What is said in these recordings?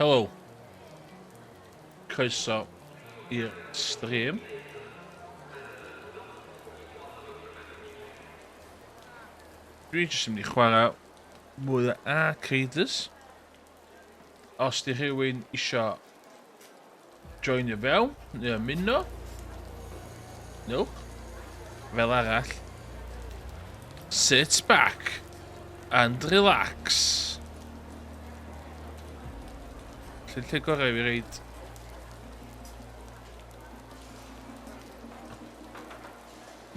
Helo. Croeso i'r stream. Dwi'n jyst yn mynd i chwarae mwy o Ark Raiders. Os di rhywun isio joinio fewn neu ymuno, newch. Fel arall, sit back and relax. Lle lle gorau i fi reid?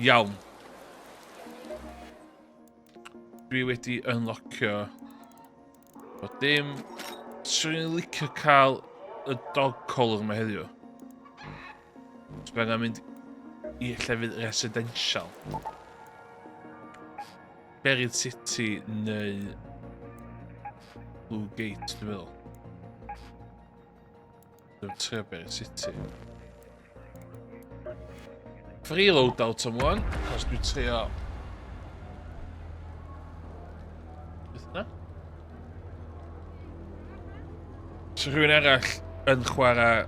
Iawn. Dwi wedi unlockio bod dim. Swn i'n licio cael y dog collar yma heddiw. So fe angen mynd i llefydd residential. Buried City neu Blue Gate, dwi'n meddwl. Dwi'n trio Buried City. Free loadout am wan, cos dwi'n trio... Beth yna? So rhywun arall yn chwarae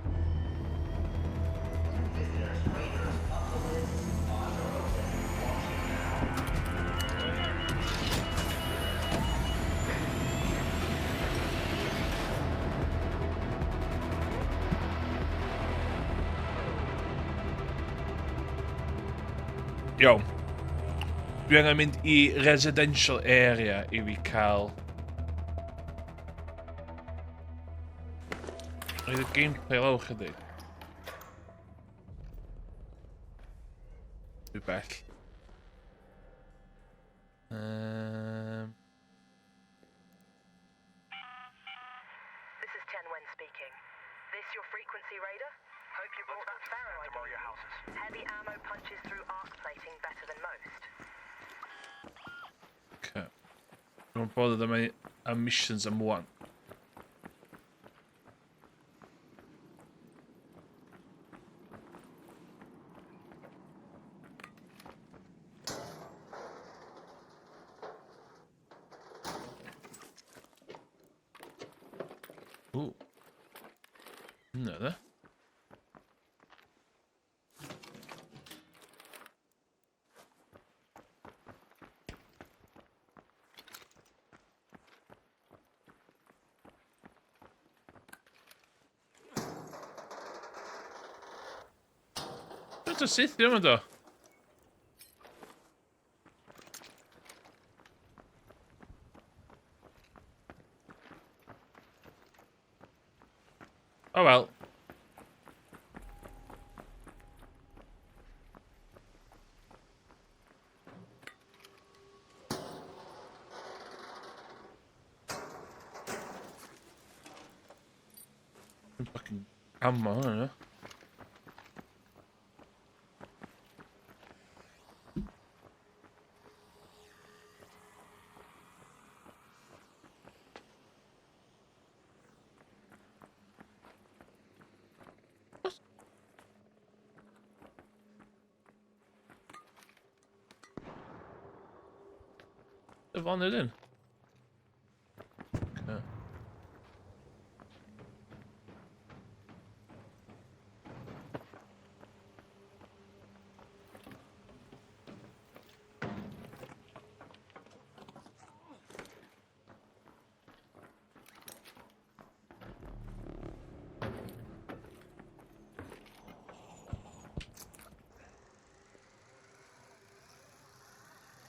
Iawn. Dwi angen mynd i residential area i fi cael... Roedd y gameplay lawr chydig. Dwi bell. This is Chen Wen speaking. This your frequency, Raider? Hope you brought that pharaoh I gave you. Heavy ammo punches through arc plating better than most. Okay. Dwi'n bothered am, am missions am one. Ooh. Hwnna dde. Dwi'n syth yma do. Oh well. Fucking ammo hwnna. Dyfon ydyn. Okay.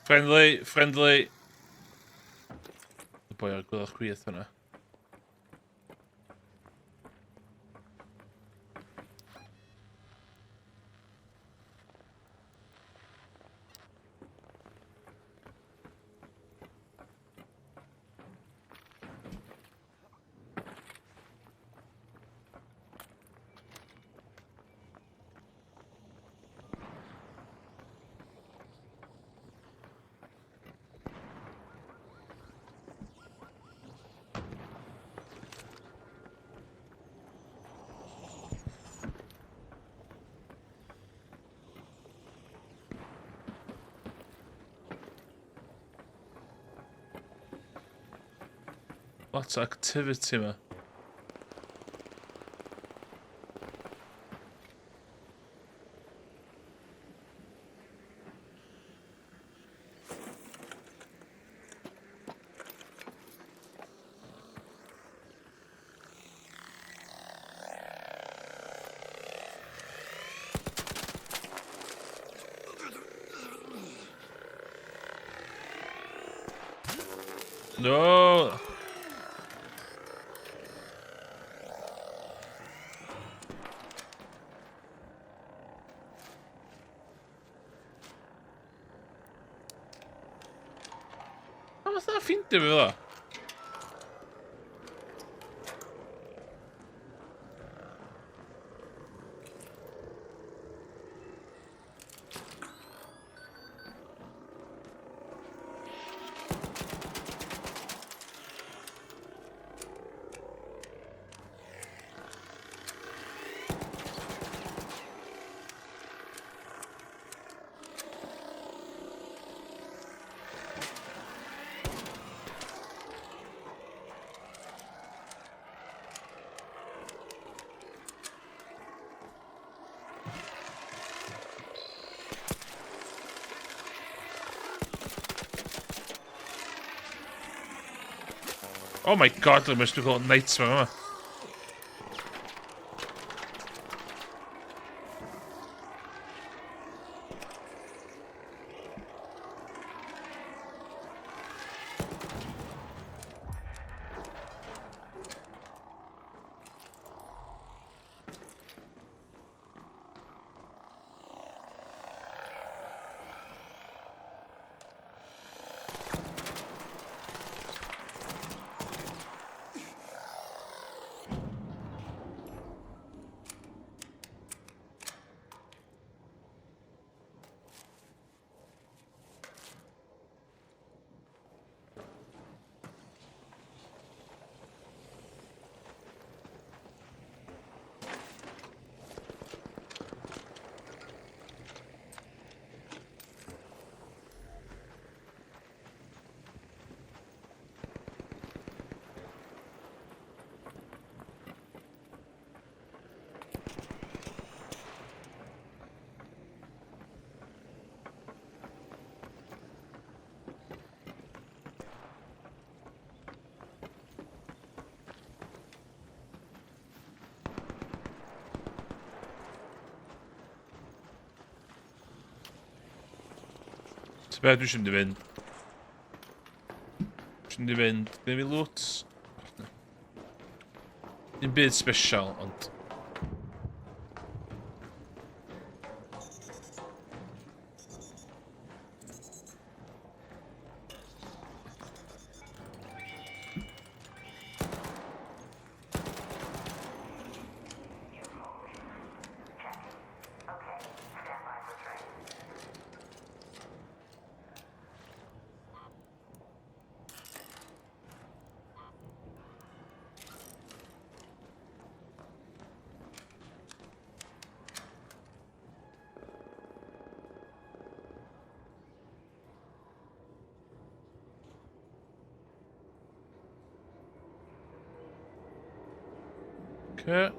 Friendly, friendly. Y boi ar gwylio chwith hwnna. Lot o activity yma. No! Pam oedd na ffindio fi fel Oh my god, dwi'n mysd dwi'n nightmare yma. So be dwi eisiau mynd i fynd? Dwi mynd i fynd. Gwneud fi loot? Dim byd special, ond... Okay.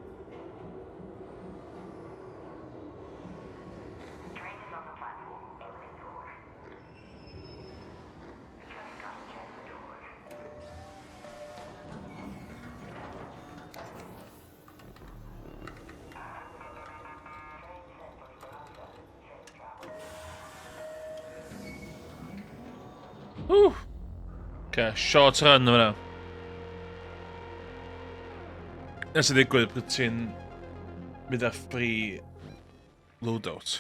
Ww! Okay, short run yma. Nes i ddigwydd bod ti'n mynd ar free loadout.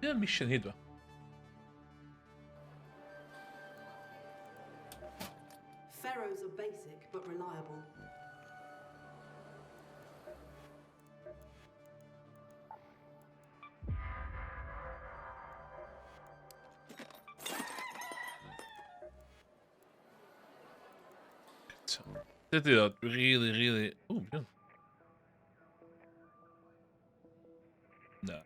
Be mission hyd o? Pharaohs are basic but reliable. Dydy o, really, really... Ww, iawn. Na.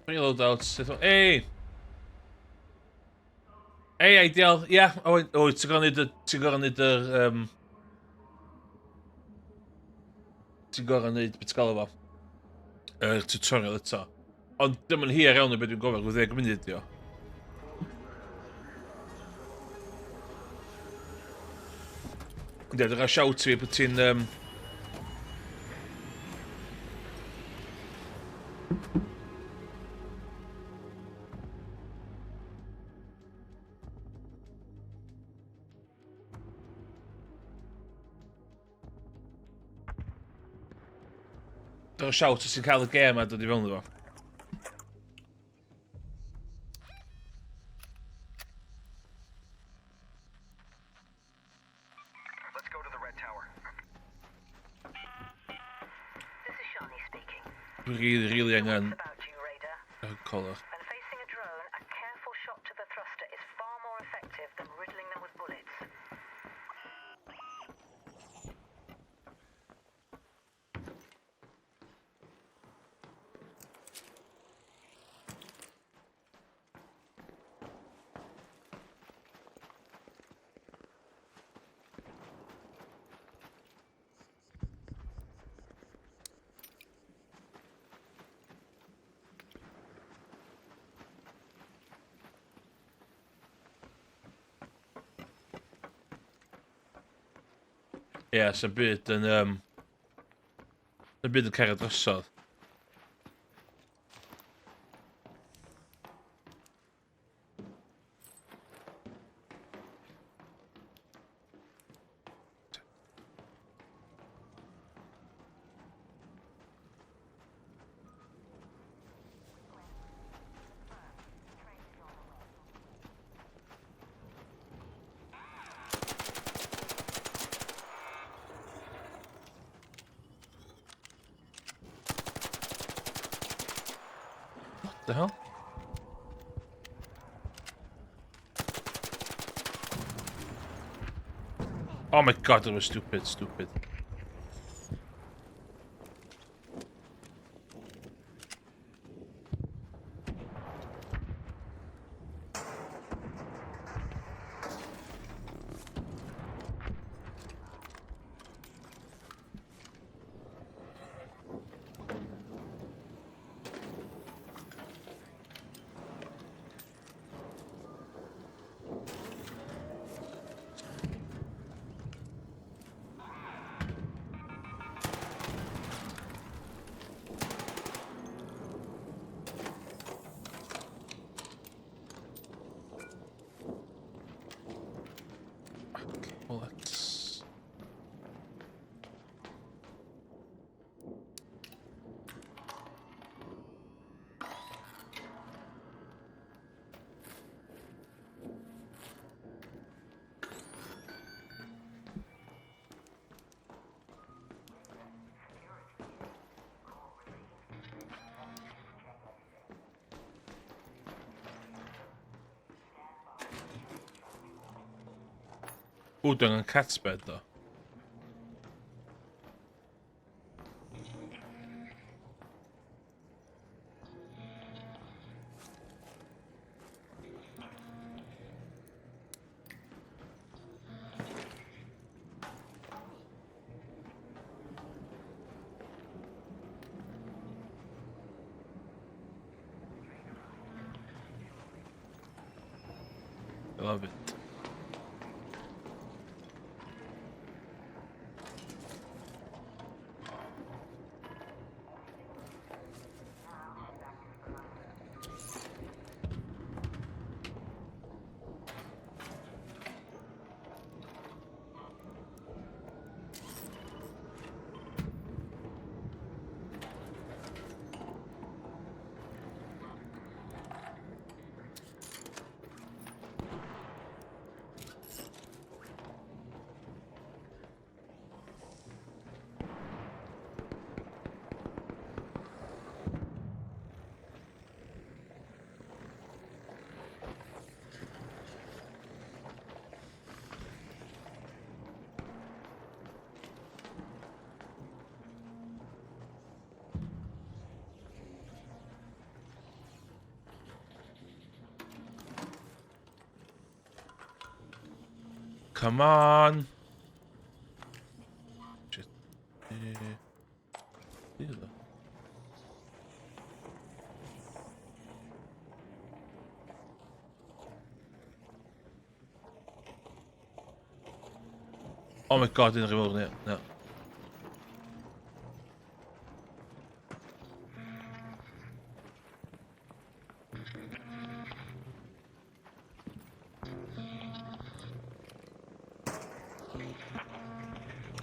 Reload out. Ei! Ei, ideal. Ia, yeah. O, o, ti'n gorau neud y... Ti'n gorau neud yr... Um, ti'n gorau neud beth gael efo. Yr tutorial eto. Ond dim yn hir iawn o beth dwi'n gofio, rhyw 10 munud dio. Ond ie, dyna shout i fi bod ti'n... Dyna shout os ti'n cael y gêm a dod i fewn iddo fo. Let's go to the Red Tower. This is Shani speaking. Dwi'n really, really angen About you, Raider. y color. When facing a drone, a careful shot to the thruster is far more effective than riddling them with bullets. Ie, yeah, sy'n byd yn... Sy'n byd yn cario drosodd. What the hell? Oh my god, that was stupid, stupid. Okay, well that's... Ww, dwi'n angen cat's bed, ddo. I love it. Come on. Shit. Oh my god, un o'r fawr ni. No.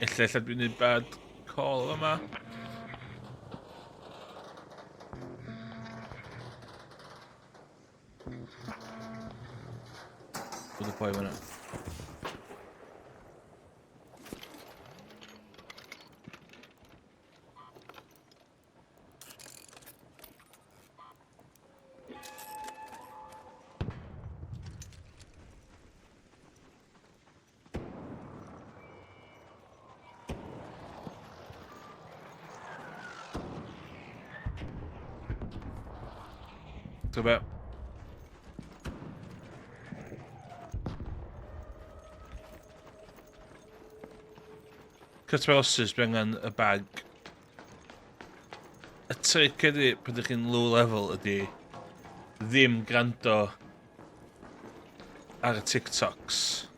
Ella, ella dwi'n neud bad call yma. Bod y boi fyna. Ti'n be? Cut my losses, dwi angen y bag. Y trick ydy, pan ydych chi'n low level, ydy ddim gwrando ar y TikToks.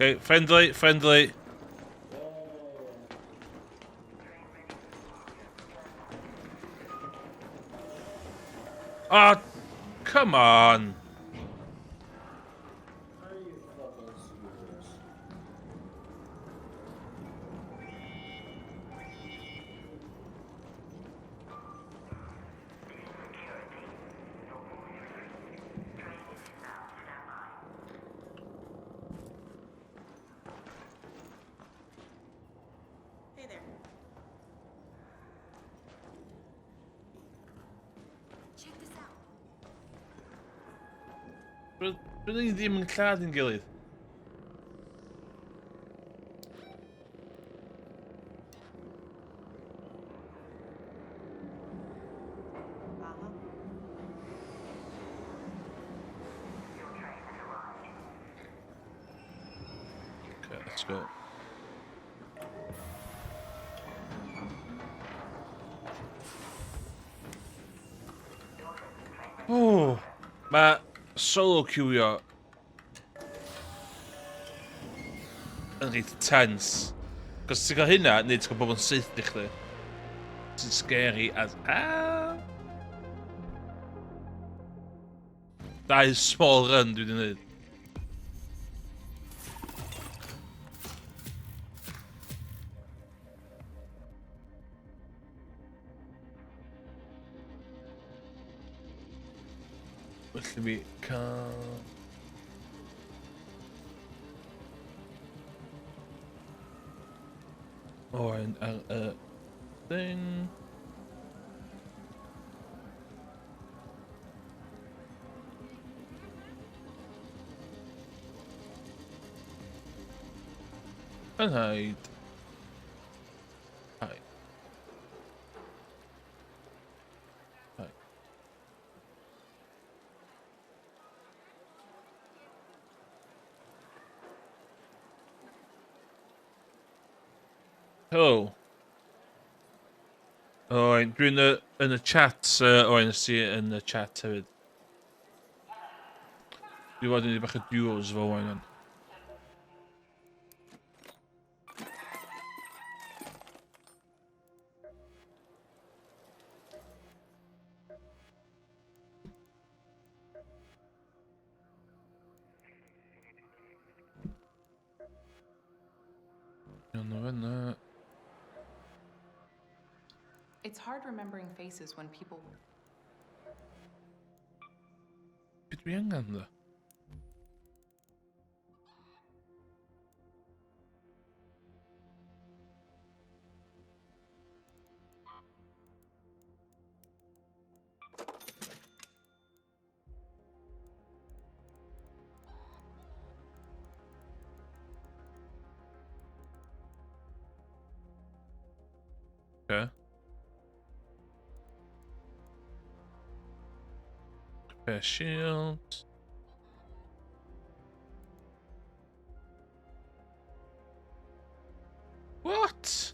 Okay, friendly, friendly. Ah, oh, come on. Hey there. Check this out. Rydyn ni ddim yn lladd yn gilydd. Okay, let's go. Oh, mae solo queuio yn reit tense. Cos ti'n cael hynna, neu ti'n cael bobl yn saethu chdi. Sy'n scary as hell. Dau small run dwi wedi gwneud. Felly fi cael... Oen ar y thing. And hide. Hide. Hide. Hello. Owain, dwi'n y, yn y chat, Owain, nes ti yn y chat hefyd. Dwi fod yn bach o duos efo Owain o'n. Iawn o fanna. It's hard remembering faces when people Be dwi angen ddo? Okay. Repair shield. What?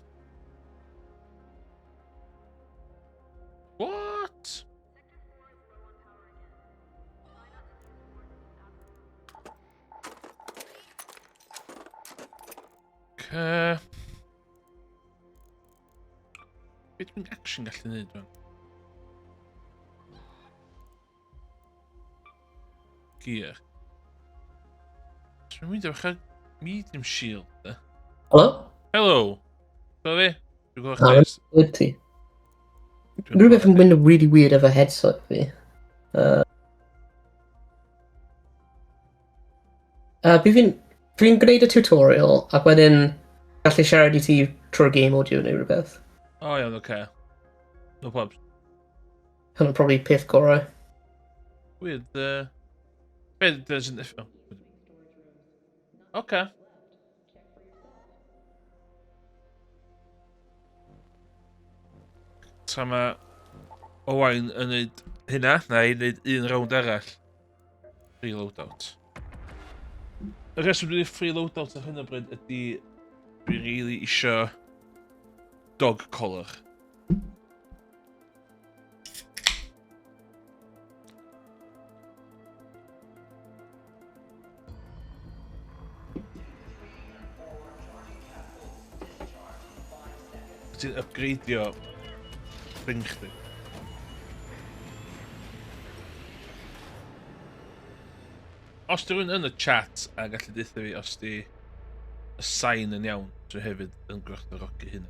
What? Okay. Be dwi'n action gallu neud fan? Gear. Dwi'n mynd efo medium shield, de. Hello? Hello. So fi? Dwi'n gwybod Na, chdi. Wyt ti? Rhywbeth yn mynd yn really weird efo headset fi. Fi'n gwneud y tutorial ac wedyn gallu siarad i ti trwy'r game audio neu rhywbeth. O iawn, oce. No probs. Hwnnw'n probably peth gorau. Weird, Be, doesn't... Oh. Oce. Tra mae Owain yn neud hynna, na i wneud un rownd arall. Free loadout. Y rheswm dwi'n free loadout ar hyn o bryd ydy dwi'n really isio dog collar. Ti'n upgradeio thing chdi. Os di rhywun yn y chat a gallu deutha fi os di y sain yn iawn, dwi hefyd yn gwerthfawrogi hynna.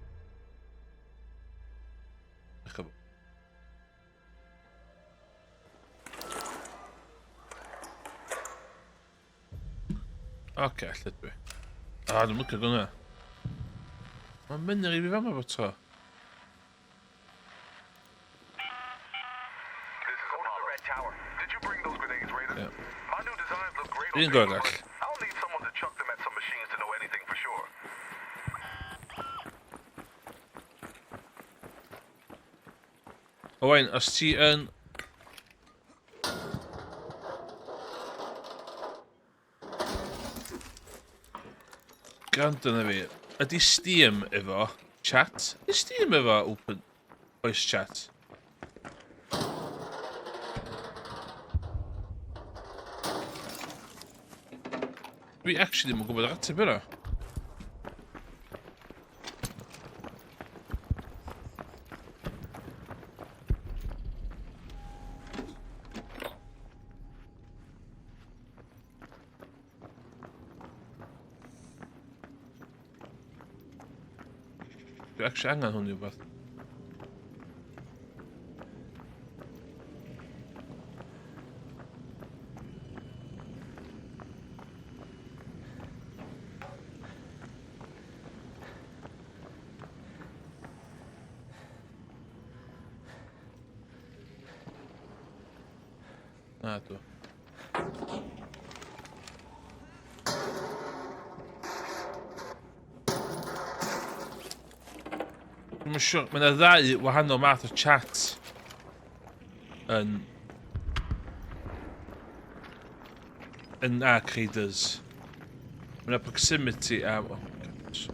Diolch yn fawr. Oce, lle dwi. A, dwi'n licio gwna. Mae'n mynd i fi fama fo tro. This is Apollo. Red Tower. Did you bring those grenades, Raiden? Yeah. My new designs look great on Un paper, go arall. but I'll need someone to chuck them at some machines to know anything for sure. Owain, os ti yn... Gwrando na fi. Ydy Steam efo chat? Ydy Steam efo open voice chat? Dwi actually ddim yn gwybod yr ateb yna. Dwi actually angen hwn i wbeth. Na, dwi. Dwi'm yn siŵr. Mae yna ddau wahanol math o chat yn Arc Raiders. Mae yna proximity a... Oh, gosh.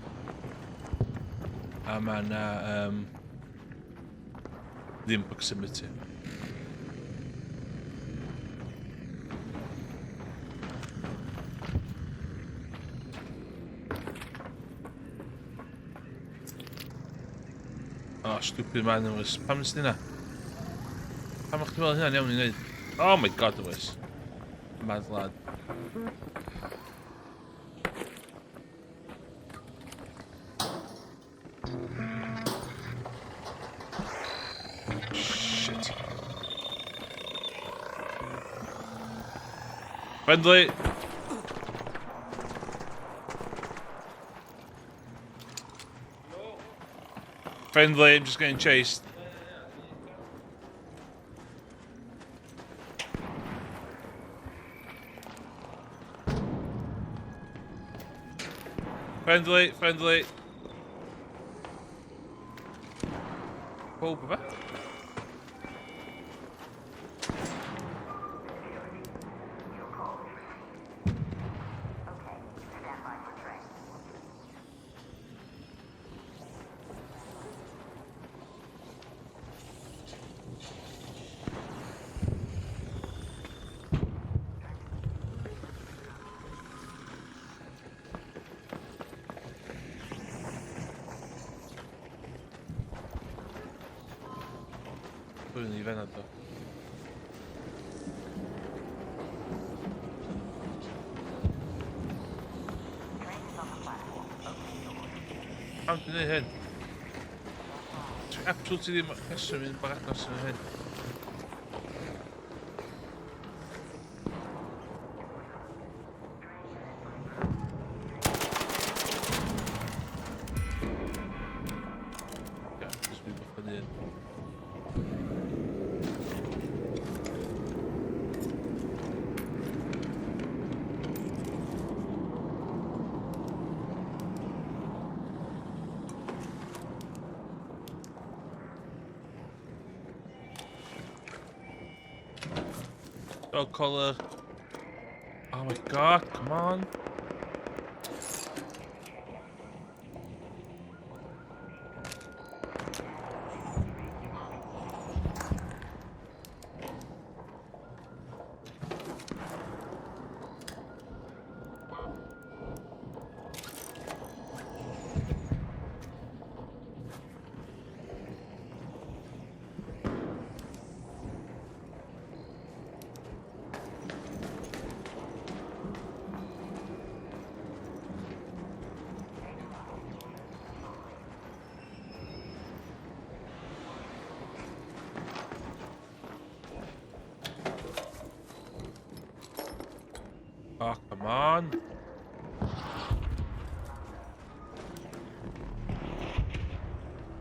A mae yna... Ddim proximity. Oh, stupid man, Lewis. Pam nes di hynna? Pam o'ch ti'n meddwl hynna'n iawn i wneud? Oh my god, Lewis. Mad lad. Shit. Friendly! Friendly, I'm just getting chased. Friendly, friendly. Pob yma? Dwi'n i fenad o. Pam dwi'n neud hyn? Dwi absolutely ddim rheswm i'n baragos yn hyn. Ia, jyst mi bach yn un. Dog collar. Oh my god, come on. Oh, come on.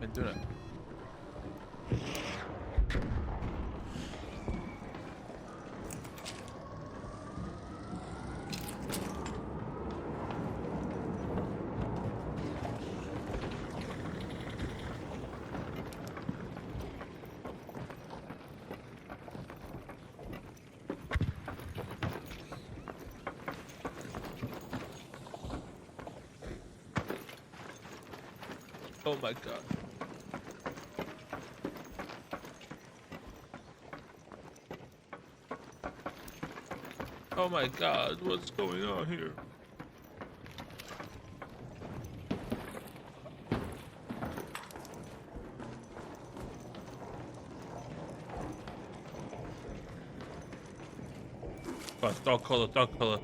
Been doing it. Oh my god. Oh my god, what's going on here? Right, dog collar, dog collar.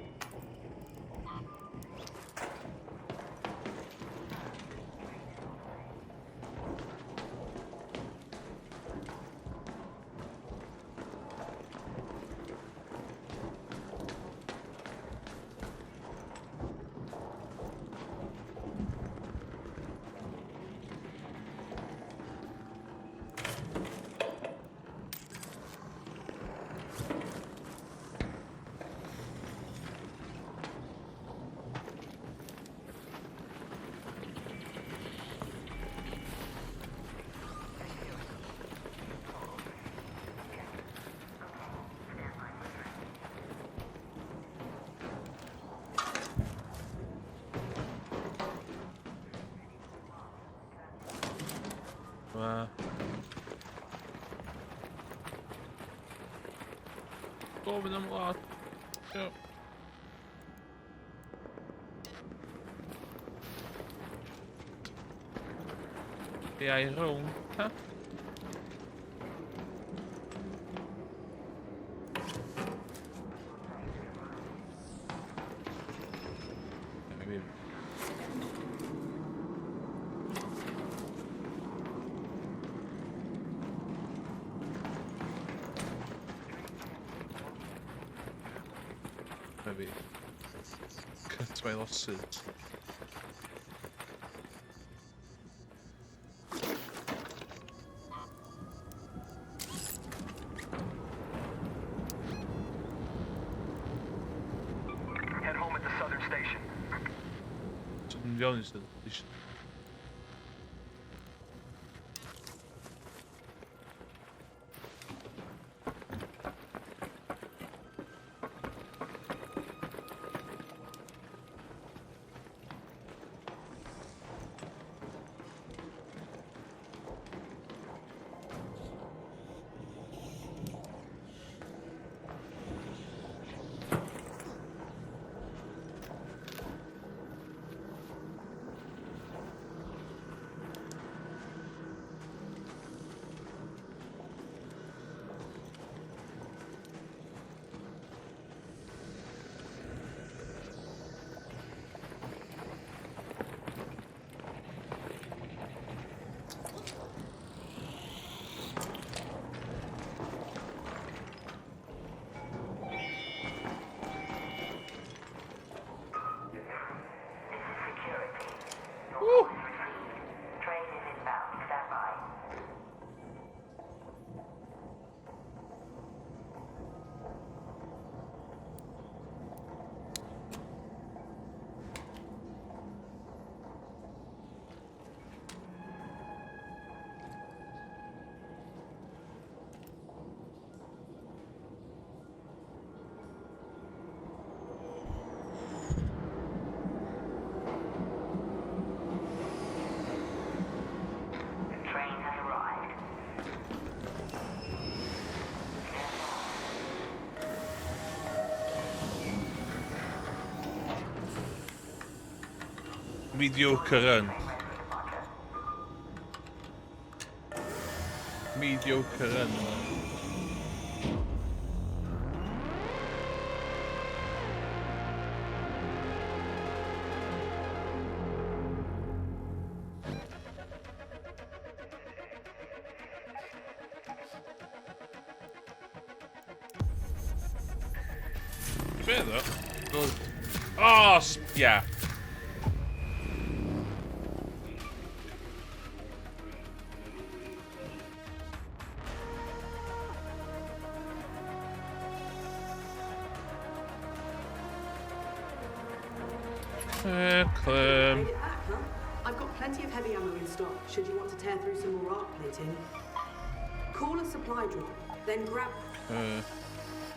Gofyn am wlad. Ie. Be ai rownd, ha? Maybe. Maybe cut my losses. Head home at the southern station. So, dwi'n iawn i station. Mediocre run. Mediocre run. Be ddo? Oh, yeah. Clem. Made it back, huh? I've got plenty of heavy ammo in stock, should you want to tear through some more arc plating. Call a supply drop, then grab...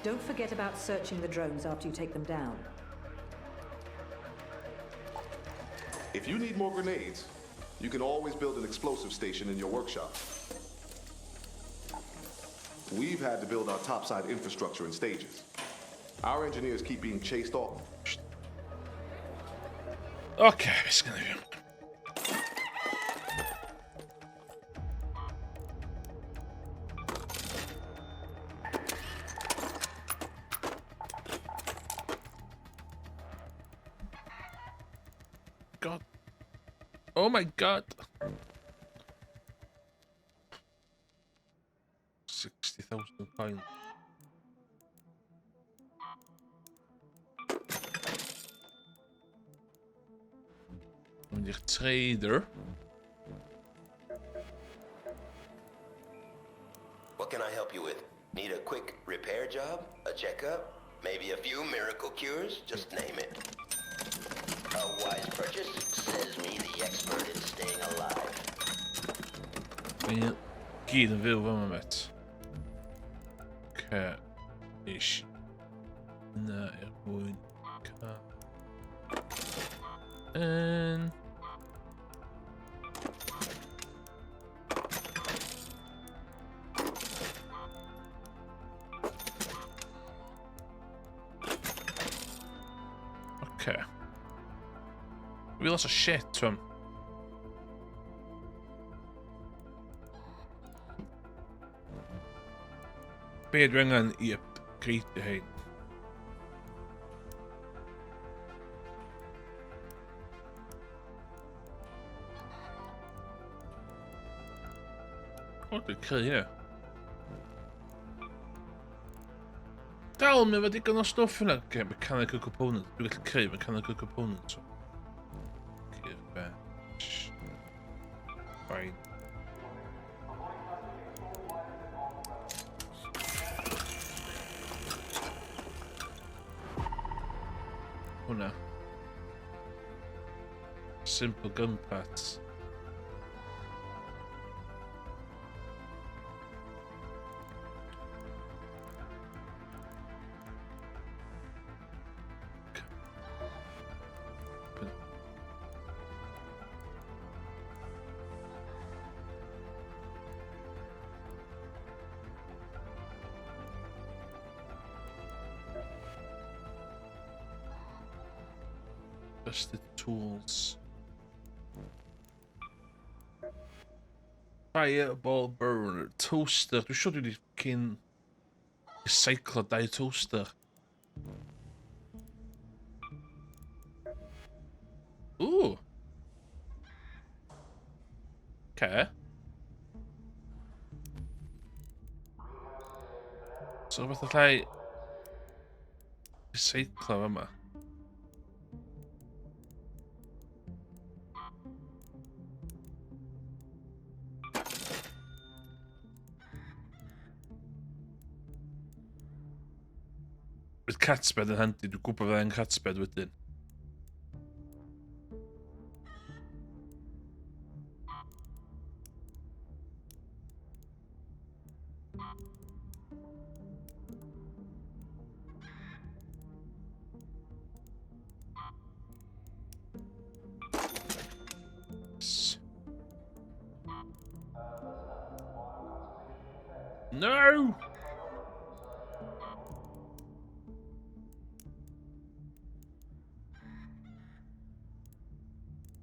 Don't forget about searching the drones after you take them down. If you need more grenades, you can always build an explosive station in your workshop. We've had to build our topside infrastructure in stages. Our engineers keep being chased off. Okay, beth sgynna fi? God. Oh my God. 60,000 coins. Mynd i'r trader. What can I help you with? Need a quick repair job? A checkup? Maybe a few miracle cures? Just name it. A wise purchase, says me, the expert in staying alive. Mae gyd yn fyw fama, met. Ce. Ish. Yna er mwyn cael... Yn... Okay. We lots of shit to him. Be dwi angen i upgrade hein? O, dwi'n creu hynna. Dal, mae efo digon o stwff yna. Okay, mechanical component. Dwi'n gallu creu mechanical component. Okay, bench. Fine. Hwna. Simple gun parts. Rusted tools. Fireball burner, toaster. Dwi'n siŵr dwi wedi cyn recyclo dau toaster. Ooh. Okay. So beth allai recyclo yma? Bydd catbed yn handi, dwi'n gwybod fydd angen catbed wedyn. No!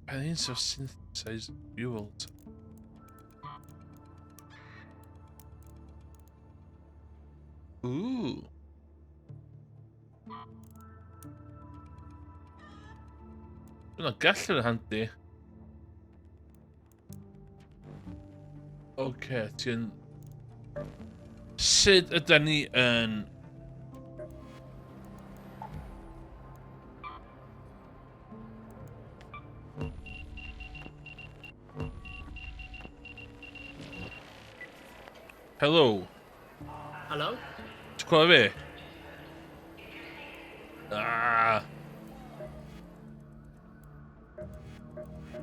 Pen un sef synthesize fuel. Ooh. Dyna gallu yn handi. Oce, okay, ti'n... Sut ydy ni yn... Hello. Hello? Ti'n clywed fi? Ah.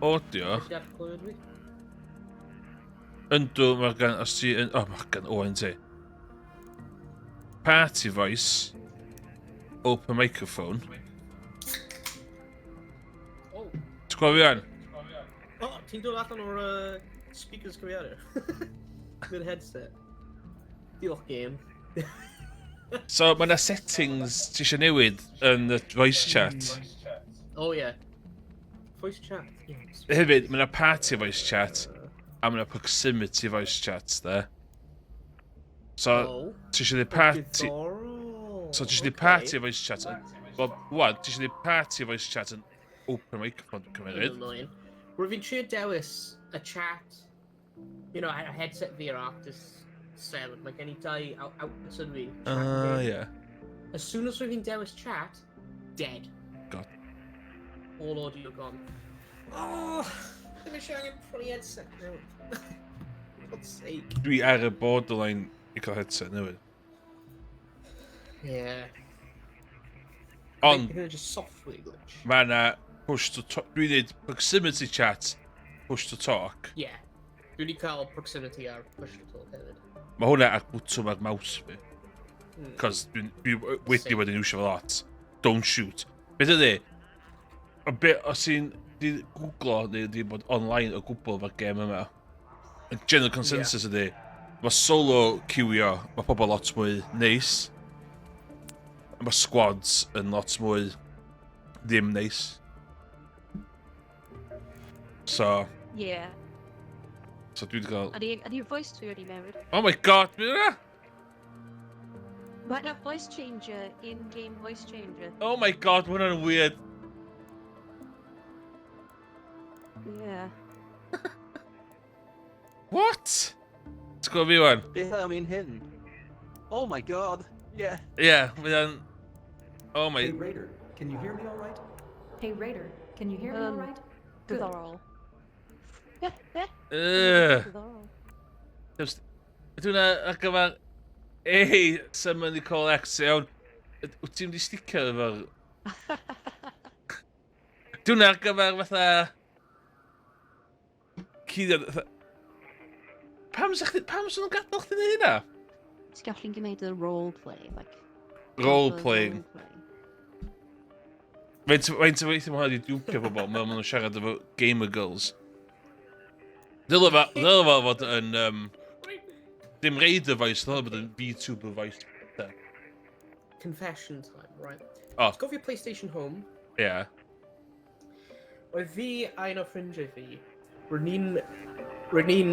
Audio. Ti'n gallu clywed fi? Yndw, mae gan, os ti, o, oh, mae gan Owen ti. Party voice. Open microphone. Oh. Ti'n clywed fi o'n? O, oh, ti'n dod allan o'r speakers cyfrifiadur. Mynd headset. Diolch game. So, mae yna settings ti eisiau newid yn y voice chat. Oh yeah. Voice chat. Yes. Hefyd, mae yna party voice chat a mae yna proximity voice chat, de. So, Oh. ti eisiau neud party... Diddorol. So, ti eisiau neud Ocê. party voice chat yn... Wel, wan, ti eisiau neud party voice chat yn open microphone, dwi'n cymryd. Annoying. Rwy'n fi'n trio dewis y chat, a headset fi ar Arctis 7, mae gen i dau outputs yn fi. Chat Ah, and ie. As soon as rwy'n fi'n dewis chat, dead. God. All audio gone. Oh, ddim eisiau angen prynu headset now. For God's sake. Dwi ar y borderline i cael headset newydd. Yeah. Ond, Hynna just software glitch. mae yna push to talk. Dwi'n dweud proximity chat, push to talk. Yeah. Dwi wedi cael proximity ar push to talk hefyd. Mae hwnna ar bwtwm ar mouse fi. Cos dwi'n dwi wedi Same. bod yn iwsio fo lot. Don't shoot. Beth ydy? Y be, os ti'n di googlo neu di bod online o gwbl efo'r gêm yma, y general consensus ydy, mae solo queuio, mae pobl lot mwy neis. A mae squads yn lot mwy ddim neis. So, so dwi wedi cael... Ydy voice ti wedi newid? Oh my God, beth yna? Mae yna voice changer, in-game voice changer. Oh my God, mae hwnna'n weird. Yeah. What? Ti'n gwybod fi wan? Beth am un hyn? Oh my God, yeah. Ie, yeah, mae o'n... Oh my... Hey Raider, can you hear me all right? Hey Raider, can you hear me all right? Good. Diddorol. Ugh. Diddorol. Just... Ydy hwnna ar gyfer... Ei, summon Nicole X, iawn. Wyt ti'n mynd i sticio efo'r... Ydy hwnna ar gyfer fatha... Cuddiad... Pam sa nhw'n gadael chdi neud hynna? Ti'n gallu gwneud y role play, like... Role proper playing. role play. Faint o weithio mae hwnna wedi dwpio pobl, mae nhw'n siarad efo gamer girls. Dyle fo fod yn... Dim Raider voice, dyle fod yn VTuber voice. Confession time, right? Oh. Ti'n cofio PlayStation Home? Yeah. Oedd fi a un o ffrindiau fi, rydyn ni'n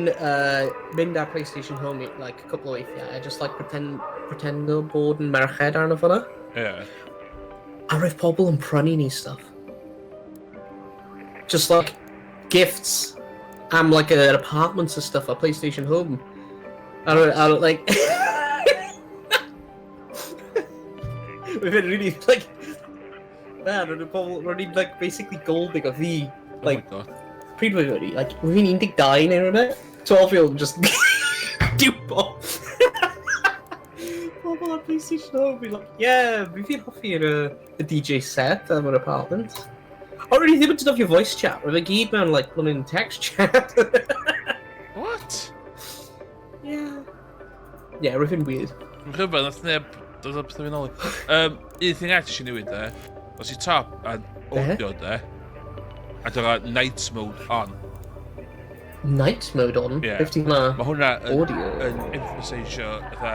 mynd ar PlayStation Home like, a couple o weithiau, a just like pretend o bod yn merched arno fyna. A roedd pobl yn prynu ni stuff. Just like gifts am like an apartments and stuff at PlayStation Home. I don't like. We've been really like. Man, roedd y pobl, roedd ni'n like basically golding o fi. Like, Oh my God. Pryd roedd wedi? Like, roedd fi'n 12 neu rhywbeth? 12 year old just dupo. Pobl ar PlayStation Home, be like, yeah, fi fi'n hoffi'r y DJ set am yr apartment. O, roedd i ddim yn defnyddio voice chat, roedd e gyd mewn, like, mewn text chat. What? Yeah. Yeah, roedd fi'n weird. Mae'n rhyfedd, nath neb dod o pethau fi'n ôl. Un thing arall eisiau newid, de. Os i top a audio, de. A dyna night mode on. Night mode on? Yeah. Beth ti'n hwnna? Mae hwnna yn, Audio. yn emphasisio fatha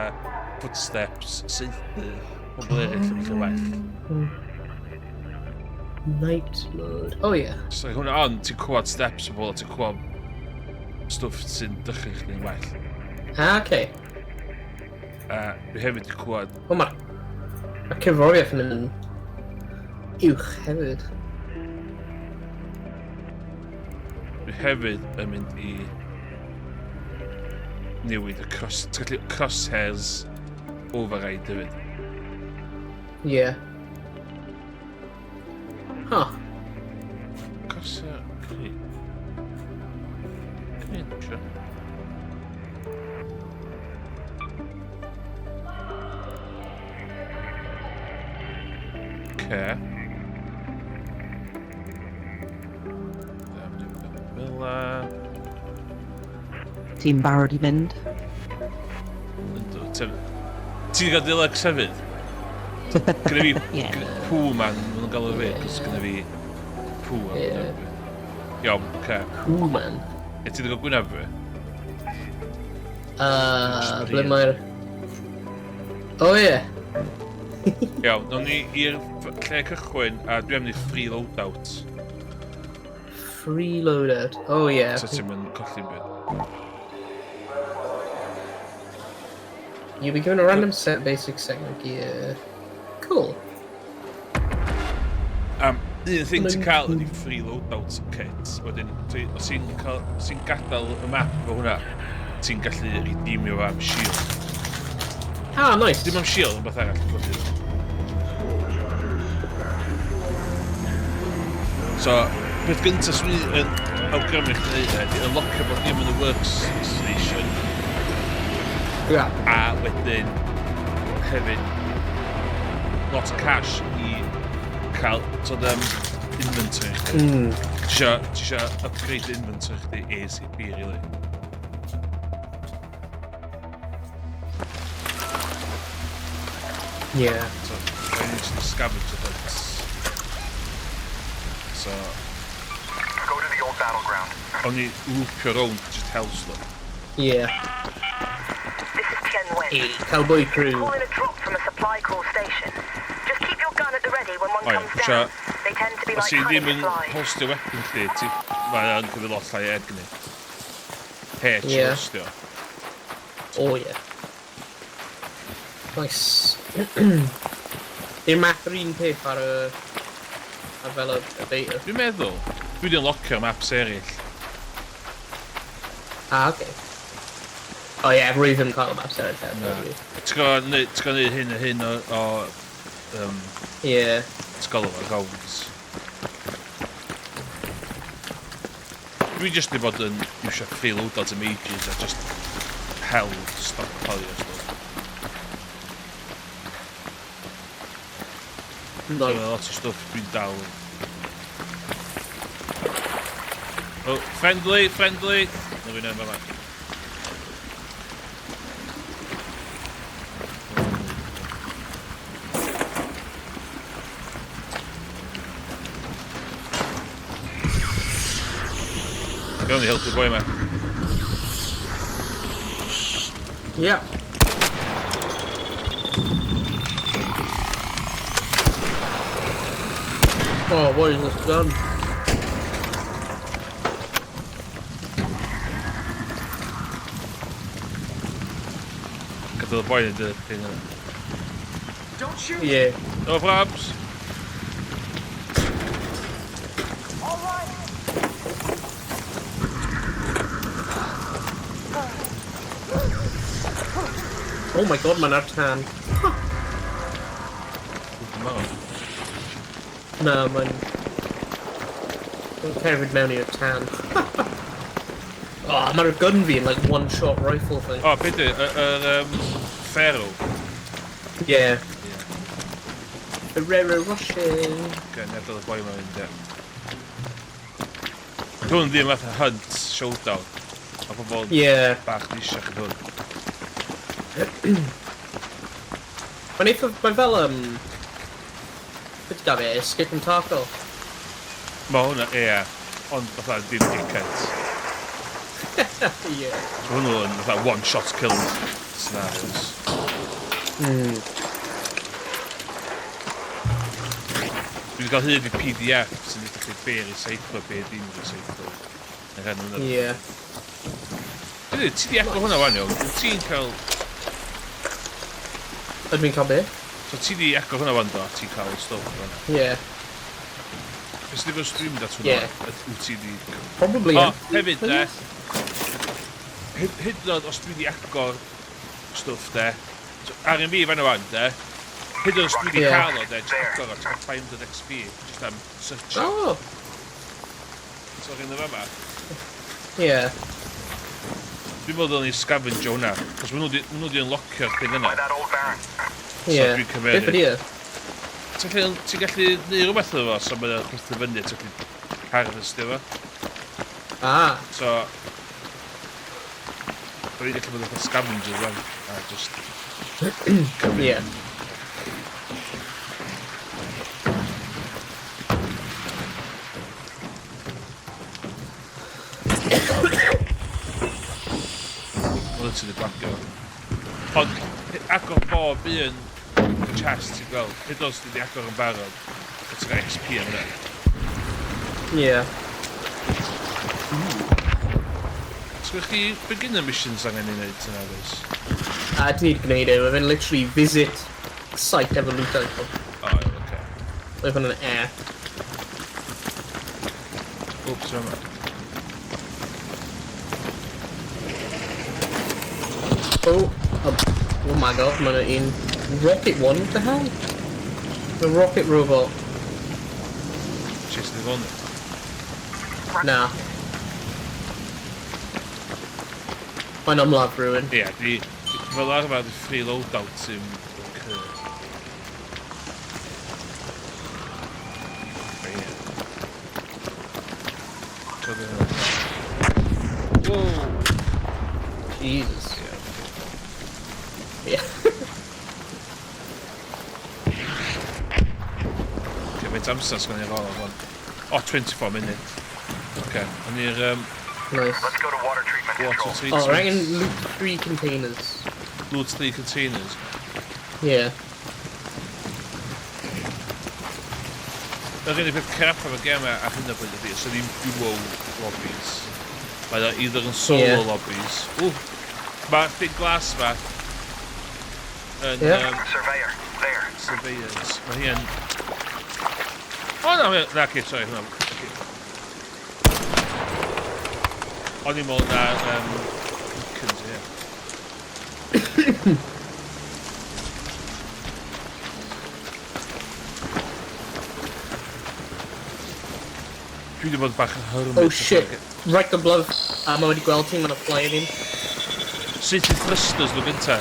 footsteps, saethu, pobl eraill yn well. Night mode. Oh yeah. So hwnna on, ti'n clywed steps o bobl, ti'n clywed stwff sy'n dychu chdi'n well. Ah, okay. A dwi hefyd wedi clywed... O, mae'r ma cerddoriaeth yn mynd yn uwch hefyd. Dwi hefyd yn mynd i newid y cross, ti'n gallu crosshairs override hefyd. Yeah. Huh. Crosshair green. Green, sure. Okay. Fel 'na. Ti'n barod i fynd? Yndw, Ti'n gael deluxe hefyd? Gyda fi Ie. poo man, maen nhw'n galw fi, cos gyda fi poo am Ie. gwyneb fi. Iawn, oce. Poo man. E, ti wedi gael gwyneb fi? Ble mae'r... Oh ie. Iawn, nawn ni i'r lle cychwyn, a dwi am neud free loadout. Free loadout. Oh yeah. So ti'n mynd colli'n byd. You'll be given a random set basic segment gear. Cool. Un thing ti'n cael ydy free loadout kit. Wedyn, os ti'n cael, os ti'n gadael y map efo hwnna, ti'n gallu redeemio fo am shield. Ah, nice. Dim am shield, ond beth arall. Dwi'n gwybod. So, beth gyntaf swn i yn awgrymu chdi wneud ydy unlockio bod dim yn y workstation. Yeah. A wedyn hefyd lot o cash i cael sort inventory chdi. Ti isio upgrade inventory chdi ASAP, really. Yeah. So, I need to scavenger hunts. So, Go to the old battleground. O'n i loopio rownd just hel stuff. Yeah. This is Tien Wen. Hey, cowboy crew. Call in a drop from a supply corps station. Just keep your gun at the ready when one O ia, comes down. They tend to be os like ti honey ddim yn flies. holstio weapon chdi, ti, mae o'n cymryd lot llai egni. H Yeah. holstio. Oh yeah. Nice. Di'r map yr un peth ar y... ar fel y beta? Dwi'n meddwl, dwi wedi unlockio maps eraill. Ah, okay. Oh yeah, rwy ddim cael y maps eraill hefyd. Ti'n gwybod neud hyn a hyn o ti'n galw fo, rounds. Dwi just di bod yn iwsio free loadout am ages a just hel stockpile o stwff. Nice. So, lot o stwff dwi'n dal. Oh, friendly, friendly! Na fi'n yma. Gawn ni helpu'r boi yma. Yeah. Oh, what is this gun? Gadael y boi yn y thing yna. Don't shoot! Yeah. No probs. All right. Oh my God, mae'n ar tan. No. Na, mae'n... Mae'n cerdded mewn i'r tan. Oh, mae'r gun fi yn like one-shot rifle thing. O, beth yw, yr Pharaoh? Yeah. Ferrero Rocher. Oce, ni adael y boi yma fynd, ie. Hwn ddim fatha hunt showdown. Mae pobl bach nisach yn hwn. Mae'n eitha... Mae'n fel, beth da fe? Escape from Tarkov. Mae hwnna, ie. Ond fatha dim dickheads. So hwnnw yn fatha one shot kill scenarios. Dwi wedi cael hyd i PDF sy'n dweud chi be recyclo, be dim recyclo. Neu rhan hwnna. Ie. Ydy, ti di agor hwnna wan iawn? Wyt ti'n cael... Ydw i'n cael be? So ti di agor hwnna wan do, a ti'n cael stwff hwnna. Ie. Beth sydd efo stream dat hwnna? Ie. Wyt ti di... Probably. O, hefyd de. Hyd yn oed os dwi di agor stwff de. So, ar un fi fan wan de. Hyd yn oed os dwi di cael o de, just agor o, ti'n cael 500 XP, just am search. Oh. So ar un o fama. Ie. Dwi'n meddwl ddylen ni scavenger hwnna, cos maen nhw di unlockio'r thing yna. Ie. So dwi'n cymeru. Beth ydi e? Ti'n gallu neud rhywbeth efo fo, so mae'n chwythu fyny, ti'n gallu harvestio fo. Ah. So, dwi'n gallu bod yn scavenger rwan, a just cymryd. Ie. Wel, ti wedi gwagio. Ond, agor bob un chest ti'n gweld, hyd os ti wedi agor yn barod, ti'n cael XP am hynna. Ie. Sgwch chi beginner missions angen ei wneud ti'n agos? A dyn ni wedi gwneud e, mae fe'n literally visit site efo loot item. O, iawn, oce. Mae fe'n e. Oops, yma. Oh, oh my god, mae'n un rocket one, what the hell? The rocket robot. Chasing the gun. Na. Mae'n ymladd rhywun. Ie, dwi... Fel arfer, di free loadout sy'n occur. Ie. So, dwi'n Whoa! Jesus. Ie. Yeah. Okay, faint amser sgan i'r ôl o'n? O, 24 minutes. Okay, o'n i'r Nice. Let's go to water treatment water control. treatment. Oh, we're angen loot 3 containers. Loot 3 containers. Yeah. Yr unig peth crap am y gem ar hyn o bryd ydy, so ddim duo lobbies. Mae o either yn solo Ie. lobbies. Ww! Mae'r thing glas ma yn Ie. Surveyor, there. Surveyors. Mae hi yn... O na, na, okay, sorry, hwnna. Okay. O'n i'n meddwl na beacons, ie. Dwi wedi bod bach yn hermit. Oh shit. Right the blood. A mae wedi gweld ti, mae'n fly in. Sut i thrusters nhw gynta?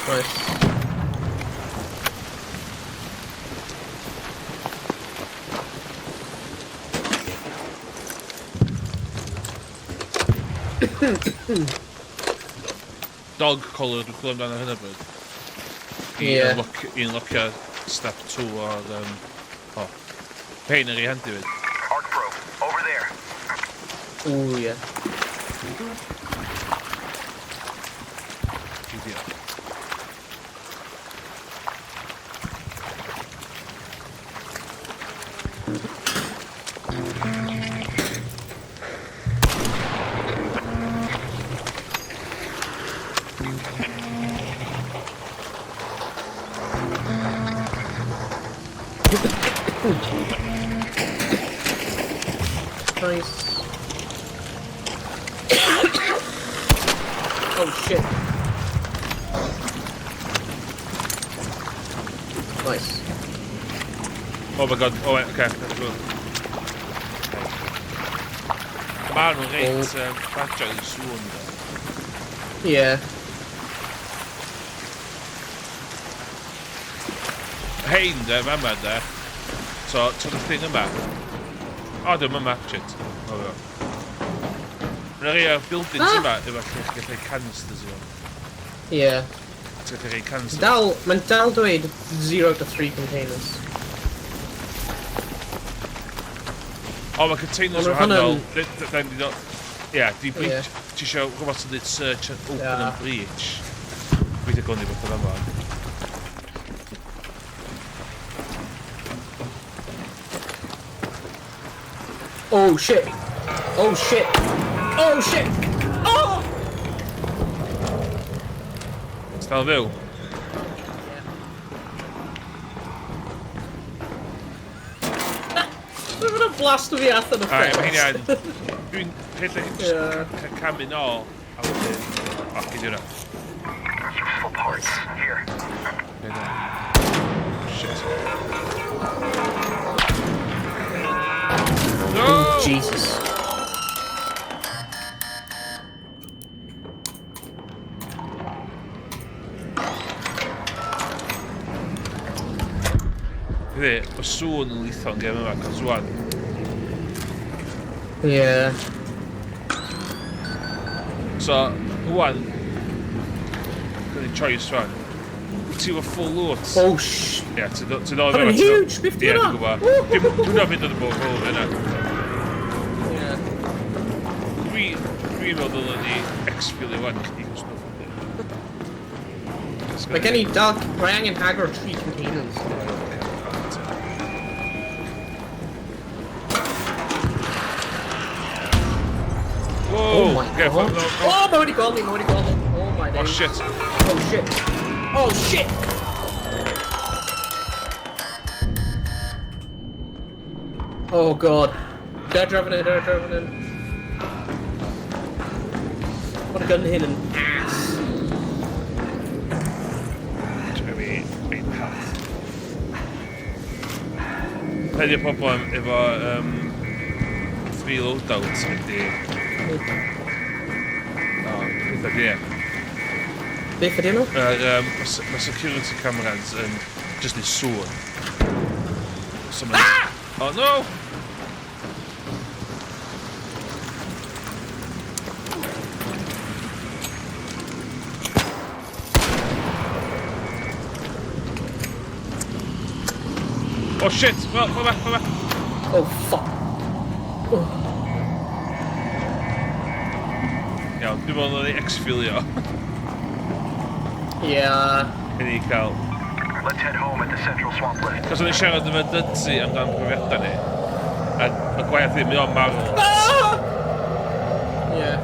Nice. Dog collar dwi'n chwilio amdano hynna bryd. I Ie. I unlockio step 2 o'r... O. Hein yr i handi fyd. Arc probe, over there. Ooh, yeah. Idiot. Nice. Oh shit. Nice. Oh my god, oh wait, okay, let's go. Ma nhw'n reit fragile i sŵn ddo. Yeah. Hein de, fama de. So, the thing yma. O, dim yma, shit. O, do. Mae'n rhai o'r buildings yma, efo lle chi'n gallu canisters efo. Yeah. Ti'n gallu rhoi canisters. Dal, mae'n dal dweud 0 to 3 containers. O, mae containers Ond ma' wahanol. hwnna'n- Da ni'n dod... Ie, di breach. Ti eisiau rhywbeth sy'n dweud search and open and breach. Gweithio gwni beth yma. Oh shit! Oh shit! Oh shit! Oh! Ti'n dal fyw? Dwi'n mynd blast o fi allan o Ai, mae ffens. hynny'n... Dwi'n rhedeg just camu nôl, a wedyn... O, gyd i hwnna. Useful parts. Here. Shit. No! Oh, Jesus. Hynny, mae sŵn yn lethal yn gem yma, cos wan. Yeah. So, wan, gwneud choice wan. Wyt ti efo full loot? Oh sh... Ie, ti'n dod Hwnna'n huge, beth di Ie, hwnna? dwi'n gwybod. Dwi'n gwybod mynd yn y bwrdd fel yna. Yeah. Dwi'n meddwl dylwn ni exfilio wan chdi o stwff. Mae gen i dal... Mae angen agor 3 containers. Whoa! Oh my Okay, god. no, no. Oh, mae wedi gweld ni, mae wedi gweld ni. Oh my Oh days. shit. Oh shit. Oh shit! Oh god. They're driving in, they're driving in. What a gun hyn yn ass. Dwi'n ein health. Be di'r problem efo free loadout ydy... O, beth ydy e? Beth ydy nhw? Yr, ma' security cameras yn just neud sŵn. So ma'... Ah! Oh no! Oh shit! Well, go back, go back. Oh fuck. Oh. Iawn, dwi'n meddwl o'n i exfilio. Yeah. Hyn i cael. Let's head home at the central swamp lift. Cos o'n i siarad efo Dudzi amdan profiadau ni. A y gwaith ddim, mae o'n marw. Ah! Yeah.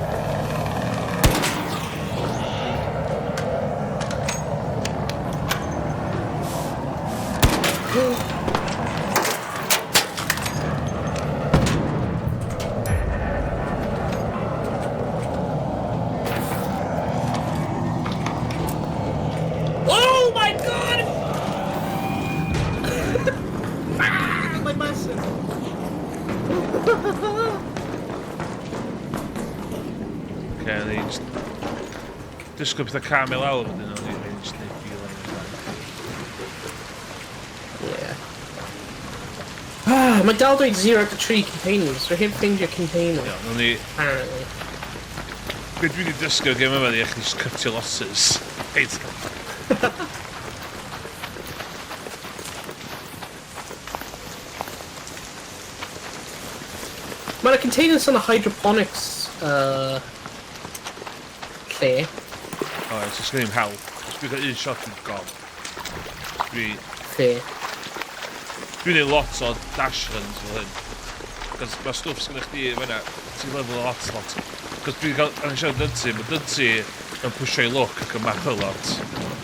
Oh my god! Ah, my massive. Okay, ni just... Disgwyl pethau cam i lawr wedyn o'n i just neud beeline amdano. Yeah. Ah, mae dal dweud 0 to 3 containers. So heb ffeindio container. Iawn, o'n i... Apparently. Be dwi wedi dysgu o'r gêm yma di actually just cut your losses. Right. Mae'na containers yn y hydroponics lle. Oes, os gen i'm help. Os dwi'n cael un shot dwi'n gone. Dwi... Fair. Dwi'n neud lot o dash runs fel hyn. Cos mae stwff sgynnych chdi fan'na, ti'n level lot, lot. Cos dwi'n cael, o'n i siarad Dynti, mae Dynti yn pwysio i luck ac yn marw lot.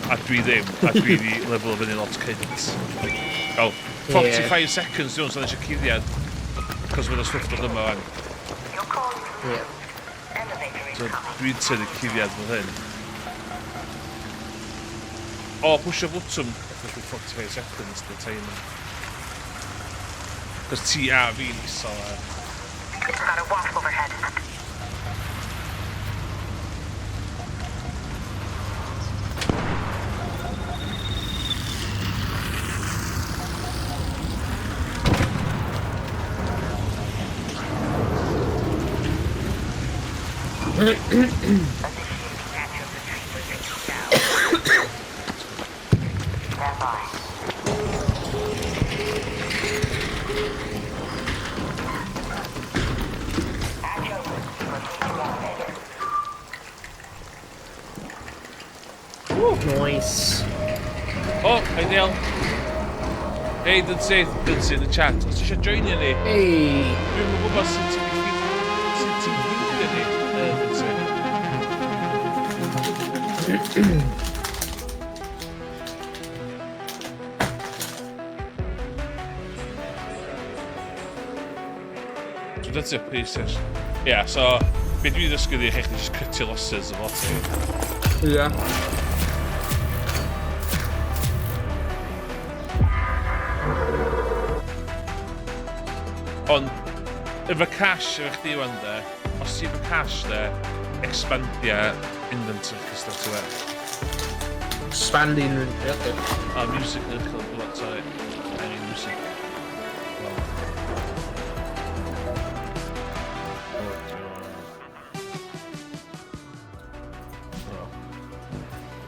A dwi ddim, a dwi di level fyny lot cynt. Fel, 45 seconds dwi'n so eisiau cuddiad. Cos mae'n stwff dod yma fan. Yeah. So dwi'n tynnu cuddiad fel hyn. O, pwysio bwtwm every 45 seconds the timer. Cos ti a fi'n isol a... Got a wasp overhead. Daniel. Hey, Dynsi, Dynsi yn y chat. Os ti eisiau joinio ni... Hey! Dwi'm yn gwybod sut ti'n sut ti'n ffeindio ni, Dynsi. So that's it, PlayStation. Yeah, so be dwi ddysgu ydi chi just cutio losses efo ti. Ie. Ond, efo cash efo chdi wan de, os ti efo cash de, expandia inventory chdi straight away. Expand the inventory, okay. Oh, music yn uchel, lot, sorry. Angen music. Well. Oh, Oh.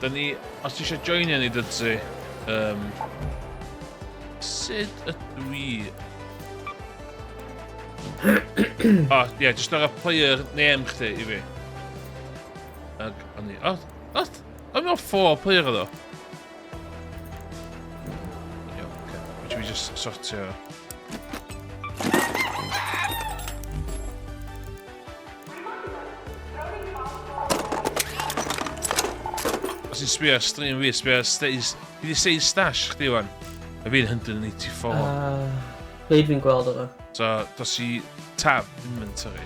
Da ni, os ti eisiau joinio ni dydy, sut ydw i... O, oh, ie, yeah, just ar y player name chdi i fi. Ag, o'n i... O, o, o'n mewn four player oedd o. Iawn, oce. Fedri fi just sortio... Os ti'n sbio ar stream fi, sbio ar stays... Fi di seis stash chdi wan. A fi'n 184. Ble dwi'n gweld o? So, dos i tab inventory.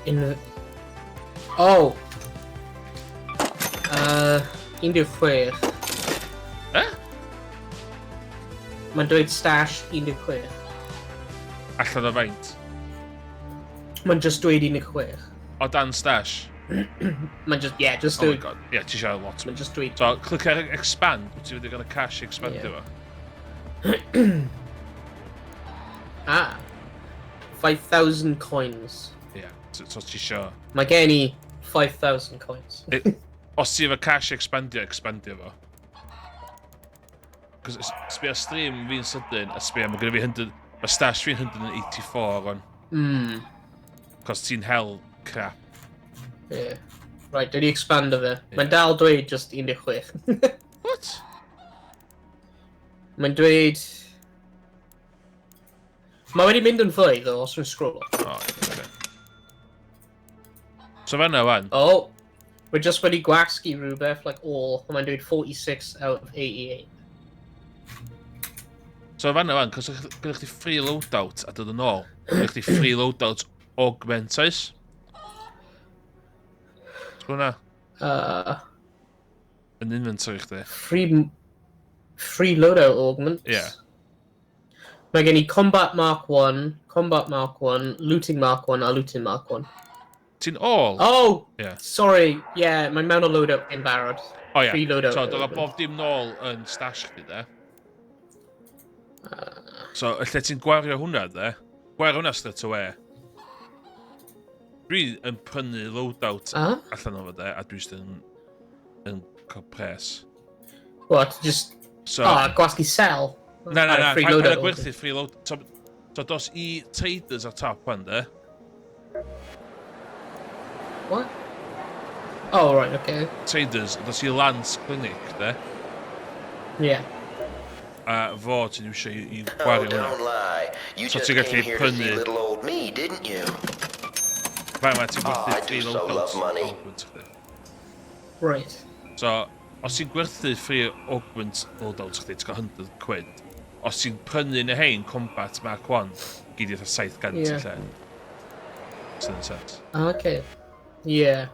In... Oh! 16. Eh? Mae'n dweud stash 16. Allan o faint? Mae'n just dweud 16. O dan stash? Mae'n just, yeah, just Oh my dweud... god, yeah, ti eisiau lot. Mae'n just dweud... So, click ar expand, wyt ti wedi gael y cash i expandio fo. Ah. 5,000 coins. Yeah, so ti eisiau... Mae gen i 5,000 coins. Os ti efo cash expandio, expandio fo. Cos sbio stream fi'n sydyn, a sbio, mae gen i fi 100... Mae stash fi'n 184 on. Cos ti'n hel crap. Yeah. Right, dwi wedi expando fe. Mae'n dal dweud just 16. What? Mae'n dweud... Mae wedi mynd yn fwy, ddo, os dwi'n scroll. Oh, okay. So fan'na wan? Oh, we're just wedi gwasgu rhywbeth, like all, a mae'n dweud 46 out of 88. So fan'na wan, cos gyda chdi free loadout a dod yn ôl, gyda chdi free loadout augment, oes? Ti'n hwnna? Yn inventory chdi. Free loadout augments? Yeah. Mae gen i Combat Mark 1, Combat Mark 1, Looting Mark 1 a Looting Mark 1. Ti'n all? Oh! Yeah. Sorry, yeah, mae'n mewn o loadout yn barod. Oh, yeah. Free loadout. So, dyla bob dim nôl yn stash chdi, de? So, y lle ti'n gwario hwnna, de? Gwario hwnna straight away. Dwi yn prynu loadout allan o fo, de, a dwi jyst yn cael pres. What, just... So, ah, gwasgu sell? Na, na, na, Free paid loadout. gwerthu free load. So dos i traders ar top wan, de? What? Oh, right, okay. Traders, dos i Lance Clinic, de? Yeah. A fo ti'n iwsio i gwario hwnna. Don't lie. You So just ti'n came gallu here to see prynu... little old me, didn't you? Fa ma ti'n Oh, gwerthu I do free so loadout love money. augment chdi. Right. So, os ti'n gwerthu free augment loadout chdi, ti'n cael 100 quid. Os ti'n prynu yn y hein Combat Mark 1, gyd i fatha 700 Yeah. lle. Sy'n yn sense. Ah, okay. Yeah.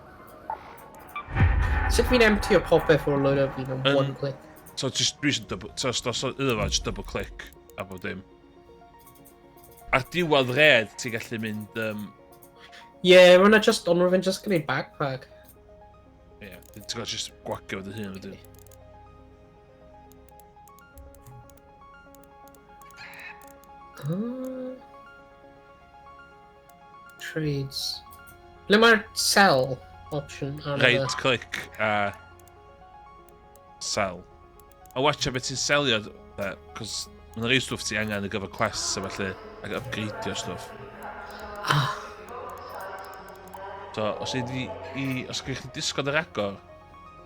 Sut fi'n empty o popeth o'r loadout fi mewn one click? So, just, dwi eisiau double, so, os dos iddo fo, just double click a bob dim. Ar diwedd red, ti'n gallu mynd, Yeah, mae'n just, ond rwy'n just gwneud backpack. Yeah, ti'n gallu just gwagio fo dy hun wedyn. Trades. Ble mae'r sell option arno fe? Right click a sell. A watch beth ti'n selio, cos mae'n rhai stwff ti angen ar gyfer quests a felly, ac upgradeio stwff. Ah. So, os i di, i, os gwych chi Discord ar agor,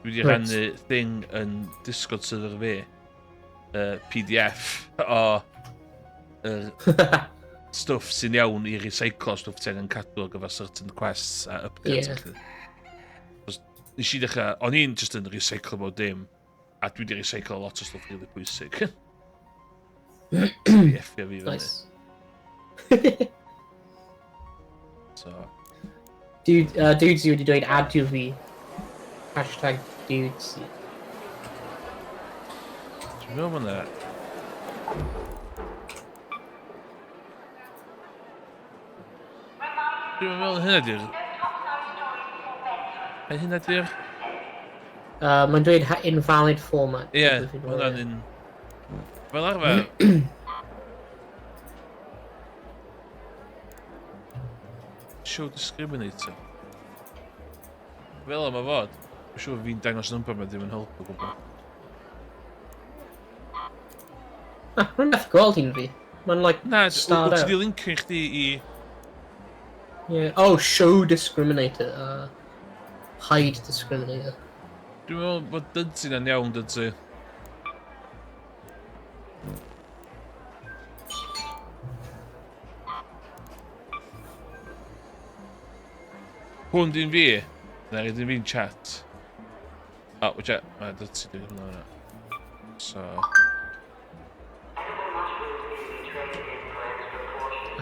Dwi wedi rhannu thing yn Discord server fi, PDF o yr stwff sy'n iawn i recyclo stwff ti angen cadw ar gyfer certain quests a upgrades. Yeah. Nes i ddechrau, o'n i'n just yn recyclo bod dim, a dwi wedi recyclo lot o stwff really pwysig. I effio fi fyny. Nice. So. Dude, Dudesy wedi dweud adio fi. Hashtag Dudesy. Dwi'n meddwl bod 'na... Dwi'n meddwl hynna di'r... Ai hynna di'r... Mae'n dweud invalid format. Ie, yeah, hwnna'n un... Fel arfer... Show discriminator. Fel yma fod. Dwi'n siŵr fi'n dangos number ma ddim yn helpu gwbl. Ah, rwy'n methu gweld un fi. Mae'n like Na, start wyt ti out. di linkio i chdi i... Yeah. Oh, show discriminator. Hide discriminator. Dwi'n meddwl bod dydyn yn iawn, dydyn. Hwn di'n fi? Na, rydyn fi'n chat. O, oh, wyt Mae dydyn di hwnna yna. So...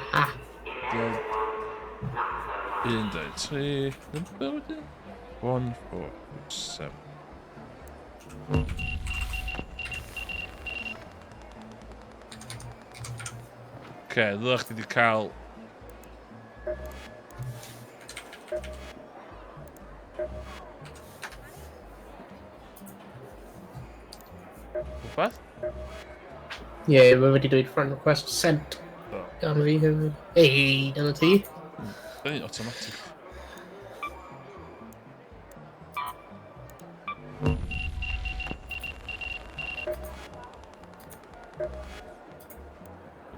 Aha. 1, 2, 3, number wedyn? 1, 4, 7. Oce, ddylech chdi wedi cael... Rhywbeth? Ie, yeah, mae wedi dweud friend request sent. Do. Gan fi hefyd. Ei, dyna ti. Dyna ni'n automatic.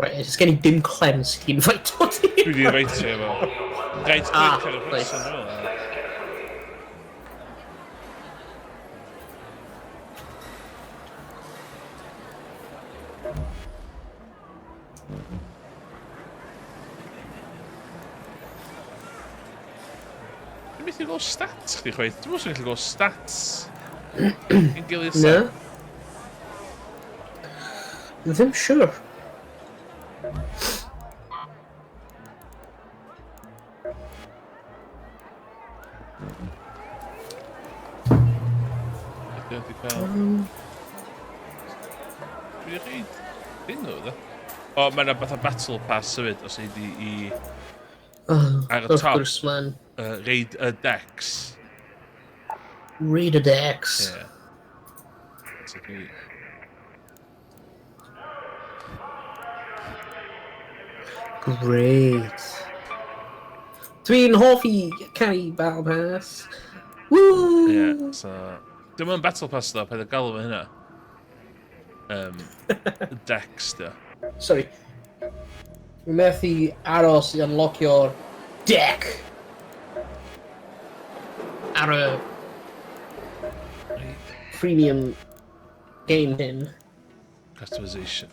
Right, it's gen i dim clem sydd wedi invite o ti. Dwi wedi invite efo. Right click Ah, ar y nice. person fel yna. Dwi'n methu gweld stats chdi chwaith. Dwi'n meddwl gallu gweld stats. Yn gilydd Na. Ddim siwr. Ydy wedi cael... Dwi wedi rhaid dyn nhw, dda. O, mae yna fatha battle pass hefyd, os ei di i... Oh, Ar y of top. course, man. Raid y Dex. Raid y Dex. Ie. So dwi... Great. Dwi'n hoffi cael Battle Pass. Woo! Ie, yeah, so... Dim ond Battle Pass ddo, paid o galw fo hynna. Dex, dio. Sorry. Dwi'n methu aros i unlockio'r deck. Ar y premium game hyn. Customization.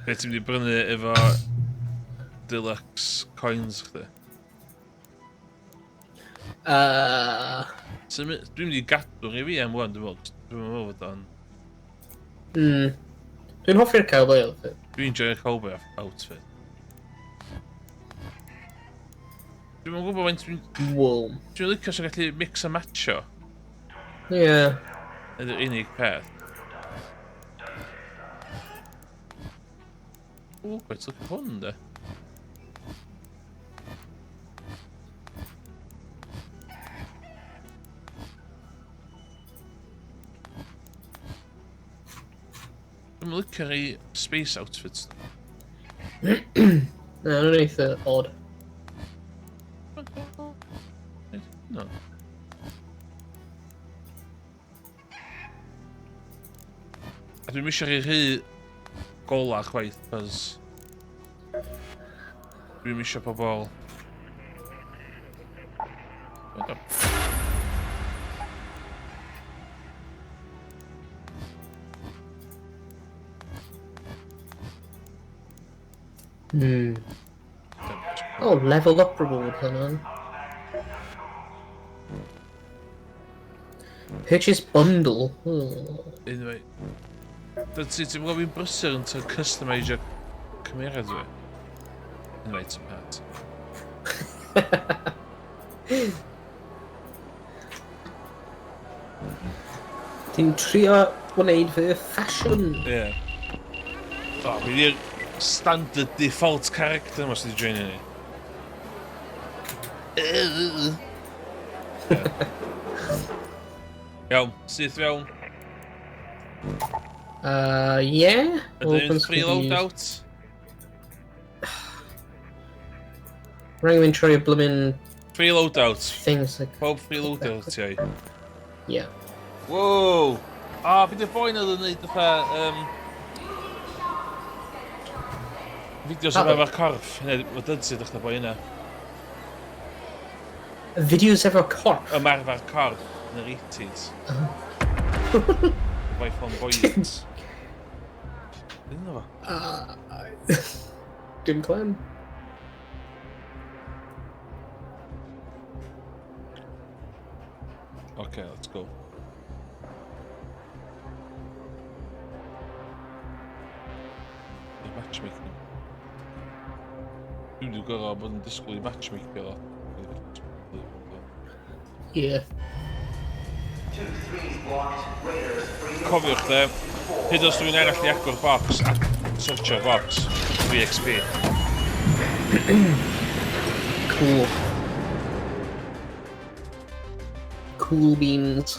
Be ti'n mynd i brynu efo deluxe coins chdi? So, dwi'n mynd i gadw rhai fi am wan, dwi'n meddwl. Dwi'n meddwl fod o'n... Dwi'n hoffi'r cowboy outfit. Dwi'n enjoy'r cowboy outfit. Dwi'n meddwl gwybod faint dwi'n... Wool. Dwi'n licio sy'n gallu mix a matcho. Ie. Yeah. Ydy'r unig peth. O, quite look hwn, de. Dwi'n licio rhai space outfits. Na, nhw'n eitha odd. No. A dwi'n eisiau rhai rhy gola chwaith, cos dwi'n eisiau pobl... Oh, level up reward, hwnna'n. Purchase bundle. Oh. Anyway. Dyna ti, ti'n gwybod fi'n brysur yn trio customisio cymeriad fi. Anyway, ti'n pat. Ti'n trio gwneud fy ffasiwn. Ie. Yeah. O, fi di'r standard default character yma sydd wedi joinio ni. Iawn, syth fewn. Yeah. Ydyn ni'n free loadout? Rhaid fi'n trio blymyn... Free loadout. Things like... Pob free loadout, ti. Yeah. Wow! Ah, fi di'r boi na oedd yn neud fatha... Fideos am efo'r corff. Neu, mae dydsi ddechrau boi yna. Fideos efo'r corff? Ymarfer corff yn yr 80s. Boi flamboyant. Beth yna fo? Dim clem. Okay, let's go. Matchmaking. Dwi'n wedi gorau bod yn disgwyl i matchmaking o. Yeah. Cofiwch de, hyd os rhywun arall i agor box a searchio box, free XP. Cool. Cool beans.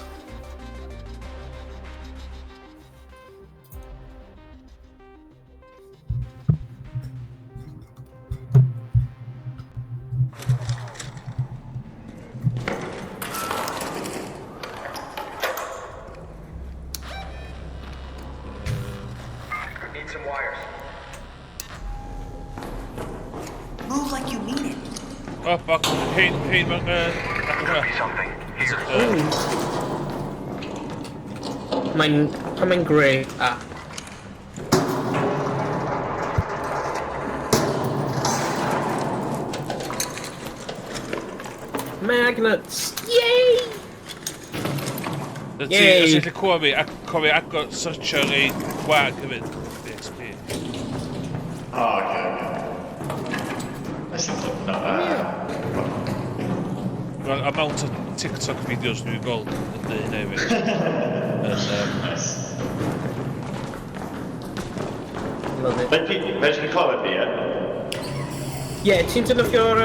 Need some wires. Move like you mean it. Oh, box. Hein, hein, Could be something. Is it, Mae'n grey. Ah. Magnets! Yay! Ti, Yay! os ti'n gallu clywed fi, a cofio agor searchio rei gwag hefyd. XP. Oh, okay, okay. That's not bad. Mae'r amount o TikTok videos dwi'n gweld yn dweud hynna i fi. Yn, Nice. Love it. Fedri clywed fi, ie? Yeah, ti'n defnyddio'r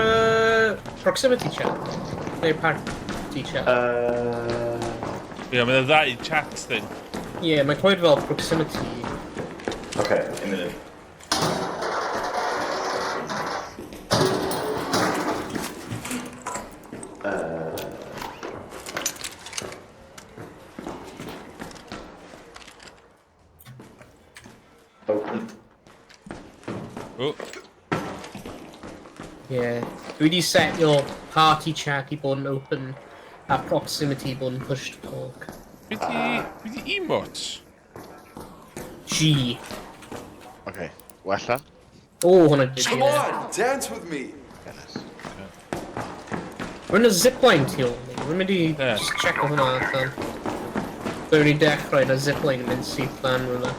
proximity chat? Neu party chat? Ie, mae'n ddau chat thing. Yeah, mae'n clywed fel proximity. Okay, un munud. Open. Oh. Yeah. Dwi wedi set your party chat i bod yn open a proximity bod yn push to talk. Be di emotes? G. Okay, wella? Oh, hwnna did, Come yeah. on, dance with me. Rwy'n y zipline tu ôl ni. Rwy'n mynd i just check o hwnna allan. Rwy'n mynd i dechrau y zipline yn mynd syth lan rhywle.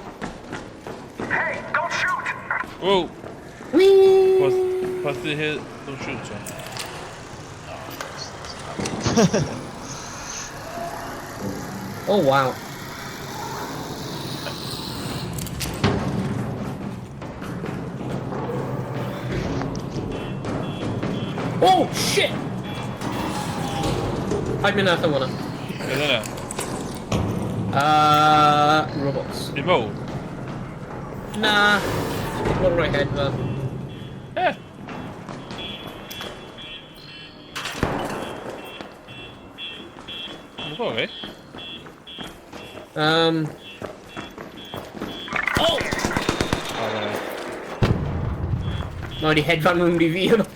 Hey, don't shoot! Whoa! Whee! Peth di hyn, don't shoot, o. Oh, wow. Oh, shit! Paid mynd allan hwnna. Beth yna? Robots. I mewn? Na. One right head, man. Eh. Dwi'n gwybod, eh? Oh! Oh, na. Mae wedi hedfan rhwng i fi yma.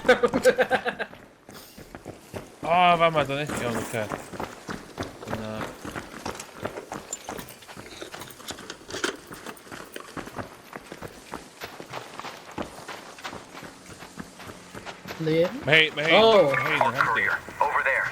O, fama, da ni. Iawn, oce. Dyna. Le? Mae hein, Oh. mae hein yn handi. Over there.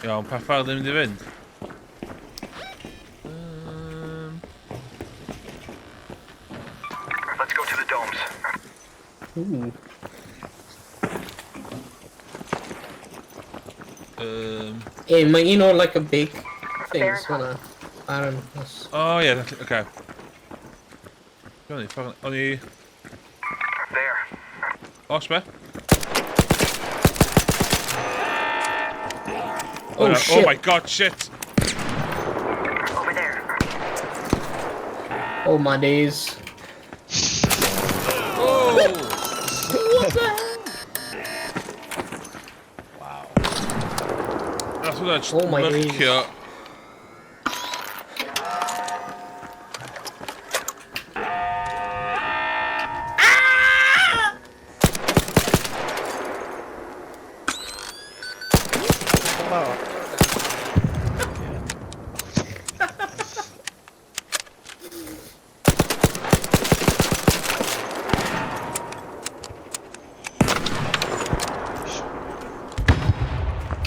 Iawn, pa ffordd yn mynd i fynd? Let's go to the domes. Ooh. Eh, mae un o'r like a big things hwnna. Baron. O ie, oce. O'n i, ffordd, o'n i... There. Os be? Oh, Oh shit. my god, shit! Over there. Oh my days. Oh! What the hell? Wow. Nath hwnna just Oh my days. myrcio.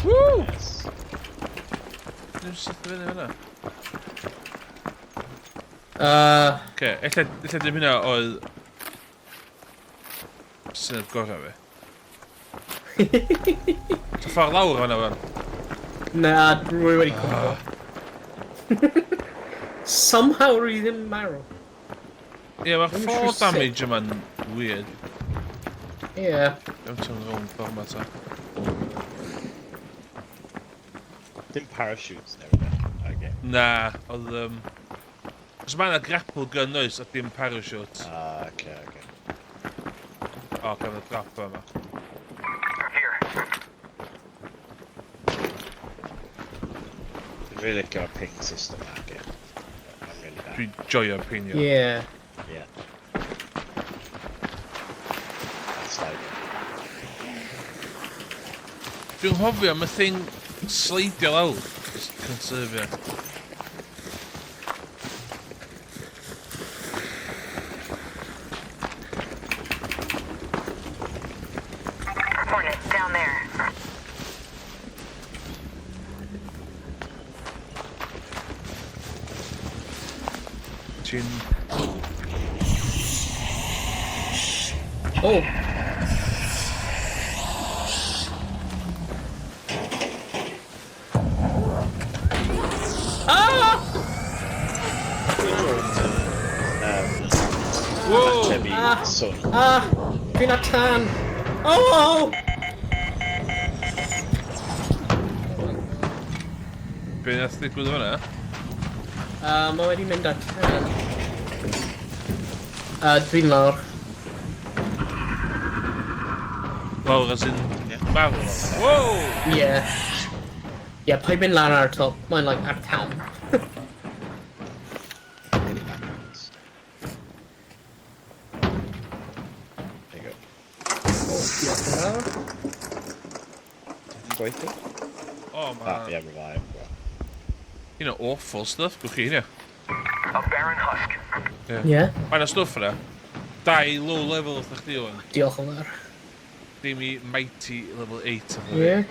Woo! Yes. Dwi'n syth i fyny fyna. Oce, ella dim hynna oedd syniad gorau fi. Ta ffordd lawr fan'na fan. Na, rwy wedi cwmpo. Somehow rwy ddim marw. Ie, mae'r Ddim fall siŵr sut. damage yma'n weird. Ie. Dwi'n teimlo'n rownd ffordd yma ta. Dim parachutes and everything. Okay. Na, oedd... Os mae yna grapple gun oes, a dim parachute. Ah, okay. O, gael y drop yma. Here. Dwi'n really licio'r ping system that game. I'm really bad. Dwi'n joio pingio. Yeah. Yeah. That's like... Dwi'n hofio am y thing sleidio lawr. Just conserfio. Hornet, down there. Ti'n... Oh. Ah! Whoa! Heavy Ah. sun. Ah! Dwi'n ar tân! Oh! Be nath ddigwydd fan'na? Mae wedi mynd ar tân. Dwi'n lawr. Lawr as in marw. Whoa! Yeah. Yeah, paid mynd lan ar y top. Mae'n like ar tân. There you go. Oh, diolch yn fawr. Gweithio? Oh, man. Ah, yeah, revive. You know, awful stuff, gwch chi hynna. A barren husk. Yeah. Yeah. Mae yna stwff yna. Dau low level wrth chdi o'n. Diolch yn fawr. Dim i mighty level 8. Yeah.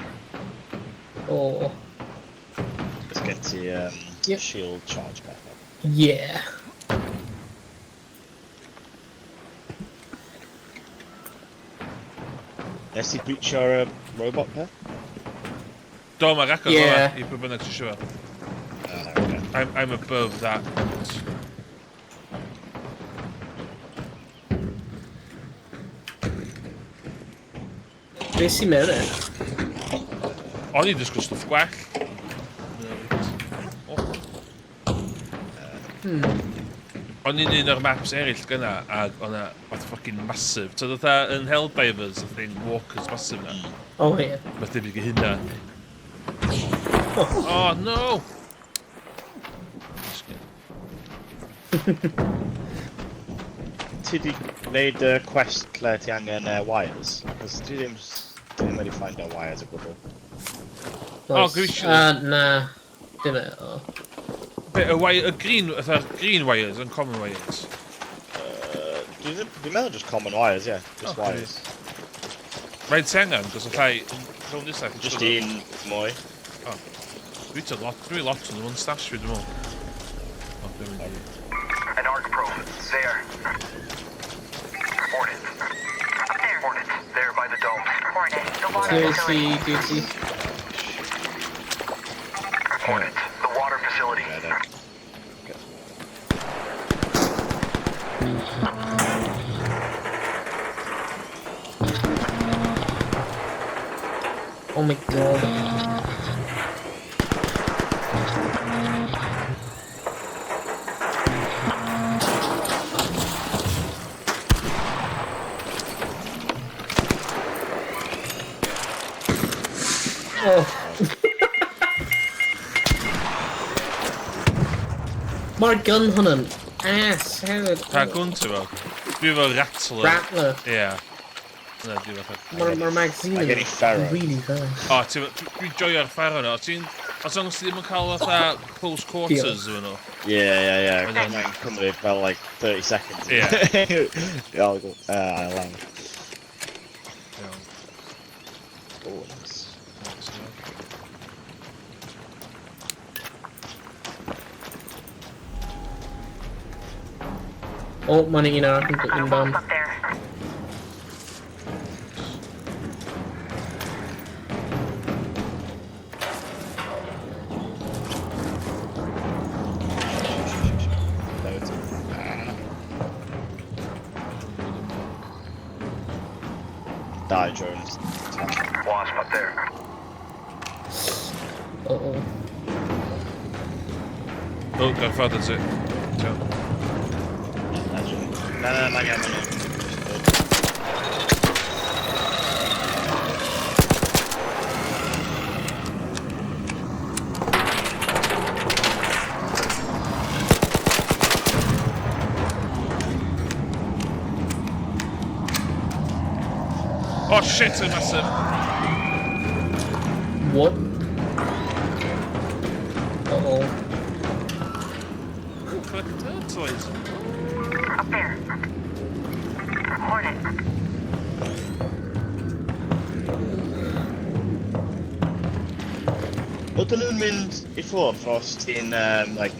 Oh. Let's get the Yep. shield charge back up. Yeah. Nes ti breachio'r robot peth? Do, mae'r agor Yeah. i pwy bynnag sy'n siŵr. Ah, okay. I'm above that. Be sy'n mewn e? O'n i'n disgwyl stwff gwell. Oh. O'n i'n un o'r maps eraill gyna, ac o'na fath fucking massive. So fatha yn Helldivers, y thing walkers massive na. Oh, ie. Fath debyg i hynna. Oh, no! Ti di gwneud y quest lle ti angen wires? Cos dwi ddim wedi find out wires o gwbl. Oh, grisio. Na. Dim e. Oh. Be, y wire, y green, fatha'r green wires and common wires. Dwi'n meddwl just common wires, yeah. Just Oh, wires. Mae'n ti angen, cos allai, rhwng nesaf... Just un mwy. Oh. Dwi lot yn nhw'n stash fi, dwi'n meddwl. Oh, dwi'n mynd i... An arc probe. There. Hornets. Up there. Hornets. There by the domes. Hornet. The water Dwi facility. ti, dwi ti. Hornets. The water facility. Yeah, there. Okay. Oh my god. Oh. Mae'r gun hwnna'n ass hefyd. Pa gwn ti fo? Dwi efo Rattler. Rattler. Ie. Na, dwi efo... Mae'r magazine Mae gen i Pharaoh. really fast. O, ti dwi'n joio'r Pharaoh na. Os o'n ti ddim yn cael fatha close quarters efo nhw. Yeah. Mae'n Mae'n cymryd fel like 30 seconds. Yeah. Yeah, I'll go. I'll land. Iawn. Oh, nice. Oh, mae'n un arall yn Got a un bam. wasp up there. Loads. Ah. Die drones. Wasp up there. Uh-oh. Oh, gael ffordd at it. Iawn. Legend. No, mae'n iawn, mae'n iawn. Oh shit, yn massive. What? Uh-oh. Oh, collect toys. Up there. Hornet. Ydyn nhw'n mynd i ffwrdd os ti'n, like,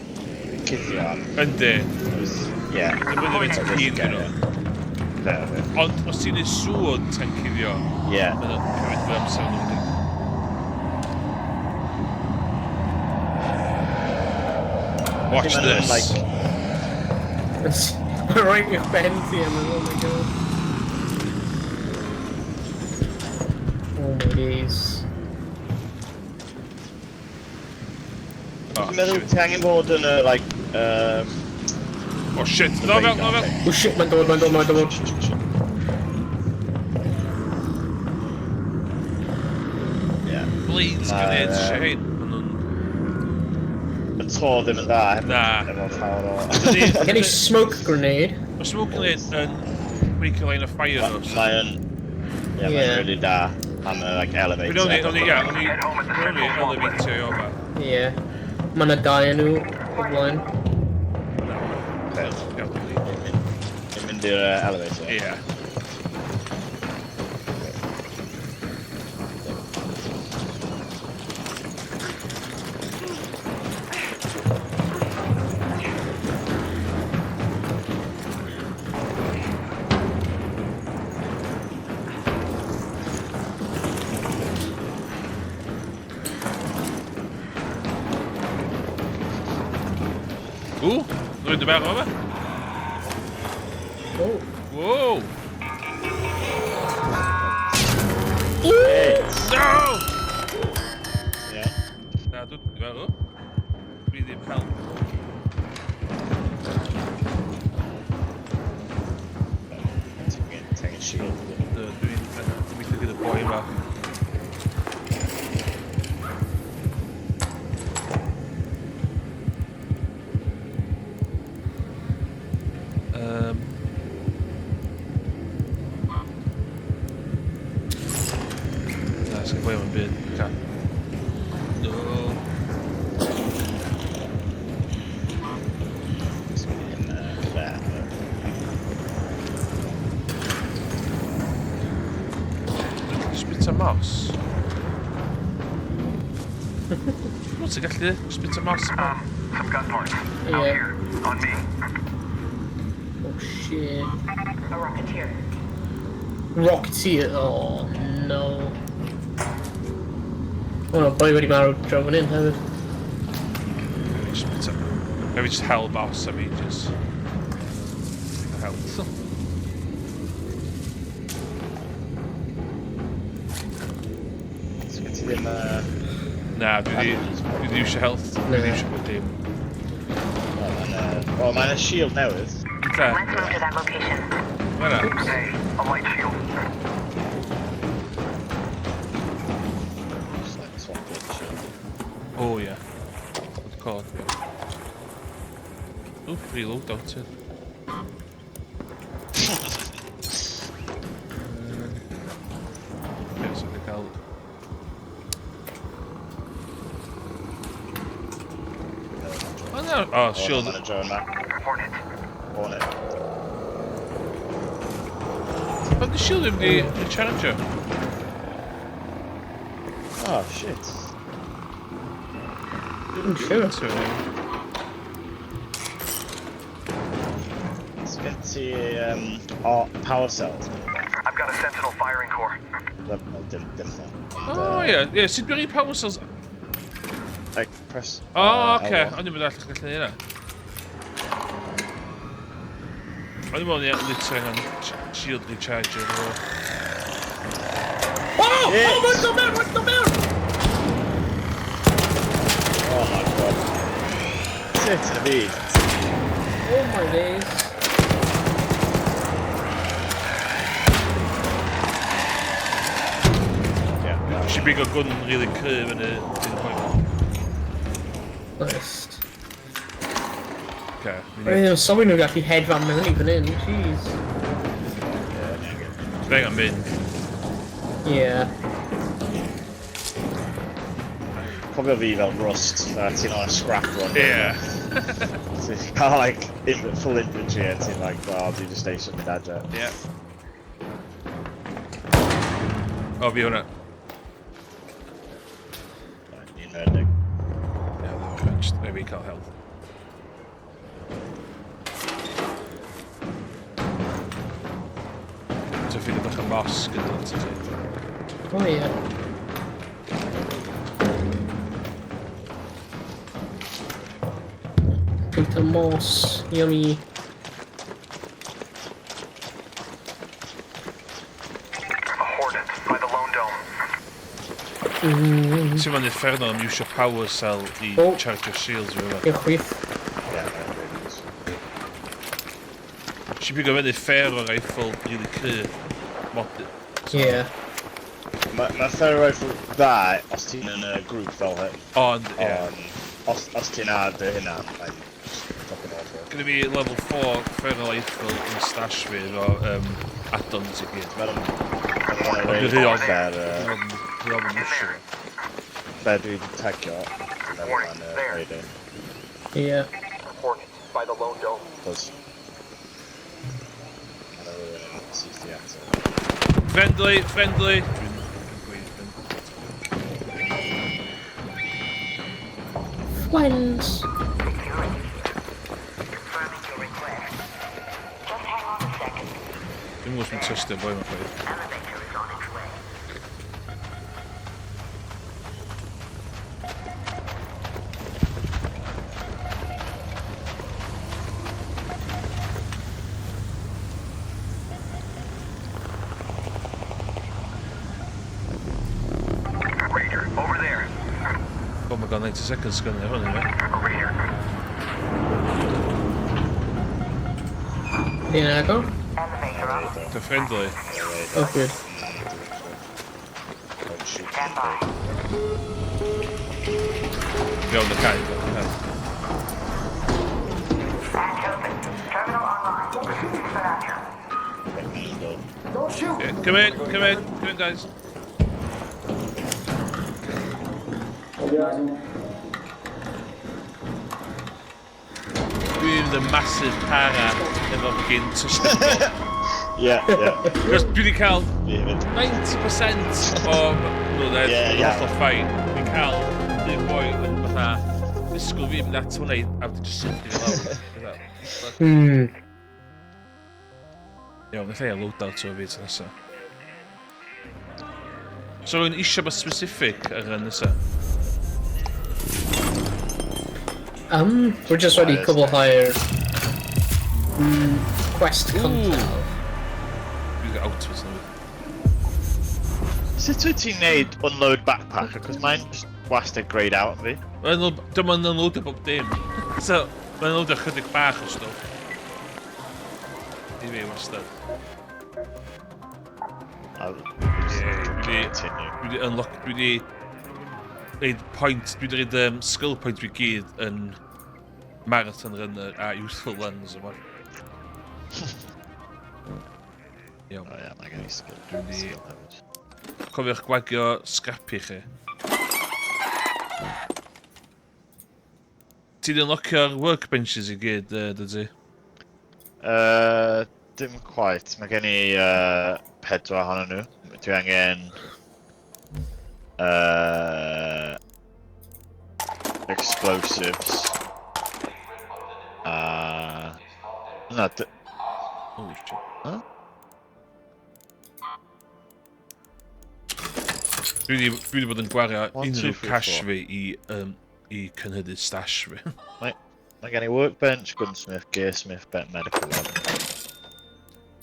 cuddio am? Yndi. Yeah. Dwi'n mynd i fynd cyn dyn nhw. Okay. Ond os ti'n neud sŵn tan cuddio, Yeah. mae'n cymryd fwy amser nhw. Yndi. Watch Maen nhw'n, this. Like, Right i'ch ben ti am oh my god. Oh my days. Oh, Dwi'n meddwl shit. ti angen bod yn y, like, Oh shit, no fel, no fel. Oh shit, mae'n dod, mae'n dod, mae'n dod. Yeah. Blades Na, grenades, ie. shit. Maen nhw'n... Y to ddim yn dda. Na. Efo llawer o... Mae gen i smoke grenade. Mae smoke grenade yn make a line of fire nhw. Mae'n... Yeah, mae'n Yeah. really da am y, like, elevator. Dwi'n o'n i, ia, o'n i, o'n i elevator i oma. Yeah. Mae yna dau yn nhw o blaen. Okay. Iawn. Yn mynd i'r elevator. Ie. Rwy'n dy meddwl yma? Oh. Whoa! No! Yeah. Na, dwi'n meddwl. Dwi ddim help. Ti'n shield. Dwi'n gweithio gyda boi yma. Na, sgyn boi yma'n byd. Ca. No. In there. Just bit o moss. Wel, ti'n gallu just bit o moss yma. Some gun parts. Out Yeah. here. On me. Oh shit. A rocketeer. Rocketeer. Oh no. Oh no, boi wedi marw draw fan hyn hefyd. Just bit o... Maybe just hel moss am ages. Help. So gen ti ddim... Na, dwi di eisiau health. Dwi di eisiau bod dim. Wel, mae'n y shield newydd. Okay. Let's move to that location. Mae'na. Hey, a light shield. Just like swap it, shield. Oh, yeah. Good call. Ooh, free loadout too. Okay, so dwi'n cael... Oh no! Oh, shield. Mae'n y drone ma. Hornet. Hornet. But the shield ddim di recharge. Oh, shit. I'm sure. So, So gen ti oh, power cells. I've got a Sentinel firing core. Dim, dim thing. Oh, yeah. Yeah, sut dwi'n power cells? Like, press... Oh, okay. L1. O'n i'n mynd allan gallu neud hynna. O'n i'n meddwl ni literally angen shield recharger efo. Oh! Oh, what's the man? What's the man? Oh my god. Sut yn y byd? Oh my days. Yeah. Nes i bigo gun really cryf yn y boi. Nice. Okay. Roedd sylwi nhw gallu hedfan mewn i fan hyn, jeez. Dwi'n angen mynd. Yeah. Cofio fi fel Rust, a ti'n on a scrap run. Yeah. Ti'n cael like full inventory a ti'n like, oh, dwi just eisiau mynd adre. Yeah. O, fi hwnna. Right, ni'n redig. Yeah, just maybe cael health. So ffeindio bach o moss gyda lot o chi. Oh yeah. Bwyta moss, yummy. A Hornet by the Lone Dome. Ti'n mynd inferno am iwsio power cell i Oh. charge your shields i fyma. I'r chwith. Yeah, really is. Nes i bigo fyny Ferro rifle really cry. Mod. Yeah. Mae ma Ferro Rifle dda os ti'n yn y grŵp fel hyn. Ond, ie. Ond, os ti'n ar dy hynna, mae'n just fucking awful. Gyda fi level 4 Ferro rifle yn stash fi efo add-ons i gyd. Mae'n Ond Mae'n dwi rhy ofn. Fair, Dwi ofn iwsio. Fair dwi wedi tagio. Dwi'n meddwl mae'n rhaid i. Yeah. Hornet by the Lone Dome. Cos... Mae'n rhywun yn syth i ato. Friendly, friendly. Dwi'n gweud Friends. Confirming your request. Just hang on a second. Dwi'n gwybod os dwi'n trystio boi ma'n chwaith. Elevator is on its way. gael 90 seconds sgynnu ar hwn, yma. Over here. Ni'n agor? Elevator up. The friendly. Oh, good. Don't shoot. Stand by. Fewn y cae. Fewn y cae. Hatch open. Terminal online. Don't shoot! Yeah, come in, come in, come in, guys. Dwi'n mynd yn massive para efo fucking twisted ball. Yeah. Cos dwi wedi cael Fi hefyd. 90% o... No, they're Ie. hollol fine. Dwi'n cael un boi yn fatha disgwyl fi mynd at hwnna a wedyn just syth i fi lawr. Fatha, Iawn, ella i loadout o fi tro nesa. So rwy'n eisiau bod specific ar y nesa. We're just ready Wires. cwblhau'r quest cyntaf. Dwi'n gael outfit newydd. Sut wyt ti'n neud unload backpack? Achos mae'n just wastad greyed out yn fi. Dyma'n unloadio bob dim. So, mae'n unloadio chydig bach o stwff. I fi wastad. I'll Ie, continue. dwi wedi unlock, dwi wedi reid point, dwi wedi reid skill point fi gyd yn marathon runner a useful runs yma. Iawn. Oh yeah, mae gen i skill. Dwi wedi- skill hefyd. Cofiwch gwagio scrappy chi. Ti di unlockio'r workbenches i gyd, dydy? Dim quite. Mae gen i pedwar ohonyn nhw. Dwi angen explosives. Na, Holy shit. Huh? Dwi wedi bod yn gwario One, two, unrhyw three, cash four. fi i cynhyrchu stash fi. Mae gen i workbench, gunsmith, gearsmith, bet medical lab.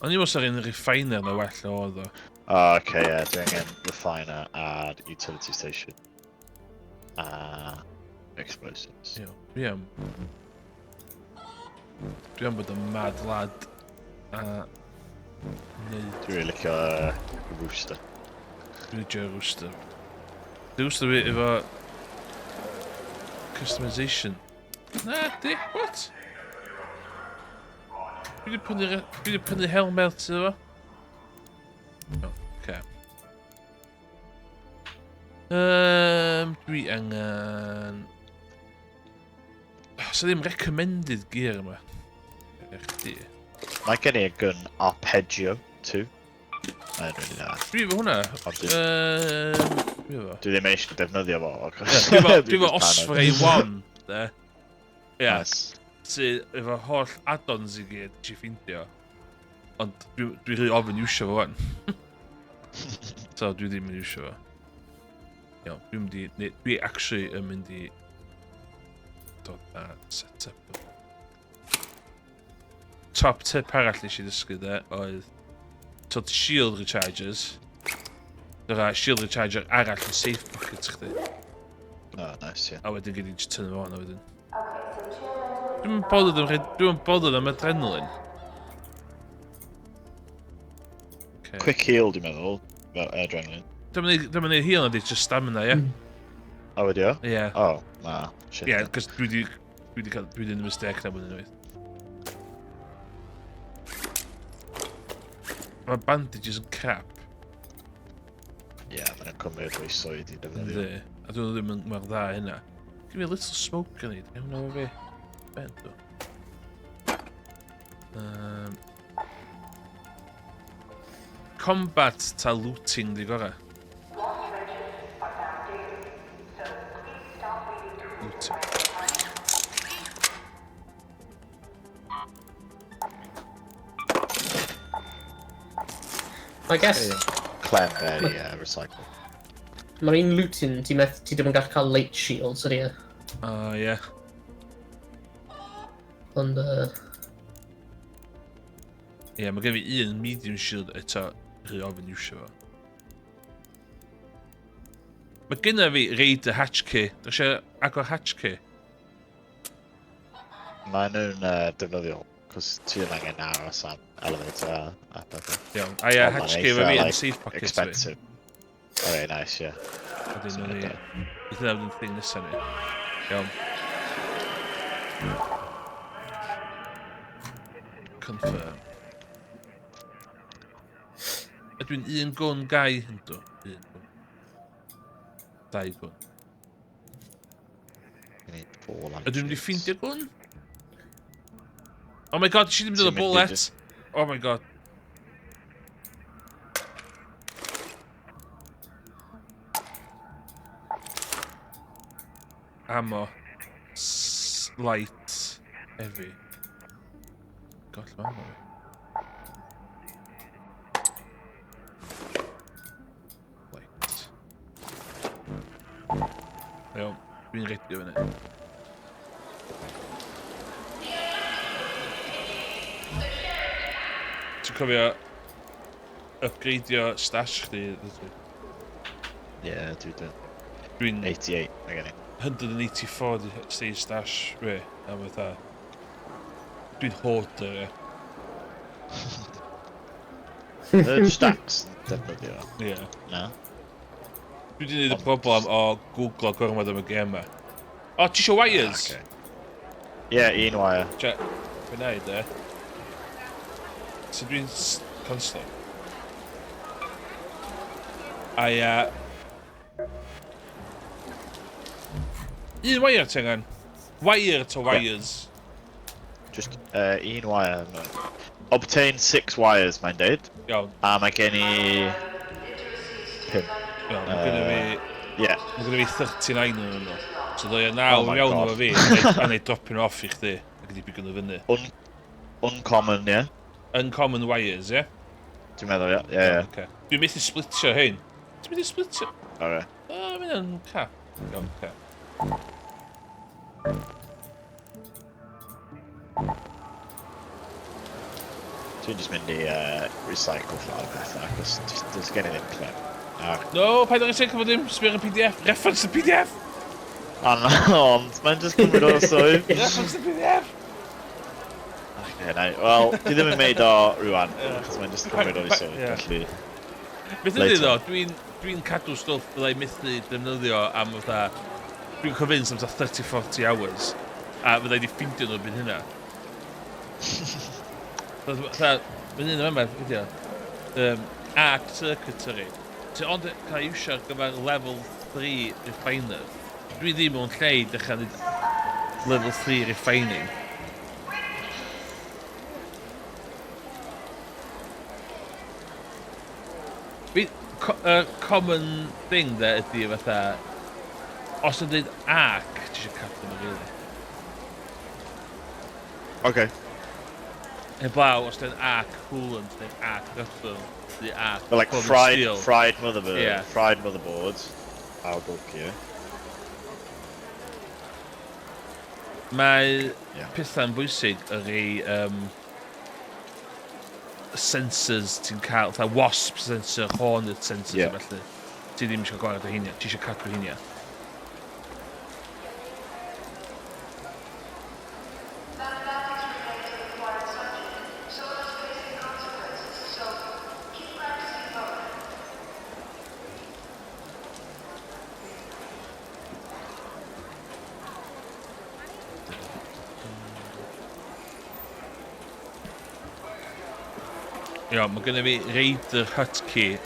O'n i'n meddwl un refiner na well o oedd o. Oh, okay, yeah, dwi angen refiner and utility station. A explosives. Ie, dwi am bod yn mad lad a neud. Dwi'n really licio rooster. Dwi'n licio rooster. Di rooster fi efo customization. Na, di, what? Dwi wedi prynu helmet iddo fo. Oh, okay. Dwi angen. Oh, so ddim recommended gear yma. I chdi. Mae gen i a gun arpeggio too. Mae'n really dda. Dwi efo hwnna. Ond Dwi efo. Dwi ddim eisiau defnyddio fo. Ie, dwi efo just Osprey 1, de. Ie, Nice. sydd efo holl add-ons i gyd ti ffeindio. Ond dwi rhy ofyn iwsio fo wan. So dwi ddim yn iwsio fo. Iawn, dwi'n mynd i... Neu, dwi actually yn mynd i dod â set-up. Top tip arall nes i ddysgu de oedd tod shield rechargers. Dyna shield recharger arall yn safe pocket chdi. Oh, nice, yeah. A wedyn gyd i just tynnu fo on a wedyn. Dwi'm yn bothered am adrenaline. Okay. Quick heal, dwi'n meddwl. Fel adrenaline. Dwi'm yn neud heal na di, just stamina, ie? Oh, ydi o? Ie. Oh, na. Shit. Ie, cos dwi wedi neud mistake na mwyn unwaith. Mae bandages yn crap. Ie, yeah, maen nhw'n cymryd oesoedd i defnyddio. Yndi. A dwi ddim yn mor dda hynna. Give me a little smoke grenade. Ewn efo fi. Ben, do. Combat ta looting di gorau? Looting. I guess Cranberry recycle. Mae'r un looting, ti'n methu, ti ddim yn gallu cael light shields, ydy e? Ah, ie. Ond, Ie, mae gen fi un medium shield eto rhy ofyn iwsio fo. Mae gynna fi Raider hatch key. Dwi eisiau agor hatch key. Mae nhw'n defnyddiol, cos ti ddim angen aros am elevator a pethau. Iawn. A ia, hatch key efo fi yn safe pocket fi. Expensive. Alright, nice, yeah. A dyn nhw'n ni... Bydd hynna yn thing nesaf ni. Iawn. Confirm. Ydw i'n un gwn gai? Yndw. Un gwn. Dau gwn. Ydw i'n mynd i ffeindio gwn? Oh my god, si ddim dod o bullet! Oh my god. Ammo. Light. Heavy. God, lle mae ammo fi? Light. Iawn, dwi'n ready fyny. Ti'n cofio upgradeio stash chdi? Ie, yeah, dwi'n... Dwi'n... 88, mae gen i. 184 di stage stash fi, a fatha... Dwi'n hoarder, ie. Yr stacks yn defnyddio. Ie. Na? Dwi wedi gwneud y problem o googlo gormod am y gêm ma. O, ti eisiau wires? Ah, okay. Ie, yeah, un wire. Che, fe na i de. So dwi'n console. A ia... Un wire ti angen? Wire to wires? Yeah. Just un wire. Obtain 6 wires, mae'n deud. Iawn. A mae gen i... 5. Iawn, mae gen i fi... Yeah. Mae gen i fi 39 yn nhw. So ddoi e naw Oh my iawn God. efo fi, a neud dropio nhw off i chdi, ac ydi bigo nhw fyny. Uncommon, ie? Yeah? Uncommon wires, ie? Yeah? Dwi'n meddwl, ie. Ie, ie. Okay. Dwi'n methu splitio hyn. Ti'n methu splitio? Alright. O, mae hynna'n ca. Iawn, ca. Dwi'n just mynd i recycle llawer o pethau, achos does gen i ddim clip. No, paid â recycle fo dim, sbio ar y PDF, reference y PDF! O na, ond mae'n just cymryd o'r swydd. Reference y PDF! Okay, na, wel, dwi ddim yn mynd o rwan, achos mae'n just cymryd o'r swydd, felly... Beth ydy ddo, dwi'n cadw stwff byddai methu defnyddio am fatha... Dwi'n convinced am fatha 30-40 hours, a fyddai di ffindio nhw erbyn hynna. Fatha, mae'n un o'n yma, ydy o. Arc circuitry. Ti ond cael ei iwsio ar gyfer level 3 refiner. Dwi ddim mewn lle i dechrau neud level 3 refining. Fi, common thing de ydy fatha, os yn dweud arc, ti eisiau cadw nhw really. Okay. Heblaw, os dweud arc coolant neu arc rubber, neu arc But like carbon steel. fried motherboard, Yeah. fried motherboards, I'll go here. Mae Yeah. pethau'n bwysig yr ei sensors ti'n cael, fatha wasp sensor, hornet sensors Yeah. a felly. Ti ddim eisiau gwared o heina, ti eisiau cadw heina. Iawn, mae gennym fi Raider Hut Key.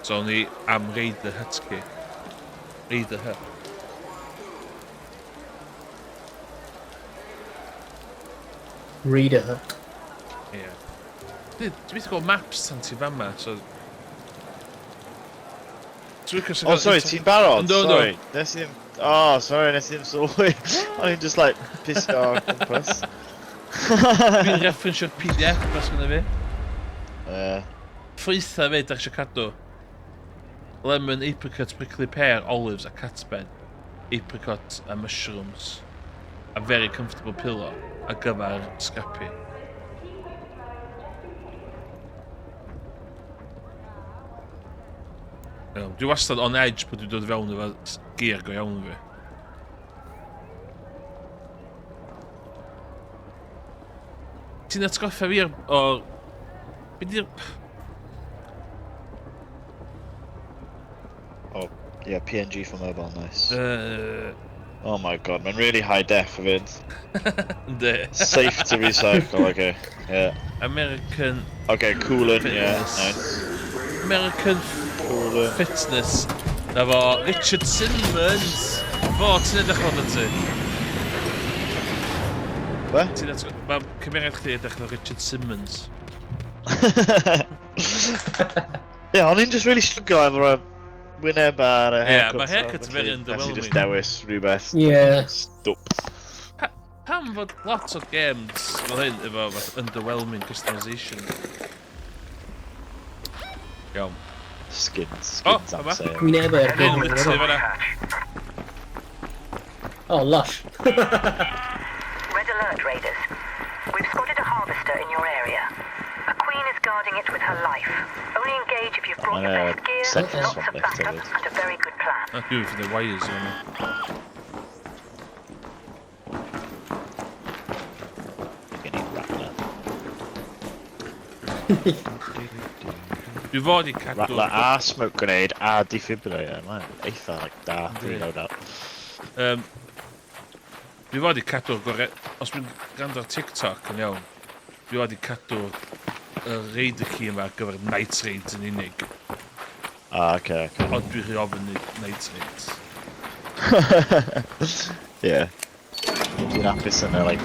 So o'n i am Raider Hut Key. Raider Hut. Raider Hut. Ie. Yeah. Dwi'n methu gweld maps tan ti fama, so... Oh, sorry, ti'n barod? Yndw, yndw. Sorry, nes i ddim... Oh, sorry, nes i ddim sylwi. O'n i'n just like, pissed off gwmpas. Dwi'n referensio'r PDF beth gynna fi. Ffrwythau fe, dach eisiau cadw. Lemon, apricot, prickly pear, olives a catben. Apricot a mushrooms. A very comfortable pillow ar gyfer scrappy. Iawn. Dwi wastad on edge bod dwi'n dod fewn efo gear go iawn fi. Ti'n atgoffa fi o'r... Be di'r... Oh, yeah, PNG for mobile, nice. Oh my god, mae'n really high def hefyd. Yndi. Safe to recycle, okay, yeah. American... Okay, coolant, yeah, Fitness. Nice. American Coolant. Fitness. Na fo, Richard Simmons. Fo, ti'n edrych fel ti? Be? Ti'n edrych... Mae cymeriad chdi edrych fel Richard Simmons. Yeah, o'n i'n just really struggle efo'r wyneb a'r Ie, haircut. mae haircut very Nes i just underwhelming. dewis rhywbeth. Yeah. Stwp. Pam fod lot o games fel hyn efo fath underwhelming customisation? Iawn. Skins, Oh, skins am yma. sale. Gwyneb ar Hyn literally fan'na. Oh, lush. Red alert, Raiders. We've spotted a harvester in your area. A queen is guarding it with her life. Only engage if you've brought your Mae'n best gear, central lots of swap lift backup, hefyd. and a very good plan. Na, dwi'n ffeindio wires yma. Gen i Rattler. Dwi fod i cadw... Rattler a smoke grenade a defibrillator. Mae'n eitha like, da, Yndi. dwi'n load up. Dwi fod i cadw'r gore... Os dwi'n gwrando ar TikTok yn iawn, dwi fod i cadw'r y raider key yma ar gyfer night raids yn unig. Ah, okay. Ond dwi rhy ofn neud night raids. Yeah. Dwi'n hapus yn y, like,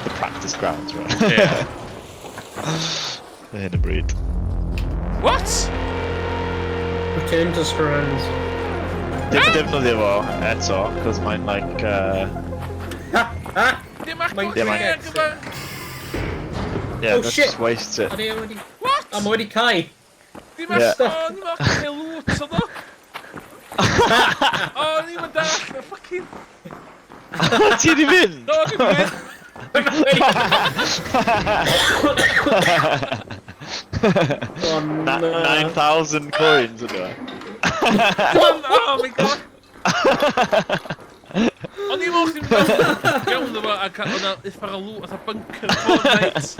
the practice grounds, right? Yeah. Hyn y bryd. What? Return to Speranza. Dim defnyddio fo eto, cos mae'n like, Dim ac Mae'n Ie, mae'n- gyda... Yeah, Oh, that shit. just wastes it. Are they already... What? I'm already Kai. Dim Yeah. ac... O, ni'n meddwl cael loot o ddo. O, ni'n mynd all, fucking... Ti di fynd? No, dwi'n mynd. Oh, Na no. 9,000 coins ynddo fe. Oh my god. O'n i'n meddwl chdi'n mynd iawn efo a cael o'na uffar o loot fatha bunker Fortnite.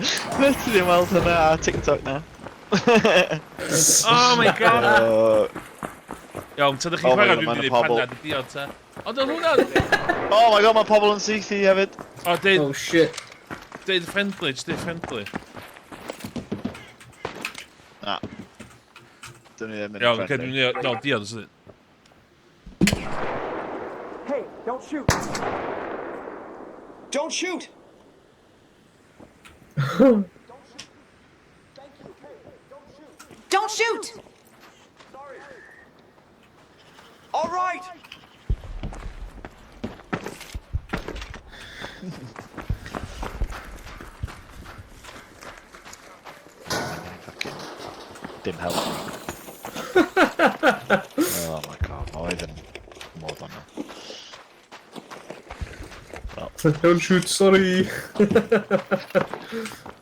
Ti ddim weld hynna ar TikTok na. Oh my god. Iawn, ta ddech chi'n Oh my chwarae God, dwi'n ma' mynd i 'na pobl. panad i diod ta. Ond oedd hwnna... Oh my god, mae pobl yn saethu hefyd. O, deud, Oh, shit. deud friendly, just deud friendly. Na. Dyn ni ddim yn Iawn, oce, friendly. dwi'n mynd i... No, diod, isn't it? Hey, don't shoot! Don't shoot! Don't shoot! All right! Fucking dim help. Oh my god, mae oedd yn mod o'n Well, Don't shoot, sorry.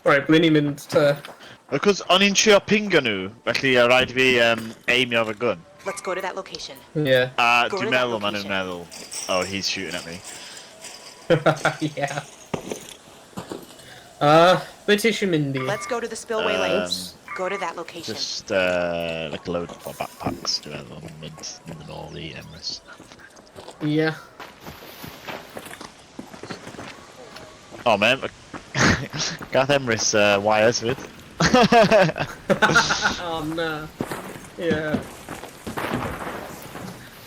Alright, ble ni'n mynd te? Because o'n i'n trio pingo nhw, felly a rhaid fi aimio fy gun. Let's go to that location. Yeah. A Go to dwi'n that meddwl maen nhw'n location. meddwl, oh, he's shooting at me. Yeah. Be ti eisiau mynd i? Let's go to the spillway lanes. Go to that location. Just, like load up our backpacks, dwi'n meddwl, mynd yn ôl i Emrys. Yeah. Oh man, gath Emrys wires fyd. Oh no. Yeah.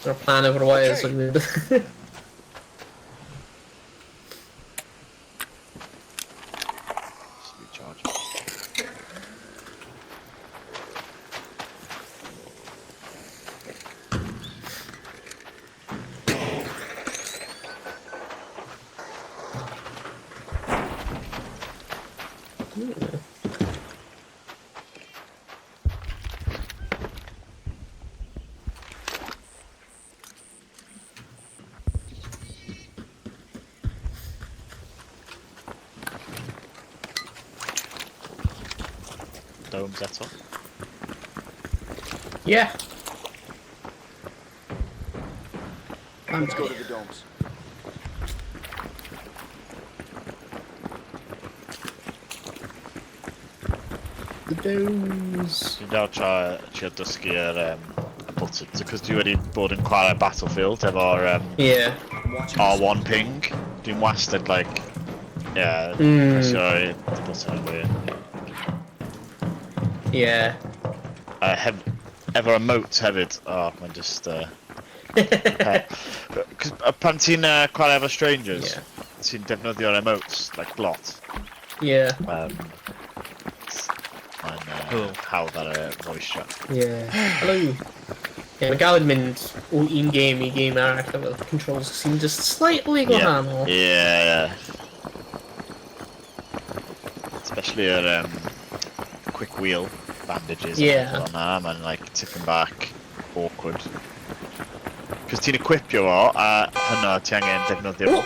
Dyna'r plan efo'r wires o'n mynd. Just recharge. Domes eto. Yeah. I'm Let's go ready. to the domes. The domes. Dwi'n dal tra trio dysgu'r y buttons, cos dwi wedi bod yn chwarae Battlefield efo'r Yeah. R1 ping. Dwi'n wastad, like, yeah, presio y button yn weird. Yeah. Efo emote hefyd, oh, mae'n just... Cos pan ti'n chwarae efo strangers, ti'n defnyddio'r emotes, like, lot. Yeah. Mae'n Hello. hawdd ar y voice chat. Yeah. Hello. Yeah, mae gael yn mynd o un game i game arall efo controls sy'n just slightly gwahanol. Yeah. Especially yr quick wheel bandages. Yeah. Fel na, mae'n like tipyn bach awkward. Cos ti'n equipio fo, a hynna ti angen defnyddio fo.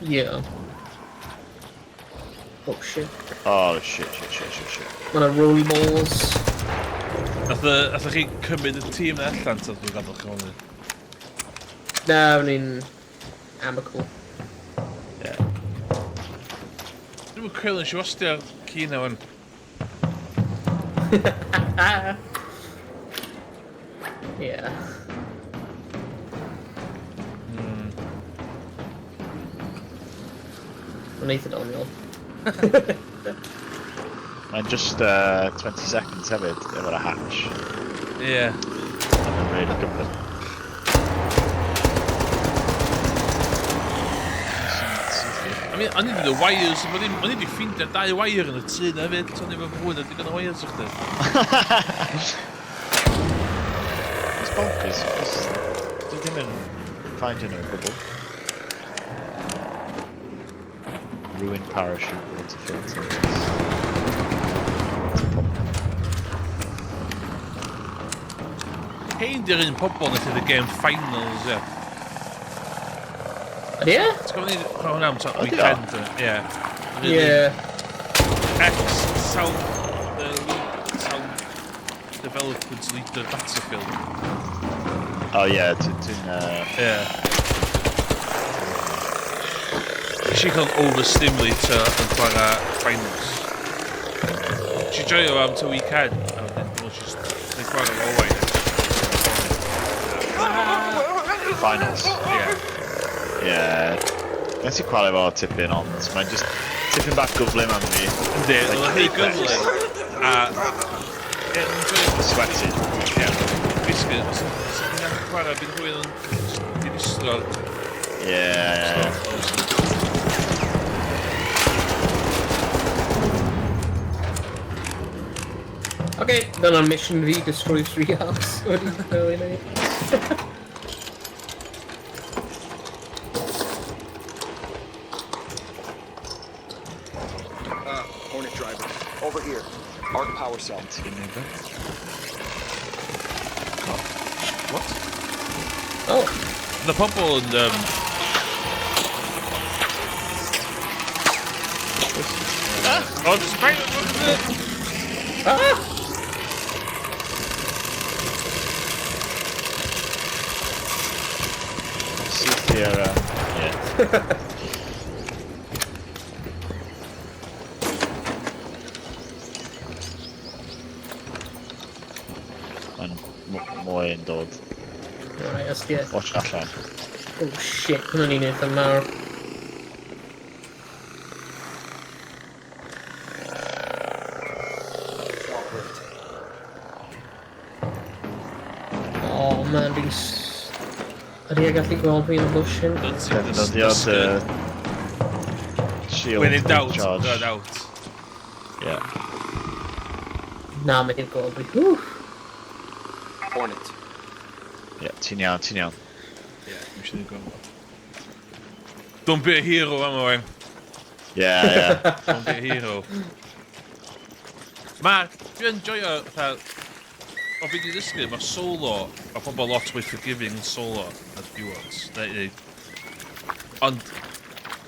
Yeah. Oh shit. Oh shit, shit, shit, shit, shit. Mae 'na rolly balls. Nathoch chi cymryd y tîm na allan ta dwi'n gadael chi hwnna? Na, o'n i'n amicable. Yeah. Dwi'n mynd yn siwastio'r ci na wan. Yeah. Mae'n eitha doniol. Mae'n just 20 seconds hefyd efo'r hatch. Yeah. Mae'n really gyflym. I mean, o'n i wedi wires, o'n i wedi ffeindio dau wire yn y tŷ na hefyd, so o'n i efo fwy na digon o wires i chdi. It's bonkers, cos dwi ddim yn ffindio nhw o gwbl. Ruined parachute, water filter. It's a problem. Hein di'r un pobol nath i the game finals, ie. Ydy e? Ti'n gwybod ni chwarae hwnna am top Ydy o? weekend, ie. Yeah. Ex-South South Development Leader Battlefield. Oh yeah, ti'n... Yeah. Nes i cael overstimulator yn chwarae finals. Nes i joio am ta weekend, a wedyn, well, just yn chwarae fo owain. Finals. Yeah. Yeah. Nes i chwarae fo tipyn ond mae'n just tipyn bach gyflym am fi. Yndi, oedd o'n rhy gyflym. A... Ie, nhw'n joio... Sweaty. Ie. Basically, os ydyn ni'n chwarae, bydd rhywun yn dinistro'r... Yeah. Okay, dyna mission fi, destroy three arks. Wedi cael ei wneud. Hornet driver. Over here. Arc power cell. What? Oh. The pobl yn... Oh, just bang it! Ah! Syth i'r... Yeah. Mae'n mwy yn dod. Alright, let's get... Watch allan. Oh shit, hwnna'n un eitha mawr. Oh man, fi'n... Ydy e gallu gweld fi yn y bush hyn? Defnyddio dy... Shield When in doubt, charge. run out. Yeah. Na, mae hi'n gweld fi. Whew. Hornet. Yeah, ti'n iawn, ti'n iawn. Yeah, dwi'n siŵr gweld. Don't be a hero, am Owen. Yeah. Don't be a hero. Ma, dwi'n enjoyo, fatha, o fi di ddysgu, mae solo, mae pobl lot mwy forgiving yn solo na duos. Ond,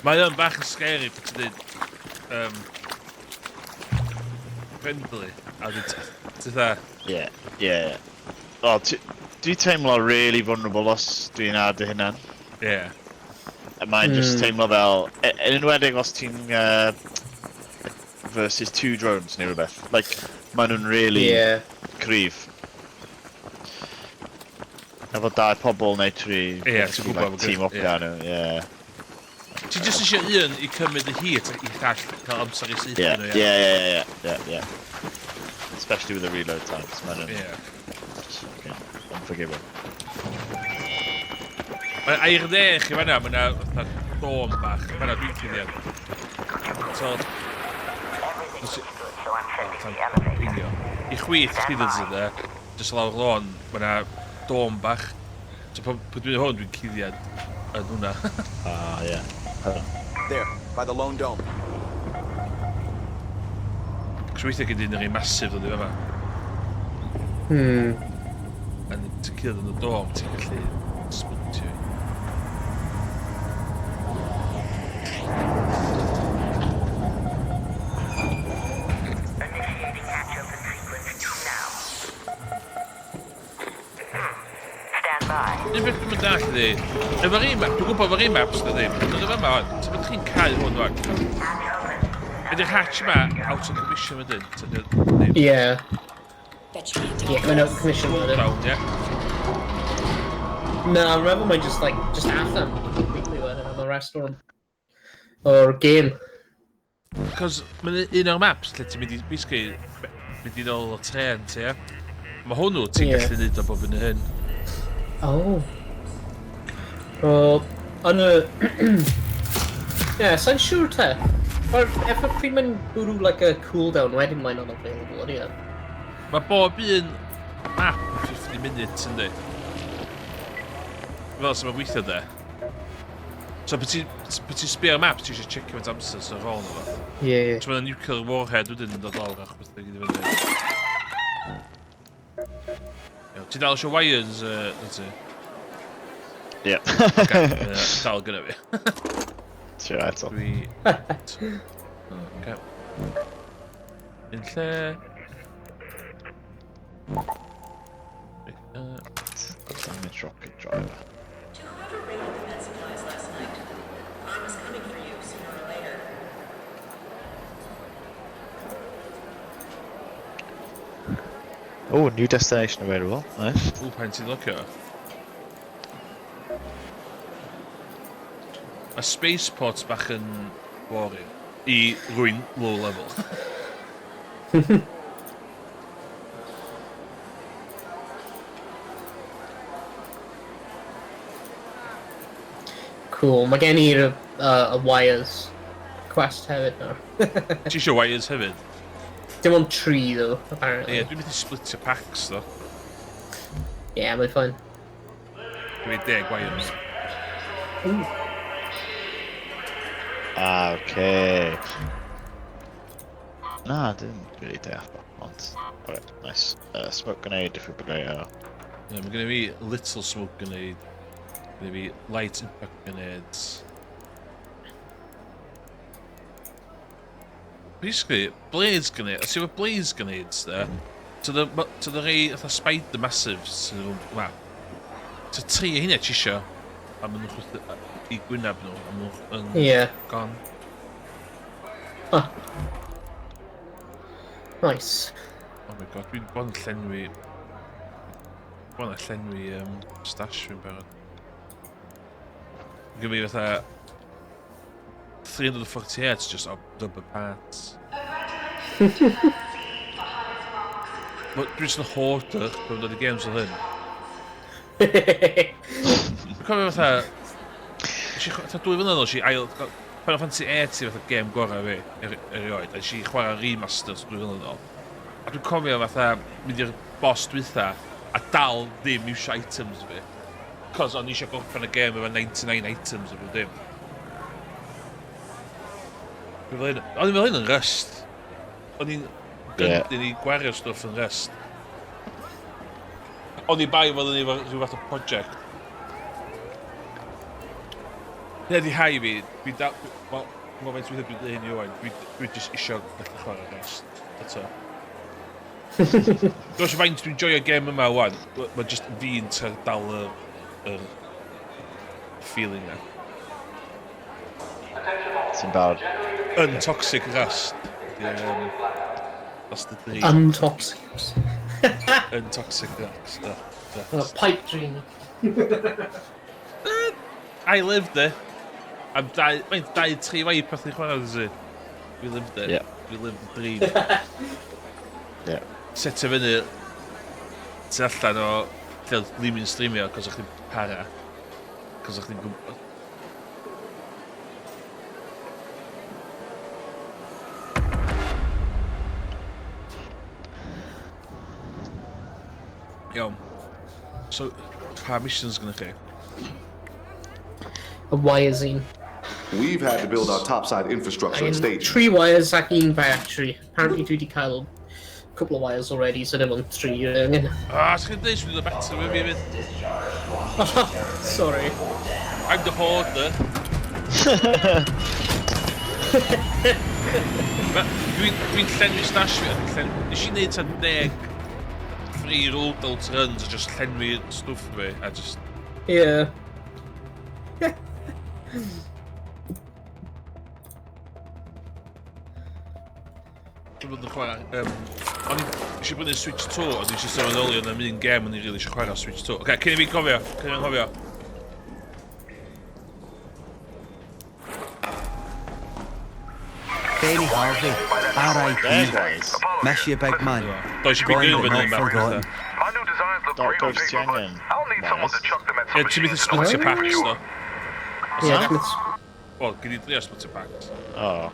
mae o'n bach yn scary pan ti'n dweud, friendly. A dwi ti dda... Ie, ie. O, dwi teimlo really vulnerable os dwi'n ar dy hunan. Ie. A Mae'n just teimlo fel... Yn enwedig os ti'n versus two drones neu rhywbeth. Like, maen nhw'n really cryf. Efo dau pobl neu tri. Ie, ti'n gwybod, like, ma' team up ie. yeah. nhw, ie. Ti jyst eisiau un i cymryd y hit i llall cael amser i saethu nhw, Ie. Especially with the reload times, maen nhw'n just fucking unforgiving. Mae air dde chi fan'na, mae yna fatha dome bach. Fan'na dwi'n cuddiad. So... Pingio. I chwith chdi ddod sydd e, jyst lawr lôn, mae yna dome bach. So pan dwi'n hwn, dwi'n cuddiad yn hwnna. Ah, ie. There, by the lone dome. Cos weithiau gyd un o'r un massive dod i fama. A ti'n cuddiad yn y dome, ti'n gallu spotio. Initiating hatch open sequence now. Stand by. Un beth dwi'n mynd all ydi, efo'r un map, dwi'n gwybod efo'r un maps na ddim, ond efo yma, ti'n mynd chi'n cael hwn rwan. Ydy'r hatch yma out of commission wedyn? Ddim? Ie. Ie, mae'n out of commission wedyn. Down, ie? Na, I'm meddwl mae'n just like, just allan completely wedyn am y rest o'r game. Cos mae'n un o'r maps lle ti'n mynd i, basically, mynd i nôl o tren, ti, ie? Mae hwnnw, ti'n gallu neud o bob yn hyn. Oh. O, yn y... Ie, sa'n siŵr te. O'r, efo pryd mae'n bwrw like a cooldown wedyn mae'n unavailable, ydy e? Mae bob un map yn 50 minutes, yndi? Fel sy'n mae'n gweithio de. So, pan ti'n sbio ar map, ti eisiau checio faint amser sy'n ar ôl nhw fo. Ie. So mae'n nuclear warhead wedyn yn dod lawr a'ch beth i gyd i fyny. Iawn, ti dal eisiau wires, na ti? Ie. Ocê, dal gyda fi. Ti eto. Dwi... Ocê. Un lle... Damage rocket driver. To whoever raided the med supplies last night, I was coming for you sooner or later. Oh, new destination available. Nice. Ww, pa'n ti'n licio? Mae spaceport bach yn boring i rwy'n low level. Cool. Mae gen i'r y wires quest hefyd nawr. Ti eisiau wires hefyd? Dim ond tri though, apparently. Ie, dwi'n mynd i splitio packs though. Yeah, mae'n fine. Dwi'n mynd 10 wires. Ooh. Ah, okay. Na, didn't really deall. Ond, alright, nice. Smoke grenade, defibrillator. Yeah, mae gen i fi little smoke grenade. Gen i fi light impact grenades. Basically, blaze grenade. Os efo blaze grenades there, to the rei fatha spider massives sydd yn map. To tri o hynna ti isio, a maen nhw'n chwythu i gwynab nhw, a maen nhw'n gone. Ah. Nice. Oh my god, dwi'n bod yn llenwi... Bod yn llenwi stash fi'n barod. Dwi'n gymryd fatha 348 just o rubber parts. Dwi'n just yn hoarder pan dod i games fel hyn. Dwi'n cofio fatha... Fatha 2 flynedd nôl, i ail... Final Fantasy 8 i fatha game gorau fi erioed, a nes i chwarae remasters 2 flynedd nôl. A dwi'n cofio fatha mynd i'r boss dwytha a dal ddim iwsio items fi. Cos o'n i eisiau gorffen y game efo 99 items o bob dim. Dwi'n fel hyn, o'n i fel hyn yn Rust. O'n i'n gyndyn i gwario stwff yn Rust. O'n i bai fod yn efo rhyw fath o project. Hynna di hau fi, dwi da... Wel, dwi'n gwybod faint weithiau dwi'n dweud hyn i Owain, dwi just isio gallu chwarae Rust. Eto. Dwi'n siŵr faint dwi'n joio game yma wan. Mae just fi'n trio dal y feeling na. Ti'n barod? Untoxic Rust. That's the dream. Untoxic. Untoxic Rust. A pipe dream. I lived it. I'm dau, mae'n dau, tri waith peth i'n chwarae, dwi. We lived it. Yeah. We lived the dream. Yeah. Setio fyny tu allan o lle oedd ddim yn streamio, cos o'ch chi'n para. Cos o'ch chi'n gwybod. Iawn. So, pa missions gyda chi? A wiresine. We've had to build our topside infrastructure in stages. Tri wires ac un battery. Apparently dwi wedi cael couple of wires already, so dim ond tri yw angen. Ah, sgyn dweud sy'n mynd o better with fi hefyd. Sorry. I'm the hoarder. Dwi'n llenwi stash fi. Nes i wneud tan 10 free loadout runs a just llenwi stwff fi a just... Yeah. Dwi'n bod yn chwarae... O'n i eisiau brynu Switch 2, ond eisiau sylweddoli o'n am un gem o'n i really eisiau chwarae Switch 2. Oce, cyn i fi cofio, cyn i fi cofio. Benny Harvey, R.I.P. Miss you, big man. Do eisiau big Gone un but fyny not yma. forgotten. Dark Ghost ti angen. Nice. Ie, ti'n mynd i splitio packs, do? Yeah, ti'n mynd... Wel, gyd i drio splitio packs. Oh.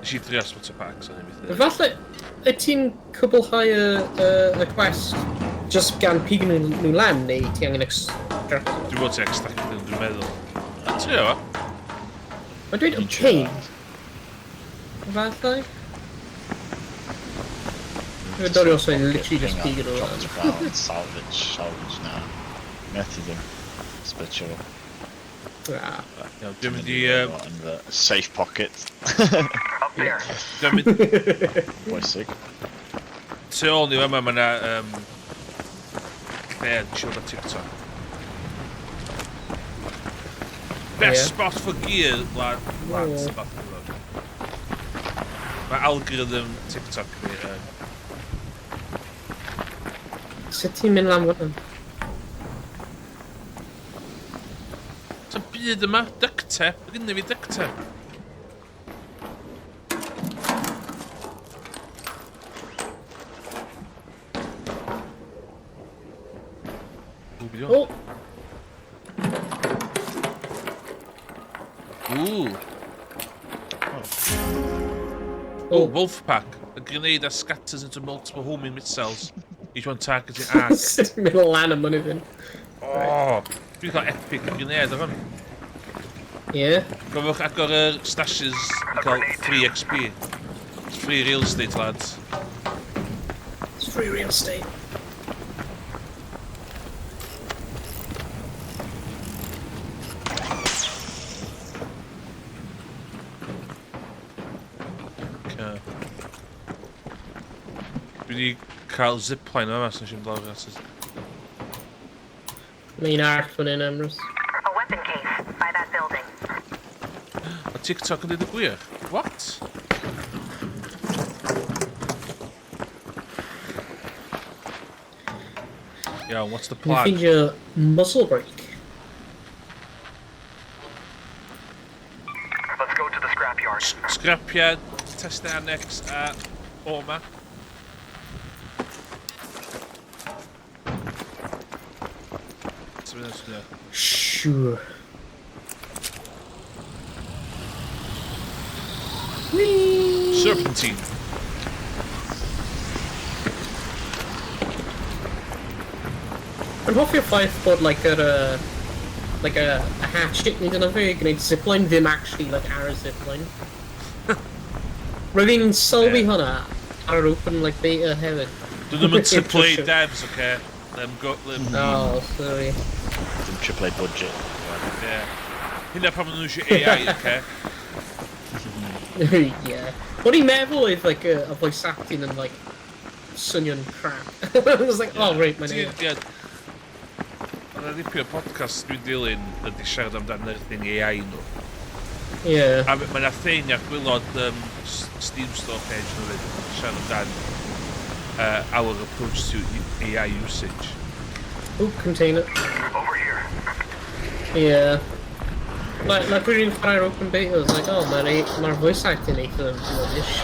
Nes i drio splitio packs, o'n i methu. Falle, y ti'n cwblhau y quest just gan pigo nhw lan, neu ti angen extract? Dwi'n bod ti extract dwi'n meddwl. A trio fo? Mae'n dweud obtain. Falle? Dwi'n dod os o'n literally just pigo nhw Drop lan. to ground, salvage, salvage na. Methu ddim. Splitio fo. Ah. Iawn, dwi'n mynd i... Yn fy safe pocket. Up there. Dwi'n mynd... Bwysig. Tu ôl ni fama, mae yna... Lle yn siŵr o TikTok. Best Ie. spot for gear, lad. Lads, Ie. fath o fo. Mae algorithm TikTok fi yn... Sut ti'n mynd lan fan hyn? Sa'n byd yma? Duct tape? Mae gynnu fi duct tape. Ww, be di hwn? Oh! Ooh. Oh. Oh, wolf pack. A grenade that scatters into multiple homing missiles. Each one targeting arc. Sut ti'n mynd lan y mynydd hyn? Oh, dwi'n cael epic grenade ar hwn. Ie. Gofiwch agor yr stashes i cael free XP. It's free real estate, lads. It's free real estate. Okay. Dwi wedi cael zipline yma, so nes i'n lawr at y... Mae un arall fan hyn, Emrys. A weapon case by that building. A TikTok yn dweud y gwir? What? Iawn, what's the Dwi'n plan? ffeindio muzzle brake. Let's go to the scrapyard. Scrapyard, Test Annex a Oma. Swn i'n swnio. Sure. Serpentine. Mae'n hoffi'r ffaith bod like yr, like a hatchet neu dyna fe, gwneud zipline ddim actually like ar y zipline. Roedd fi'n sylwi Ie. hwnna ar yr open like beta hefyd. Dyn nhw'n mynd triple A devs, okay? Let them go, let them... Oh, sorry. Dim triple A budget. Yeah. Hynna pan maen nhw eisiau AI, okay? Yeah. O'n i'n meddwl oedd like a voice acting yn like swnio'n crap. I was like, oh, right, mae'n Ti'n- AI. Ie. Oedd 'na dipyn o podcast dwi'n dilyn ydy siarad amdan erthyn AI nhw. Yeah. A mae 'na thing ar gwaelod Steam Store page nhw hefyd, siarad amdan our approach to AI usage. Ooh, container. Over here. Yeah. Like pryd i'n chwarae'r open beta, I was like, oh, mae'r ma voice acting eitha rubbish.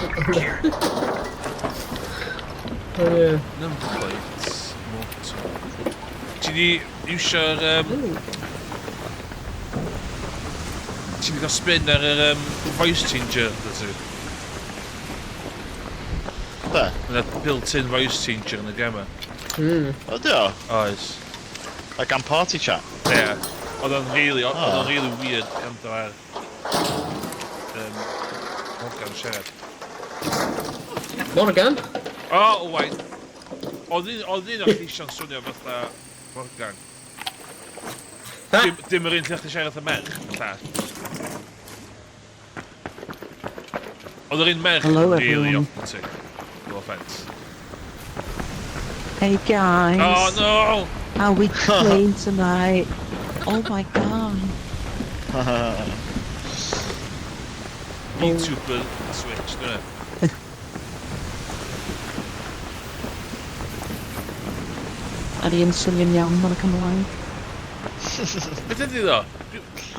Oh, yeah. Number plates, motor. Ti di iwsio'r... Ti di gael spin ar yr voice changer, dwi ti? Be? Mae 'na built-in voice changer yn y gema. O, di o? Oes. Like am party chat? Ie. Yeah. Oedd o'n Oh. really weird gwrando ar Morgan siarad. Morgan? O, oh, Owain. Oedd un o'r lleisio'n swnio fatha Morgan. Dim yr un lle chdi siarad y merch, fatha. Oedd yr un merch Hello, really everyone. off-putting. No offence. Hey guys. Oh no! How we playing tonight? Oh my god. YouTuber Switch, dyna. Ydy yn swnio'n iawn mae'n Cymraeg. Beth ydy ddo?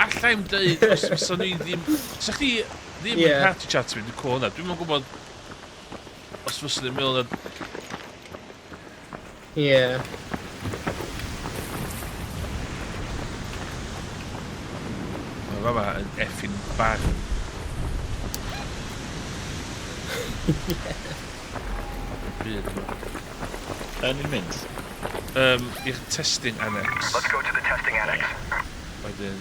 Alla i'm deud os fysa ni ddim... Sa chdi ddim yn party chat fi, dwi'n cofio hwnna. Dwi'm yn gwybod os fysa ni'n meddwl na... Yeah. Mae fama yn effing barn. Byd yma. Yn ni'n mynd? I'r testing annex. Let's go to the testing annex. Wedyn...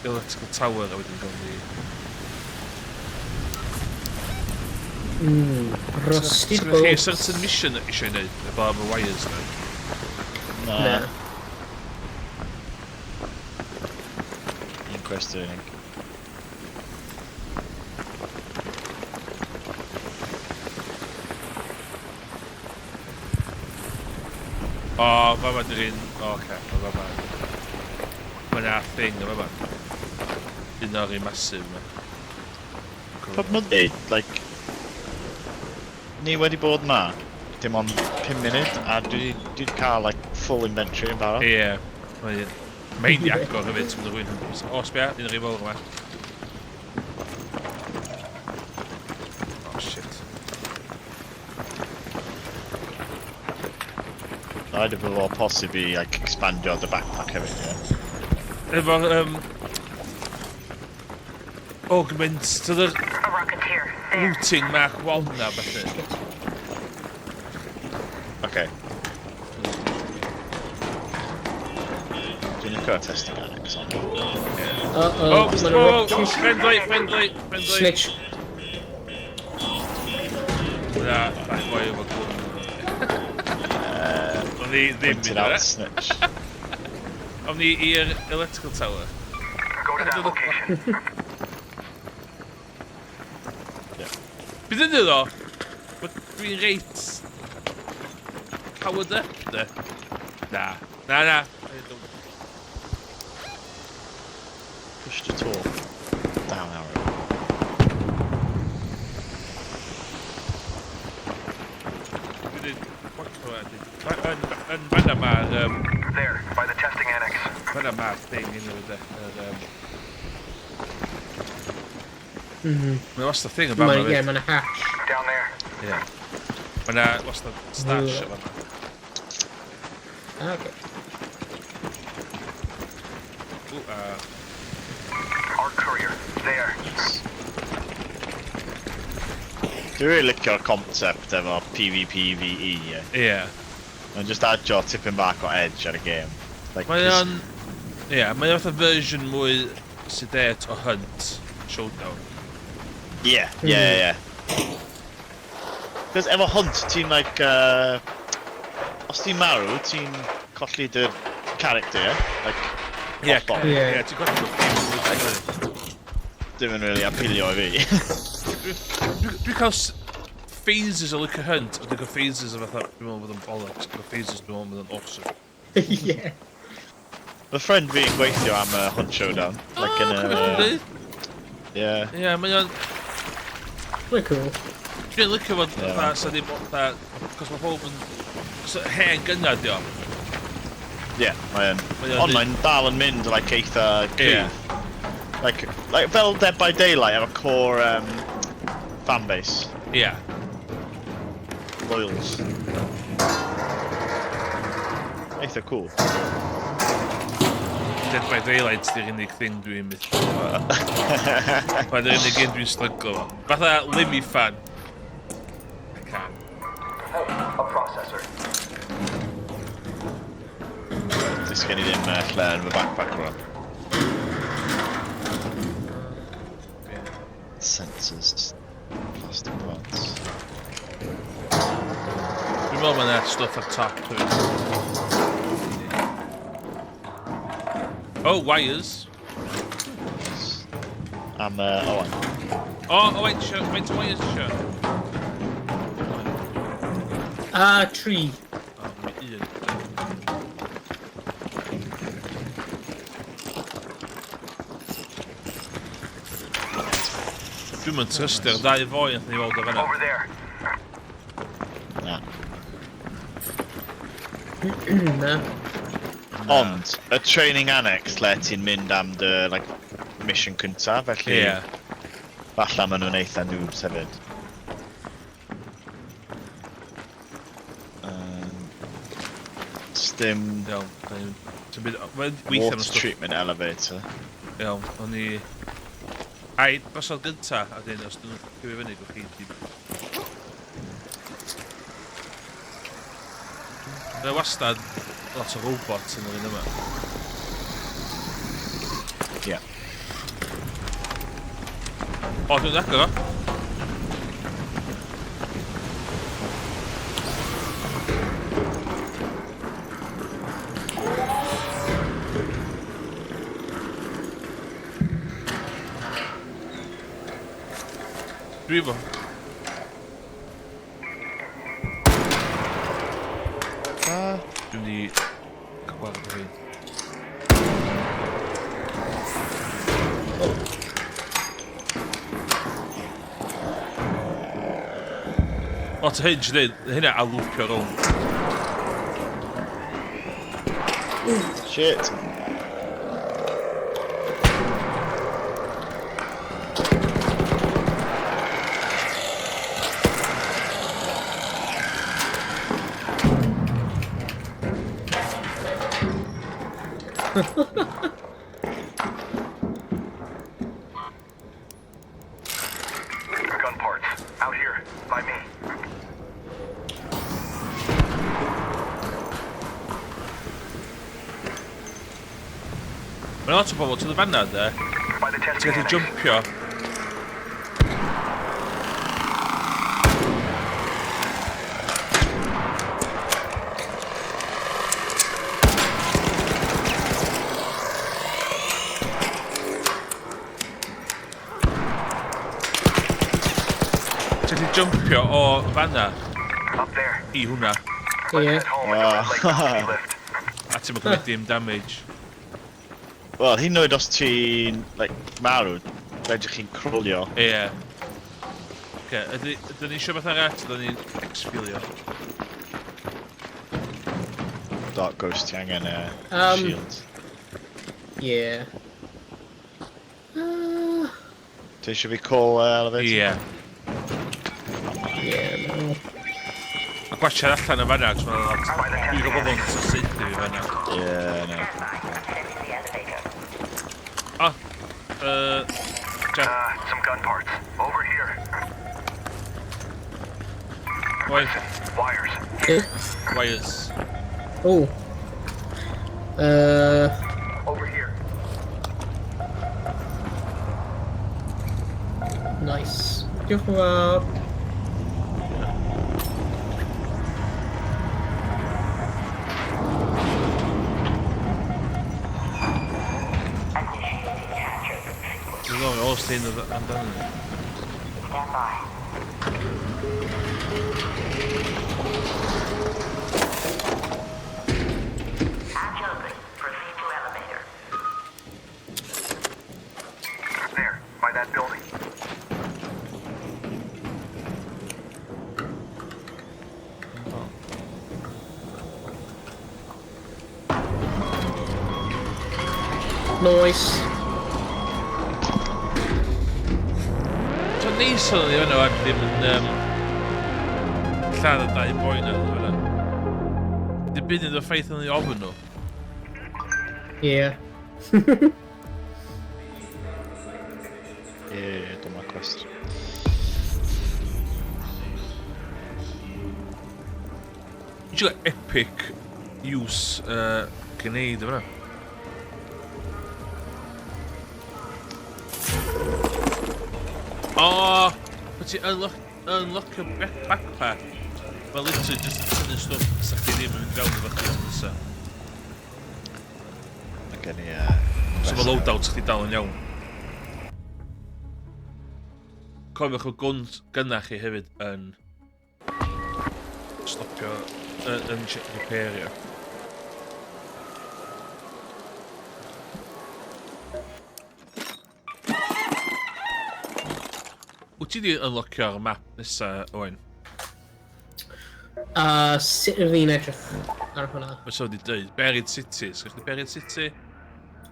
Electrical tower a wedyn gawn ni... Rusty Sgynnoch chi bolts. certain mission eisiau ei wneud efo am y wires na? Na. Na. Un quest yn unig. O, fama dy'r un... O, oce, o fama. Mae 'na thing o fama. Un o'r un massive yma. Pub mae'n deud, like... Ni wedi bod ma, dim ond 5 munud, a dwi 'di cael, like, full inventory yn barod. Ie. Mae di agor hefyd, so mae rhywun 100%. O, sbia, un o'r un fawr yma. Oh, shit. Rhaid i fod o posib i, like, expandio dy backpack hefyd, ie. Efo'r, augment to the A rocketeer. looting Mark 1 na, felly. Okay. Dwi'n licio testing annex ond. Uh-oh. Oh, ma' 'na oh, rocket- friendly, friendly, friendly. Snitch. Na, bach mwy efo gwn. O'n i ddim Pointed yn out e. snitch. O'n ni i'r electrical tower. Go to that location. Yeah. Bydd yn ddo, dwi'n reit powered up, de. Na, na, na. Push to talk. Down arrow. Dwi wedi Yn yn fanna ma'r... There, by the testing annex. Fanna ma'r thing unrhyw de. Yr, Mae wastad thing yn fanna Mae, yeah, mae'n hatch. Down there. Ie. Mae na wastad stash yn fanna. Ah, okay. Ww, a... Our courier. There. Dwi'n really licio'r concept efo PvPvE, ie. Ie. Mae'n just adio tipyn bach o edge ar y game. Like, Mae o'n... Ie, mae o'n fatha version mwy sedate o Hunt Showdown. Yeah. Cos efo Hunt, ti'n like, os ti'n marw, ti'n colli dy character, yeah? Like, Ie, hollol. ie, ti'n colli dy Dim yn really apelio i fi. Dwi'n cael phases o licio Hunt, a dwi'n cael phases o fatha, dwi'n meddwl bod yn bollocks, dwi'n cael phases dwi'n meddwl bod yn awesome. Yeah. The friend fi yn gweithio am Hunt Showdown. Like in Oh, a... cofio chdi ddeud? Yeah. Ie, mae o'n... Mae'n cool. Dwi'n licio fod Ie. fatha, sa ddim fatha, cos mae pob yn... So, hen gynnar di o. Yeah, mae yn. Mae o'n Ond mae'n dal yn mynd like eitha cryf. Ie. Like fel Dead by Daylight efo core fanbase. Ie. Loyals. Eitha cool. Dead by Daylight di'r unig thing dwi'n methu. Mae'n yr unig un dwi'n stryglo fo. Fatha Limmy fan. I can't. Hey, a processor. Does gen i ddim lle yn fy backpack rwan. Sensors. Plastic parts. Dwi'n meddwl mae yna stwff ar top hefyd. Oh, wires. Am Owain. Oh, oh, wait, sure. Wait, wires, sure. Ah, tri. Oh, mae un. Dwi'n mynd trystio'r ddau foi nath ni weld o fan'na. Over there. Na. Na. Ond, y training annex lle ti'n mynd am dy like, mission cynta, felly... Ie. Falle maen nhw'n eitha noobs hefyd. Sdim Iawn, ti'n byd... Weithio am water stwff. treatment elevator. Iawn, o'n i... Ai, drosodd gynta, a dyn, os dyn nhw'n ffcio fyny, gwch chi di... Mae wastad lot o robots yn yr un yma. Ie. O, dwi'n agor o. Dwi efo. Dwi'n mynd i cael gwared o hyn. Lot o hyn, ti'n dweud, hynna a loopio rownd. Shit. Gun parts. Out here. By me. Mae'n lot o bobl, ti'n fanna, de? By the Ti'n testing gallu annex. jumpio. Ti'n gallu jumpio o fanna Up there. i hwnna. Ie. Head home at the Red Lake ski lift. A ti'n mynd dim damage. Wel, hyd yn oed os ti'n like, marw, fedrwch chi'n crawlio. Ie. Oce, ydyn ni eisiau beth arall? Ydyn ni'n exfilio? Dark Ghost, ti angen shield. Yeah. Ti eisiau fi call elevator? Ie. Yeah, no. A gwachad allan yn fanna, cos mae'n lot... Dwi'n gwybod pobl yn saethu fi fanna. Ie, no. O! Jeff, Some gun parts. Over here. oi, Wires. Yeah. wires. Oh. Over here. Nice. Diolch yn fawr. Dwi'n gwybod, oes ti'n amdano ni. Stand by. Hatch open. Proceed to elevator. There, by that building. Nice. So neis o'n i fan'na, wan, ddim yn lladd y dau boi na, fan'na. Dibynnu ar y ffaith o'n i ofyn nhw. Yeah. Ie, dyma quest. Ti'n epic use grenade yma. Oh, but ti unlock your backpack. Mae literally just tynnu stwff sa chdi ddim yn mynd fewn efo chdi nesa. Mae gen i... So mae loadout chdi dal yn iawn. Cofiwch o guns gynna chi hefyd yn stopio, yn repairio. Wyt ti di unlockio'r map nesa, Owain? Sut ydw i'n edrych ar hwnna? Mae so wedi dweud, Buried City. Sgwch chi Buried City?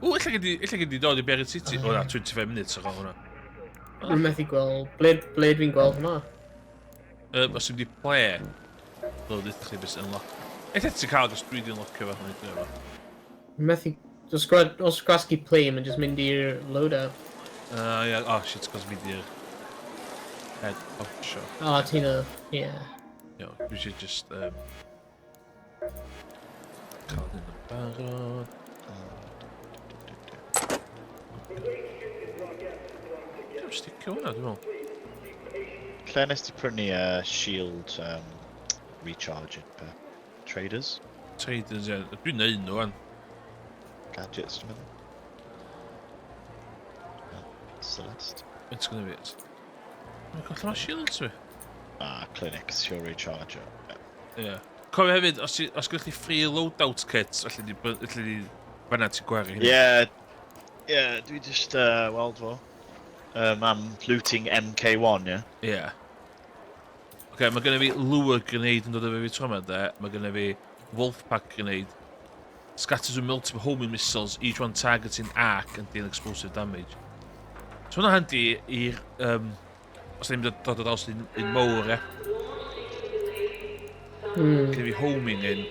O, ella gei di dod i Buried City. O na, 25 minutes ar ôl hwnna. Rwy'n methu gweld... Ble dwi'n gweld hwnna? Os ti'n di play, ddod i chdi beth unlock. Ella ti'n cael, cos dwi di unlockio fo. Rwy'n methu... Os gwasgu play, mae'n just mynd i'r loadout. Ie, oh shit, cos fi di'r head honcho. O, ti'n y... Ie. Iawn, dwi eisiau just cael hyn yn barod. Dwi'n sticio hwnna, dwi'n meddwl. Lle nes ti prynu shield recharge peth? Traders? Traders, ie. Dwi'n neud nhw, wan. Gadgets, dwi'n meddwl. Celeste. It's gonna be it. Mae'n colli ma shields fi. Ah, clinics, shield recharger. Ie. Yeah. Cofio hefyd, os gyda chi free loadout kits, alli di fanna ti'n gwario hynny. Ie, yeah, dwi just weld fo. Am looting MK1, ie? Ie. Yeah. Oce, mae genna fi lure grenade yn dod efo fi tro yma, de. Mae genna fi Wolfpack grenade. Scatters with multiple homing missiles, each one targeting arc and deal explosive damage. So hwnna handi i'r... Os ni'n dod o draws un mowr, ie. Gen fi homing in.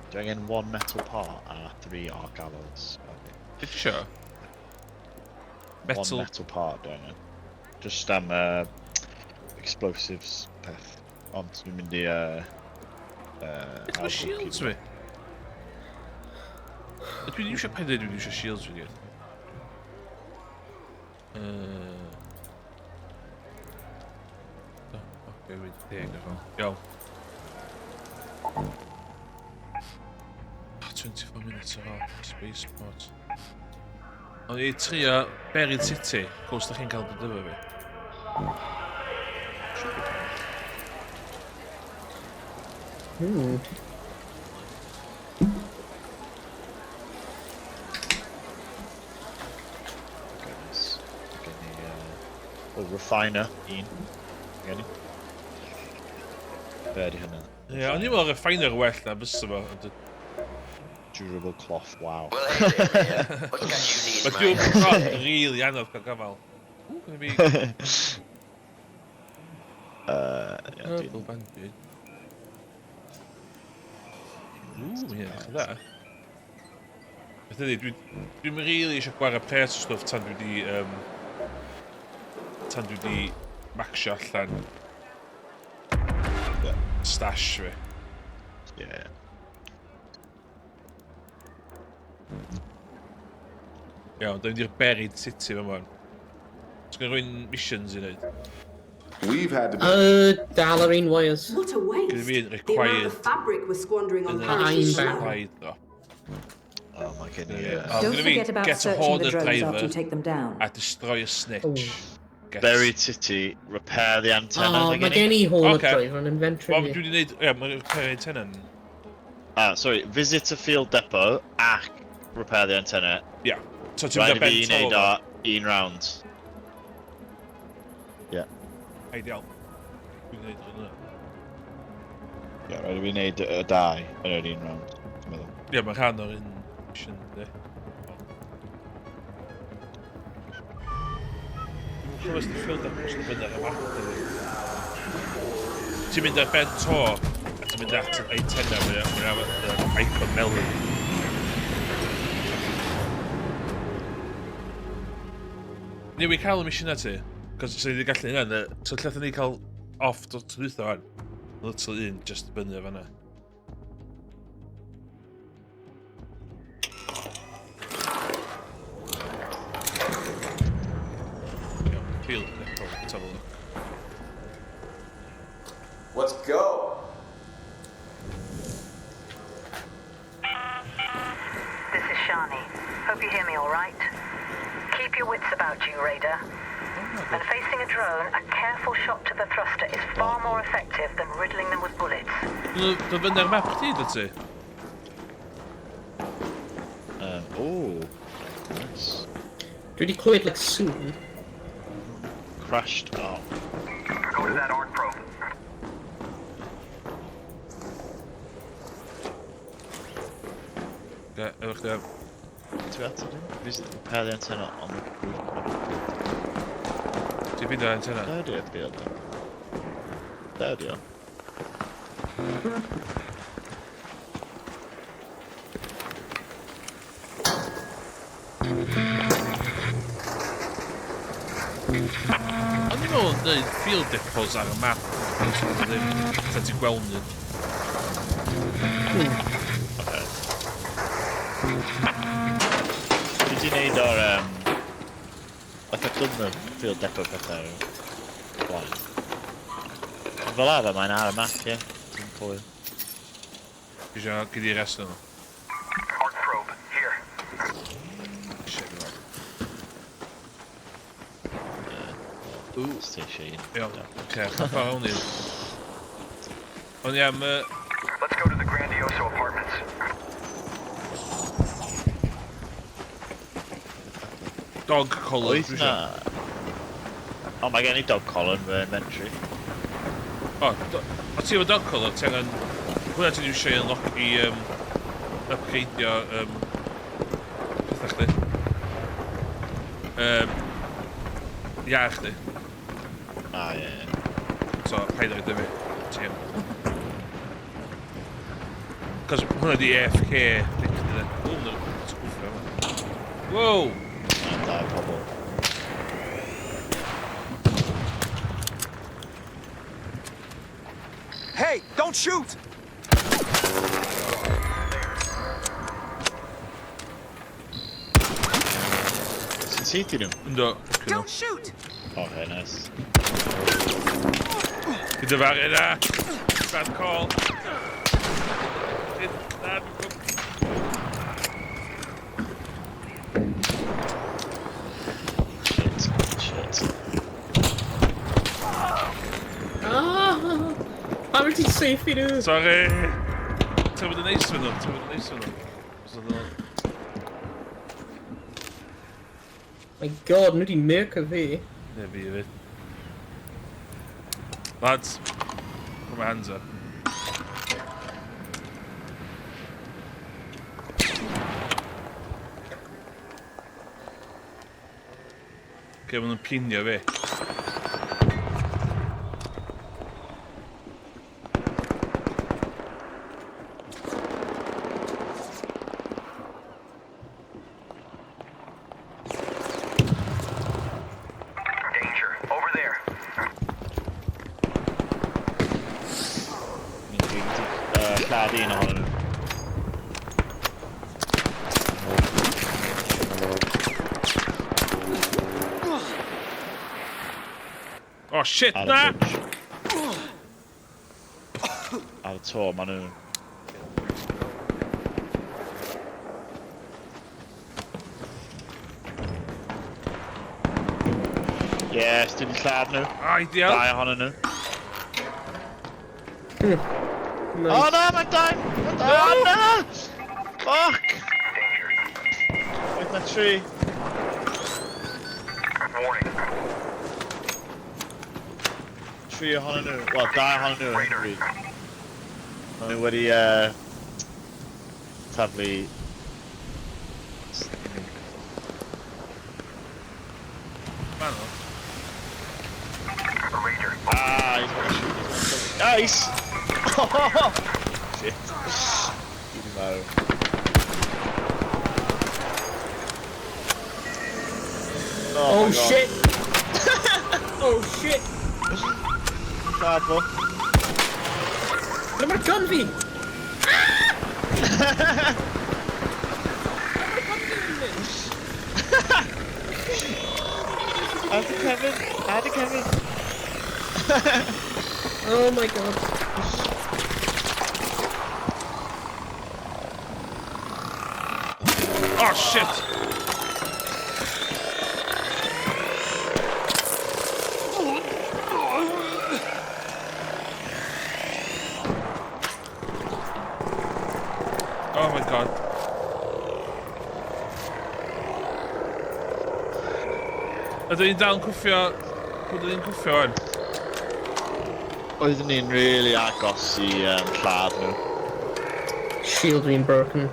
Dwi angen 1 metal part a 3 arc alloys. Okay. Be ti isio? Metal? 1 metal part dwi angen. Just am explosives peth. Ond dwi'n mynd i... Beth mae shields fi? Dwi'n iwsio pen dwi'n iwsio shields fi gyd. Oce, wedi deg ar ôl. Iawn. 24 minutes ar ôl. Spaceport. Ond i trio Buried City, cos da chi'n cael dod efo fi. Should be fine. Goodness. Gen i, oh, refiner, un. Gen i. Be di hynna? Ie, o'n i'n meddwl refiner well na fysa fo. Durable cloth, wow. Well, hey there, man. What's got you needing Mae my durable help cloth today? really anodd cael gafal. Ww, gynna fi... Ie, Purple bandage. Ww, mae hynna'n edrych yn dda. Beth ydi, dwi'n really eisiau gwario pres o stwff tan dwi di... Tan dwi di maxio allan stash fi. Yeah. Iawn, dwi'n mynd i'r Buried City fan hwn. Os gen rhywun missions i wneud? We've had to Dal ar un wires. What a waste. Gyda fi un The amount required. of fabric we're squandering on Yn parachutes y alone. required drop. Oh my goodness. Yeah. Don't Gonna be forget about get a searching the hoarder drones driver after you take them down. A destroy a snitch. Oh. Get... Buried City, repair the antenna. Oh, mae gen i Hornet Ocê. Driver yn inventory. Wel, dwi wedi gwneud... Ie, mae'n repair antenna. Ah, sorry, visit a field depot ac repair the antenna. Ie. So ti'n Rhaid mynd i ar fi ben to wneud o un round. Ie. Ideal. Dwi'n gwneud hwnna. Ie, rhaid i fi wneud y dau yn yr un round. Dwi'n meddwl. Ie, mae'n rhan o'r un mission, di. Dwi'n clywed os di field depot sy'n fynd ar y map, dydi. Ti'n mynd ar ben to, a ti'n mynd at yr antenna, mae'n icon melyn. Ni wedi cael y mission na ti, cos sy'n ni wedi gallu hynna, so lle ni cael off dot dwytha fan. Literally un, just fyny o fanna. Iawn, field depot, let's have a look. Let's go. This is Shani. Hope you hear me all right. Keep your wits about you, Raider. When facing a drone, a careful shot to the thruster is far more effective than riddling them with bullets. Dwi'n fyny ar map chdi, dwi ti? Oh, nice. Dwi wedi clywed, like, sŵn. Crashed up. Go to that arc probe. Ie, efo chdi. Ti at ydyn? Visit repair the antenna on the roof. Ti'n fynd ar antenna? There di field depot. There di o. O'n i'n meddwl yn dweud field depots ar y map. Ond ddim, lle ti'n gweld nhw. Okay. Dwi di wneud o'r... Like I've done the field depot pethau o'r blaen. Fel arfer mae'n ar y map, ie. Ti'n cofio. Isio gyd i'r rest nhw. Arc probe, here. Shit, dwi'n Ooh. Os ti eisiau un. Iawn, oce, pa ffordd ni? O'n i am... Let's go to the Grandioso apartments. Dog collar, Oes dwi na... isio. O, mae gen i dog collar yn fy inventory. O, o ti efo dog collar, ti angen... Hwna ti'n iwsio i unlock i upgradeio pethau chdi. Ia chdi. Ah, ie, ie. So, paid o'i dyfu. Ti yn. Cos hwnna di AFK thing chdi de. O, hwnna sgwffio yma. Wow! Na, dau pobl. Hey, don't shoot! Sy'n saethu nhw? Ynddo. Don't shoot! Okay, nice. Gyda far yna! Bad call. Na, dwi'n gwybod. Shit, shit. Ah! Pam wyt ti'n saethu nhw? Sorry! Ti'n bod yn neis fy nhw, ti'n bod yn neis fy nhw. Os oedd nhw- My god, nhw wedi murk fi. Ie, fi hefyd. Lads, put my hands up. Okay, maen nhw'n pinio fi. Danger. Over there. Ni'n dwi'n lladd un ohonyn nhw. Oh shit, Ar y na! bridge. Ar y to, maen nhw... Yes, dwi wedi lladd nhw. Ideal. Dau ohonyn nhw. Nice. Oh no, mae'n dau! Mae'n dau! Oh no! Fuck! Wyth na tri. Warning. Tri ohonyn nhw. Wel, dau ohonyn nhw ar hyn o bryd. Maen nhw wedi taflu... Man o. Raider. Ah, he's gonna shoot, he's gonna kill me. Nice! Shit. Dwi'n marw. Oh, Oh, my God. shit! Oh shit! Bad fo. Ble mae'r gun fi? Add to Kevin! Add to Kevin! Oh my god. Oh shit! Oh my god. Ydyn ni'n dal yn cwffio... Pwy ydyn ni'n cwffio wan? Oeddwn ni'n really agos i lladd nhw. Shield fi'n broken.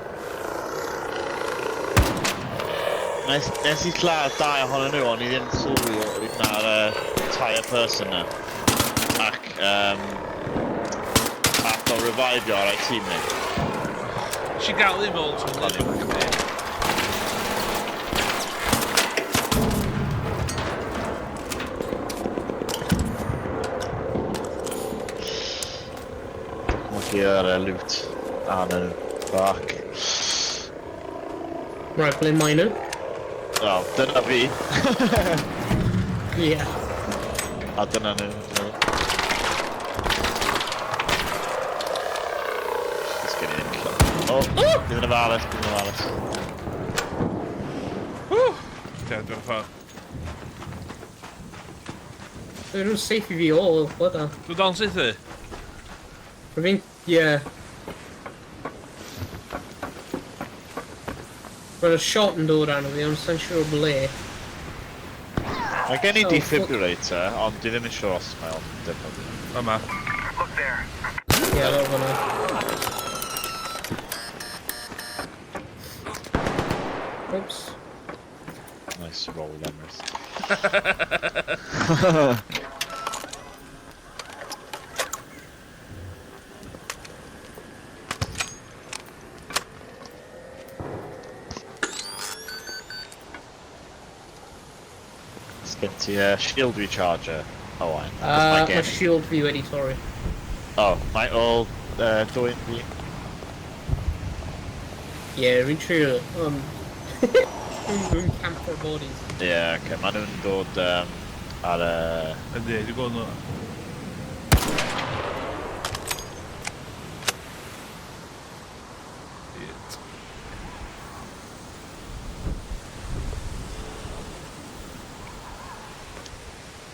Nes i lladd dau ohonyn nhw, ond i ddim sylwi oedd na'r entire person na. Ac, ac o revivio ar ei teammate. Nes i gael un fel tro Bloody. Here, loot. Ah no, fuck. Right, ble mae nhw? Oh, dyna fi. Yeah. A dyna nhw. Just get in. Oh, bydd yn ofalus, bydd yn ofalus. Woo! Ie, dwi'n ffordd. Dyn nhw'n safe i fi all, what the? Dwi'n dal yn saethu? Fi'n... Yeah. Mae'r shot yn dod arno fi, ond sa'n siŵr ble. Mae gen i Oh, defibrillator, ond dwi ddim yn siŵr os mae o'n defnyddio. Yma. Look there. Yeah, lawr fan'na. Oops. Nice roll, Emrys. Sgen ti shield recharger, Owain? Achos mae gen Mae i. shield fi wedi torri. Oh, mae ôl dwyn fi. Yeah, fi'n trio... Dwi'n camper bodies. Ie, yeah, oce, okay. Maen nhw'n dod ar y... Yndi, dwi'n gweld nhw. Shit.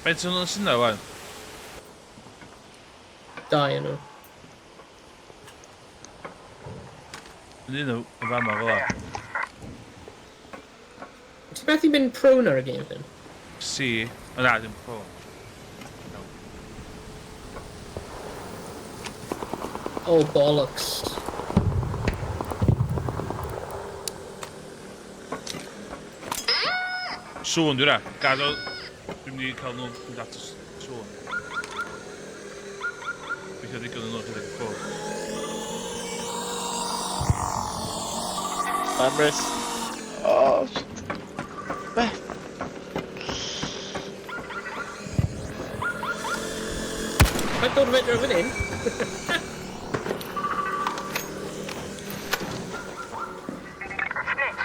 Faint o'n nhw'n sy'n wan? Dau yn nhw. Yn un nhw, yn fama fel 'a. Ti methu mynd prone ar y game hyn? C. O na, dim prone. No. Oh, bollocks. Sŵn dwi'n ra. Gadael... Dwi'n mynd i cael nhw mynd at y sŵn. Weithio ddigon yn nhw rhedeg i ffwrdd. Emrys. Oh, shit. Beth? Mae'n dod fe draw fan hyn. Snitch.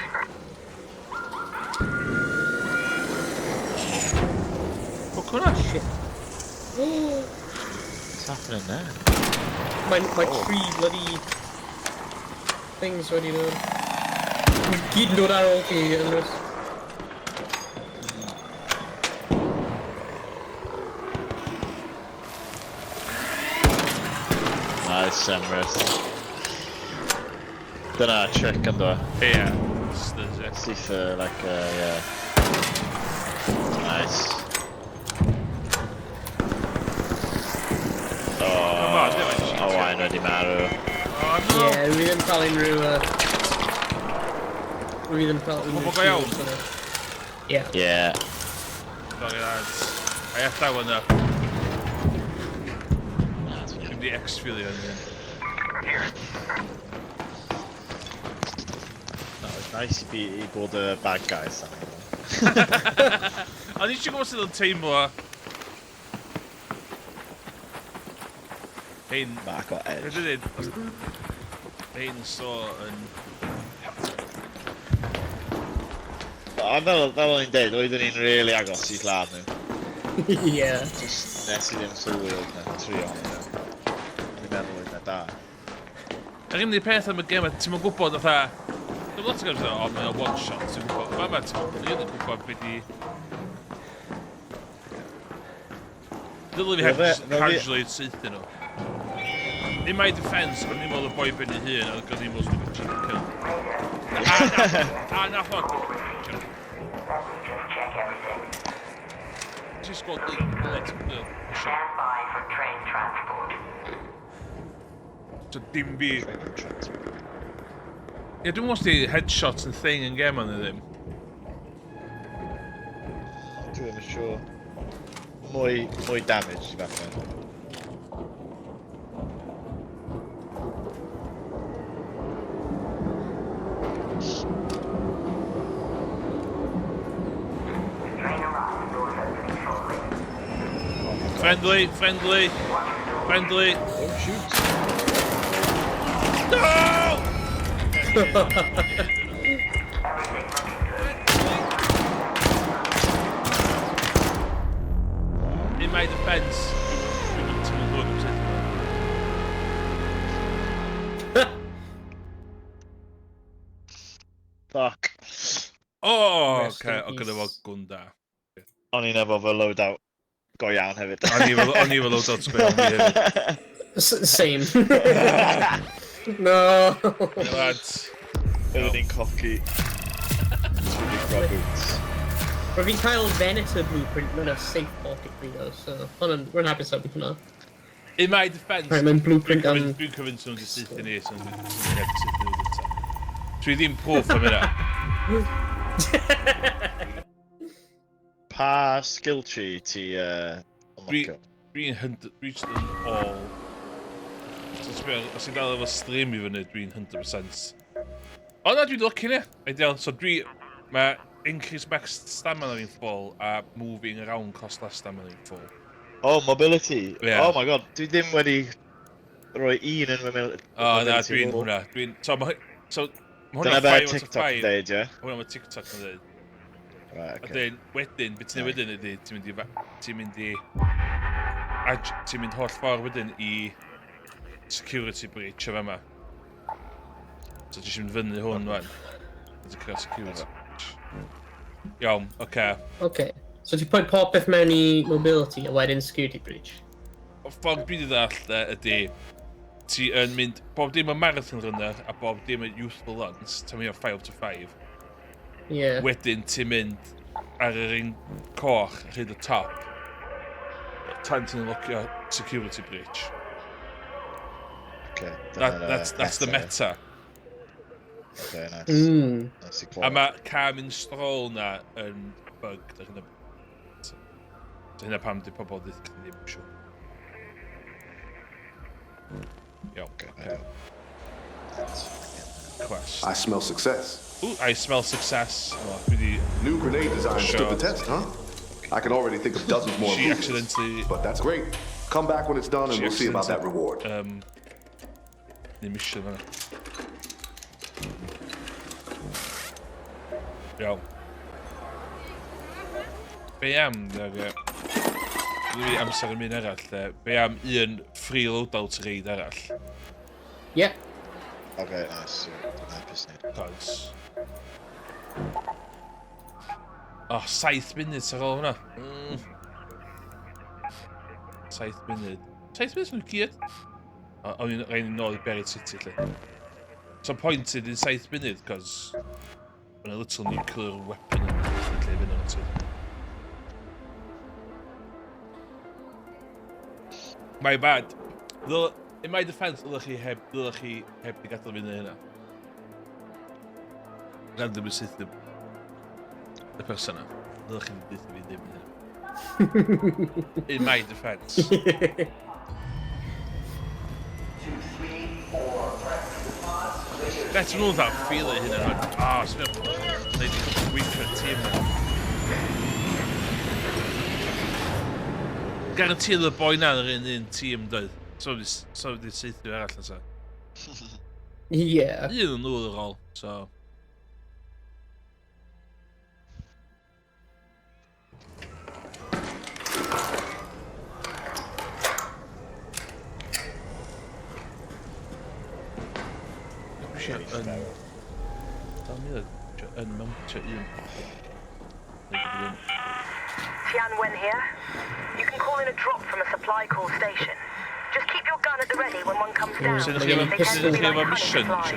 Fuck hwnna! Shit. What's happening there? Mae tri bloody things wedi dod. Gyd yn dod ar ôl ti, Emrys. Nice, Emrys. Dyna trick ynddo. Ie. Studs, ie. Syth, like, yeah. Nice. Come on, ddim yn cheatio. Owain wedi marw. Oh, no! Ie, rwy ddim cael unrhyw... Rwy ddim cael unrhyw... Pobl go iawn? shields yna. Ie. Yeah. Sorry, lads. A i adael yna. Dwi'n di exfilio yn hyn. No, it's nice i be, i bod y bad guys. O'n i eisiau gwybod sydd yn teimlo. Hein... Mark o edge. Beth ydyn? Hein so yn... Ond fel o'n i'n deud, oeddwn ni'n really agos i lladd nhw. Ie. Just nes i ddim sylwi oedd na tri ohonyn nhw. O'n i'n meddwl oedd na da. Yr unig peth am y gêm, ti'n mwyn gwybod fatha... Dwi'n lot o games, o, mae'n one shot, ti'n gwybod. Fa ma, ti'n rili gwybod beth i... Dylai fi heb just casually saethu nhw. In my defence, o'n i'n meddwl y boi ben ei hun, ond o'n i'n meddwl sy'n cheap kill. A na, ffog. Ti'n sgwad bullet shot. So dim fi. Ie, dwi'n meddwl os di headshots yn thing yn gem ond ddim. Dwi ddim yn siŵr. Mwy damage, falle. Friendly, friendly, friendly. Oh, shoot. No! In my defence, dwi'n mynd ti'n mynd am sut. Fuck. Oh, Rest okay, in o gyda fo peace. gwn da. O'n i'n efo fy loadout go iawn hefyd. O'n i efo loadout go iawn fi hefyd. Same. No. Lads. Oeddwn i'n coci. Dwi'n grab boots. Rwy'n fi'n cael Venator blueprint mewn a safe pocket fi though, so rwy'n hapus am hwnna. In my defence, Right, mae'n blueprint am... Dwi'n cyfyn nhw'n di saethu ni, so dwi'n heb saethu nhw gyda. Dwi ddim proof am hynna. Pa skill tree ti unlockio? Dwi'n just yn all. So os ti'n dal efo stream i fyny, dwi'n 100%. O na, dwi'n lucky ni. Ideal. So dwi... Mae increase max stamina fi'n full a moving around cost less stamina fi'n full. Oh, mobility. Yeah. Oh my god, dwi ddim wedi rhoi un yn fy O, na, mobility dwi'n o gwbl. hwnna. Dwi'n... So, mae Dyna hwnna be 5 out of TikTok 5. yn deud, ie? Hwnna mae TikTok yn deud. Right, A okay. dyn, wedyn, beth ti'n wedyn ydy, ti'n mynd holl ffordd wedyn i security breach o fama. So ti eisiau mynd fyny hwn, wan. Ti'n cael security breach. Iawn, oce. Okay. Okay. So ti'n put popeth mewn i mobility a wedyn security breach. Y ffordd dwi wedi ddallt de, ydy, ti yn mynd, bob dim yn marathon runner a bob dim yn youthful runs, ti'n mynd o 5 to 5. Yeah. Wedyn ti'n mynd ar yr un coch rhyd y top, tan ti'n unlockio security breach. Okay, That's the meta. Okay, nice. Nice i A clywed. mae Carmen Stroll na yn bugged ar hyn o bryd. So hynna pam di pobl ddim siŵr. Iawn, okay. Quest. I smell success. Ooh, I smell success. Oh, dwi di... New grenade design stood the Sure. test, huh? I can already think of dozens more She improvements. accidentally... But that's great. Come back when it's done and She we'll see about that accidentally, reward. Ddim eisiau fan'na. Iawn. Be am, dde, dwi amser yn mynd arall, de. Be am un free loadout raid arall? Yeah. Okay, nice. Dwi'n hapus ni. Cos... Oh, 7 munud ar ôl hwnna. 7 munud. 7 munud nhw'n gyd? O'n i'n rhaid nôl i Buried City, lle. So point ydy'n 7 munud, cos mae'n a little nuclear weapon yn lle fynd o'n ti. My bad. In my defence, ddylech chi heb, ddylech chi heb di gadael fi wneud hynna. Random yn syth y person yna. Ddylech chi ddim fi ddim hynna. In my defence. Bet nhw'n dda feel it hynna. Ah, sy'n mynd i gweithio'r tîm na. Guaranteed y boi na yn yr un tîm, doedd. So wedi saethu arall na sa. Yeah. Un yn nhw ar ôl, so... Eisiau yn... Dal mi eisiau yn mountio un. Tian Wen here. You can call in a drop from a supply call station. Just keep your gun at the ready when one comes down. Sut ydych chi They tend to be efo like honey mission? to flies.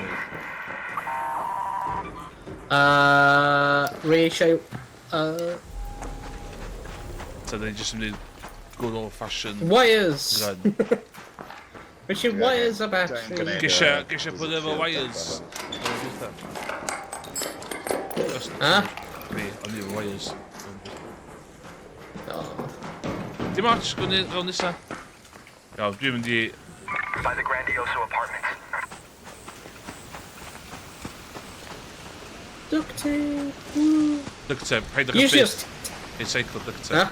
Rei eisiau... So dyn ni jyst yn mynd good old fashioned Wires! run. Rei eisiau wires a battery. Geisio put efo wires. Ha? Fi, o'n i efo wires. Oh. Dim ots, gwni rown nesa. Iawn, dwi'n mynd i... By the Grandioso Apartments. Duct tape! Woo. Duct tape, paid â Usually byth. Recycle duct tape. Ha?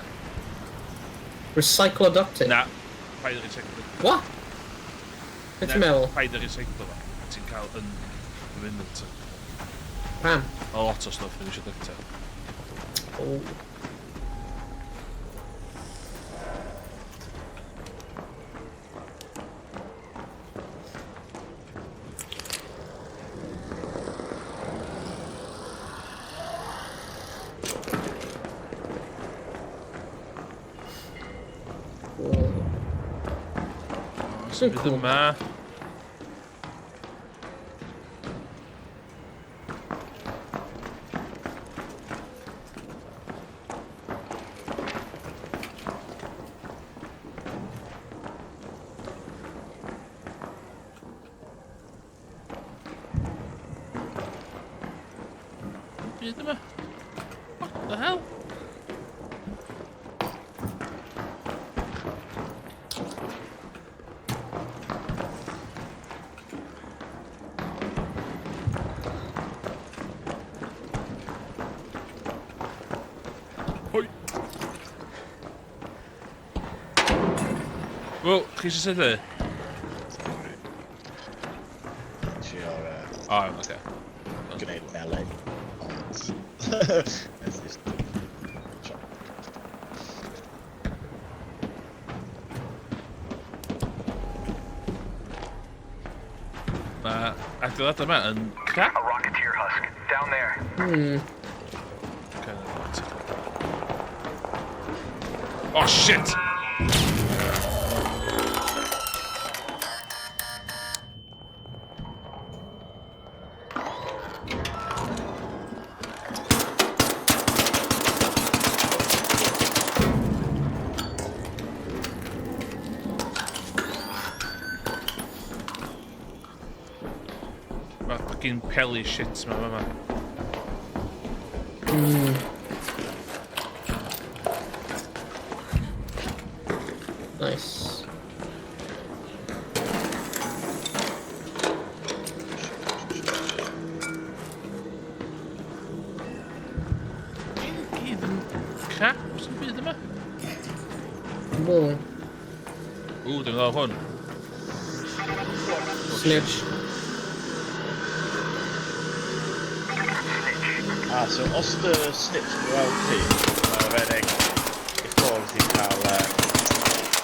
Recycle duct tape? Na, paid â recycle duct tape. What? Beth ti'n meddwl? Paid â recycle fo. Ti'n cael yn mynd. Pam? A lot o stuff yn eisiau duct tape. Oh. Sy'n byd yma. Byd yma. What the hell? Hoi! Wel, chi eisiau saethu? Trio, O, iawn, oce. Gwneud melee. Ond... It's just... Chop. Mae adeilad yma yn crap. A rocketeer husk. Down there. Kind of. Oh shit! Mae fucking peli shit ma ma. Nice. Gyd yn crap sy'n byd yma. Whoa. Ww, dwi'n gweld hwn. Snitch. Ah, so os dy snitch yn gweld ti, mae'n rhedeg i ffwrdd i cael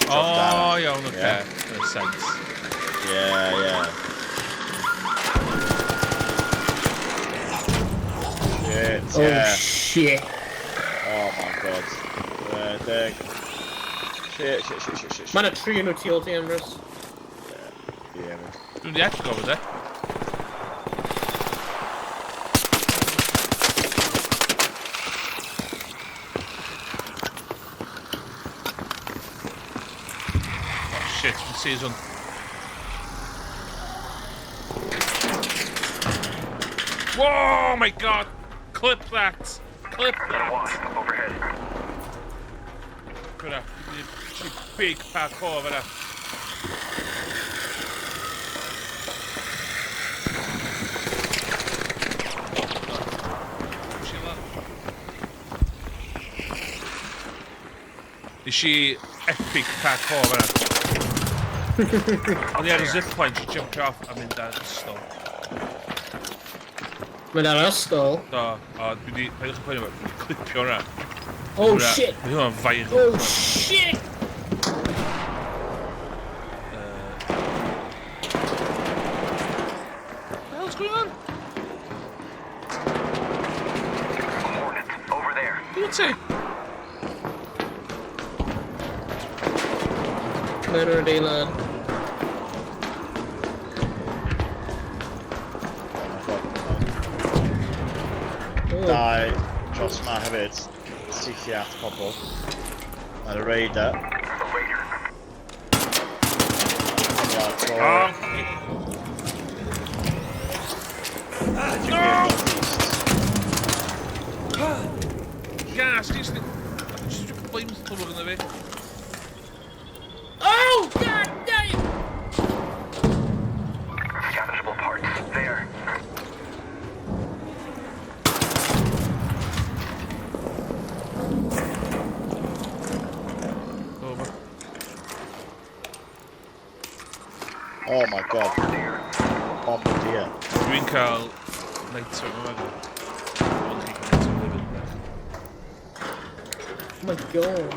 O, job done. iawn, oce. Yeah. Makes sense. Yeah. Shit, Oh yeah. shit. Oh my god. Rhedeg. Shit, shit, shit, shit, shit. Mae yna tri yn nhw tu ôl ti, Emrys. Ie. Dwi'n di agor fo, de. Oh shit, dwi'n season. Whoa, my god! Clip that! Clip that! Overhead. Fyna, big parkour fyna. Nes i epic parkour fyna. O'n i ar y zipline, she jumped off a mynd ar ysgol. Mynd ar ysgol? Do, o, dwi di, paidwch yn poeni efo, dwi di clipio hwnna. Oh shit! Mae hwnna'n viral. Oh shit! What the hell's going on? Hornet, over there. Dwi'n ti? Mewn yr adeilad. Dau dros yma hefyd, seithi at pobl. Mae'r raider. Oh! No! Gas, just flamethrower yna fi. Oh, god damn! Salvageable parts. There. Over. Oh my god. Bombardier. Dwi'n cael nitro, mae'n meddwl. Dwi'n cael nitro hefyd. Oh my god.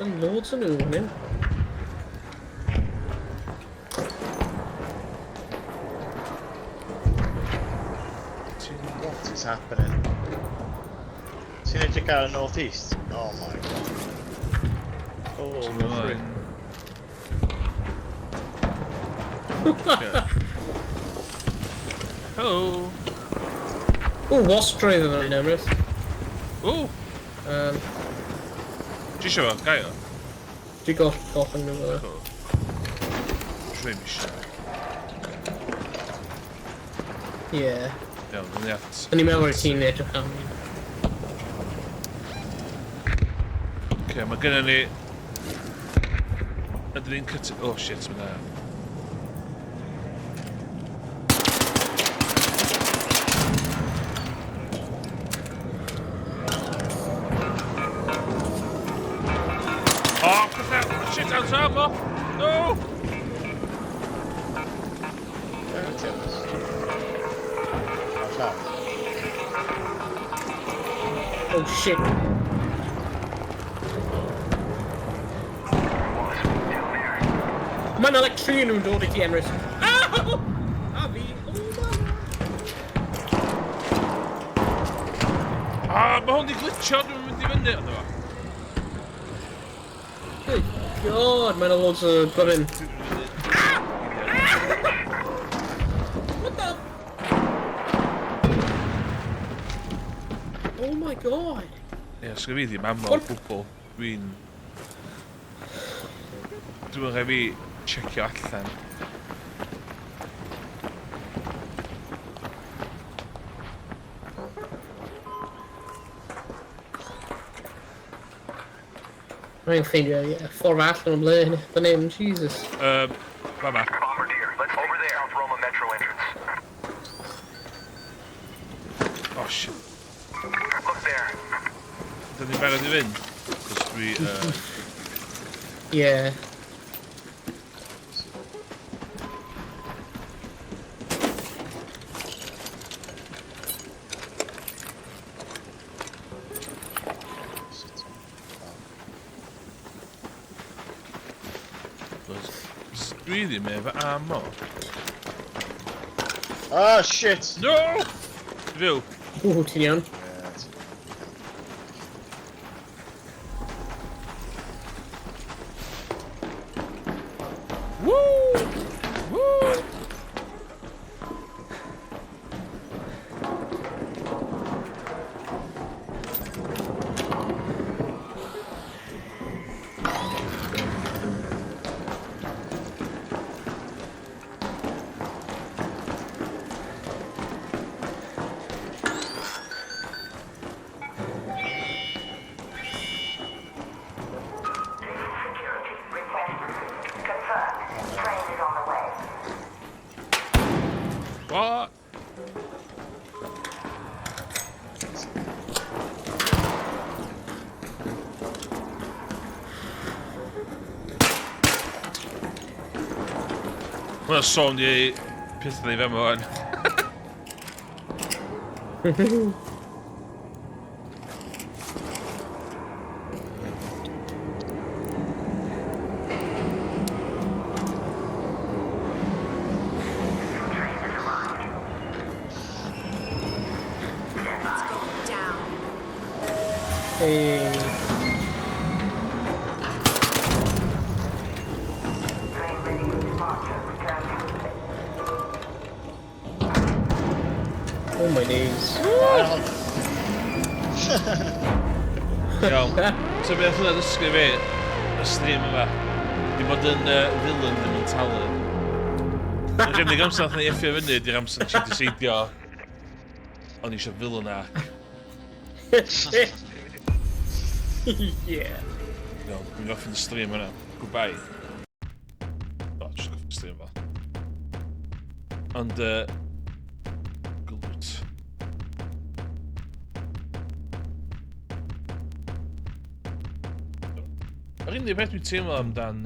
There's loads of nhw fan hyn. What is happening? Ti'n edrych ar y northeast? Oh my god. Oh, Ti'n three. Hello. Oh, wasp driver fan hyn, Emrys. Oh! Ti eisiau fo? Gai o? Dwi goll nhw fel. Cool. Dwi'n eisiau. Yeah. Iawn, dwi'n at. O'n i'n meddwl ti'n edrych am. Oce, mae gennym ni... Ydyn ni'n cytu... Oh shit, mae na... Oh, pethau! Shit, out of ammo! No! Where it is? What's that? Oh shit. Mae'n like tri nhw'n dod i ti, Emrys. Ah! A fi. Oh my. Ah, mae hwn di glitcho, dwi'n mynd i fyny. Ond efo. Good god, mae'n loads o gyrrun. What the? Oh my god. Ie, sgynna fi ddim ammo o gwbl. Dwi'n rhaid fi checio allan. Rwy'n ffeindio, ie, ffordd allan o'n blaen, fan hyn, Jesus. Fama. Bombardier, let's over there. South Roma Metro entrance. Oh shit. Look there. Dyn ni'n barod i fynd? Cos dwi... Yeah. Dwi ddim efo ammo. Oh shit! No! Fyw. Ww, ti'n iawn. Hwna sôn di pethau i fe wan. It's going down. Hey. Oh my days. Iawn. So beth hwnna ddysgu fi, y stream yma, di bod yn villain ddim yn talu. Yr unig amser nath ni effio fyny di'r amser nes i diseidio o'n i eisiau villain arc. Yeah. Iawn, dwi'n gorffen y stream yna. Goodbye. O, just gorffen y stream fel. Ond, glwt. Yr unig beth dwi'n teimlo amdan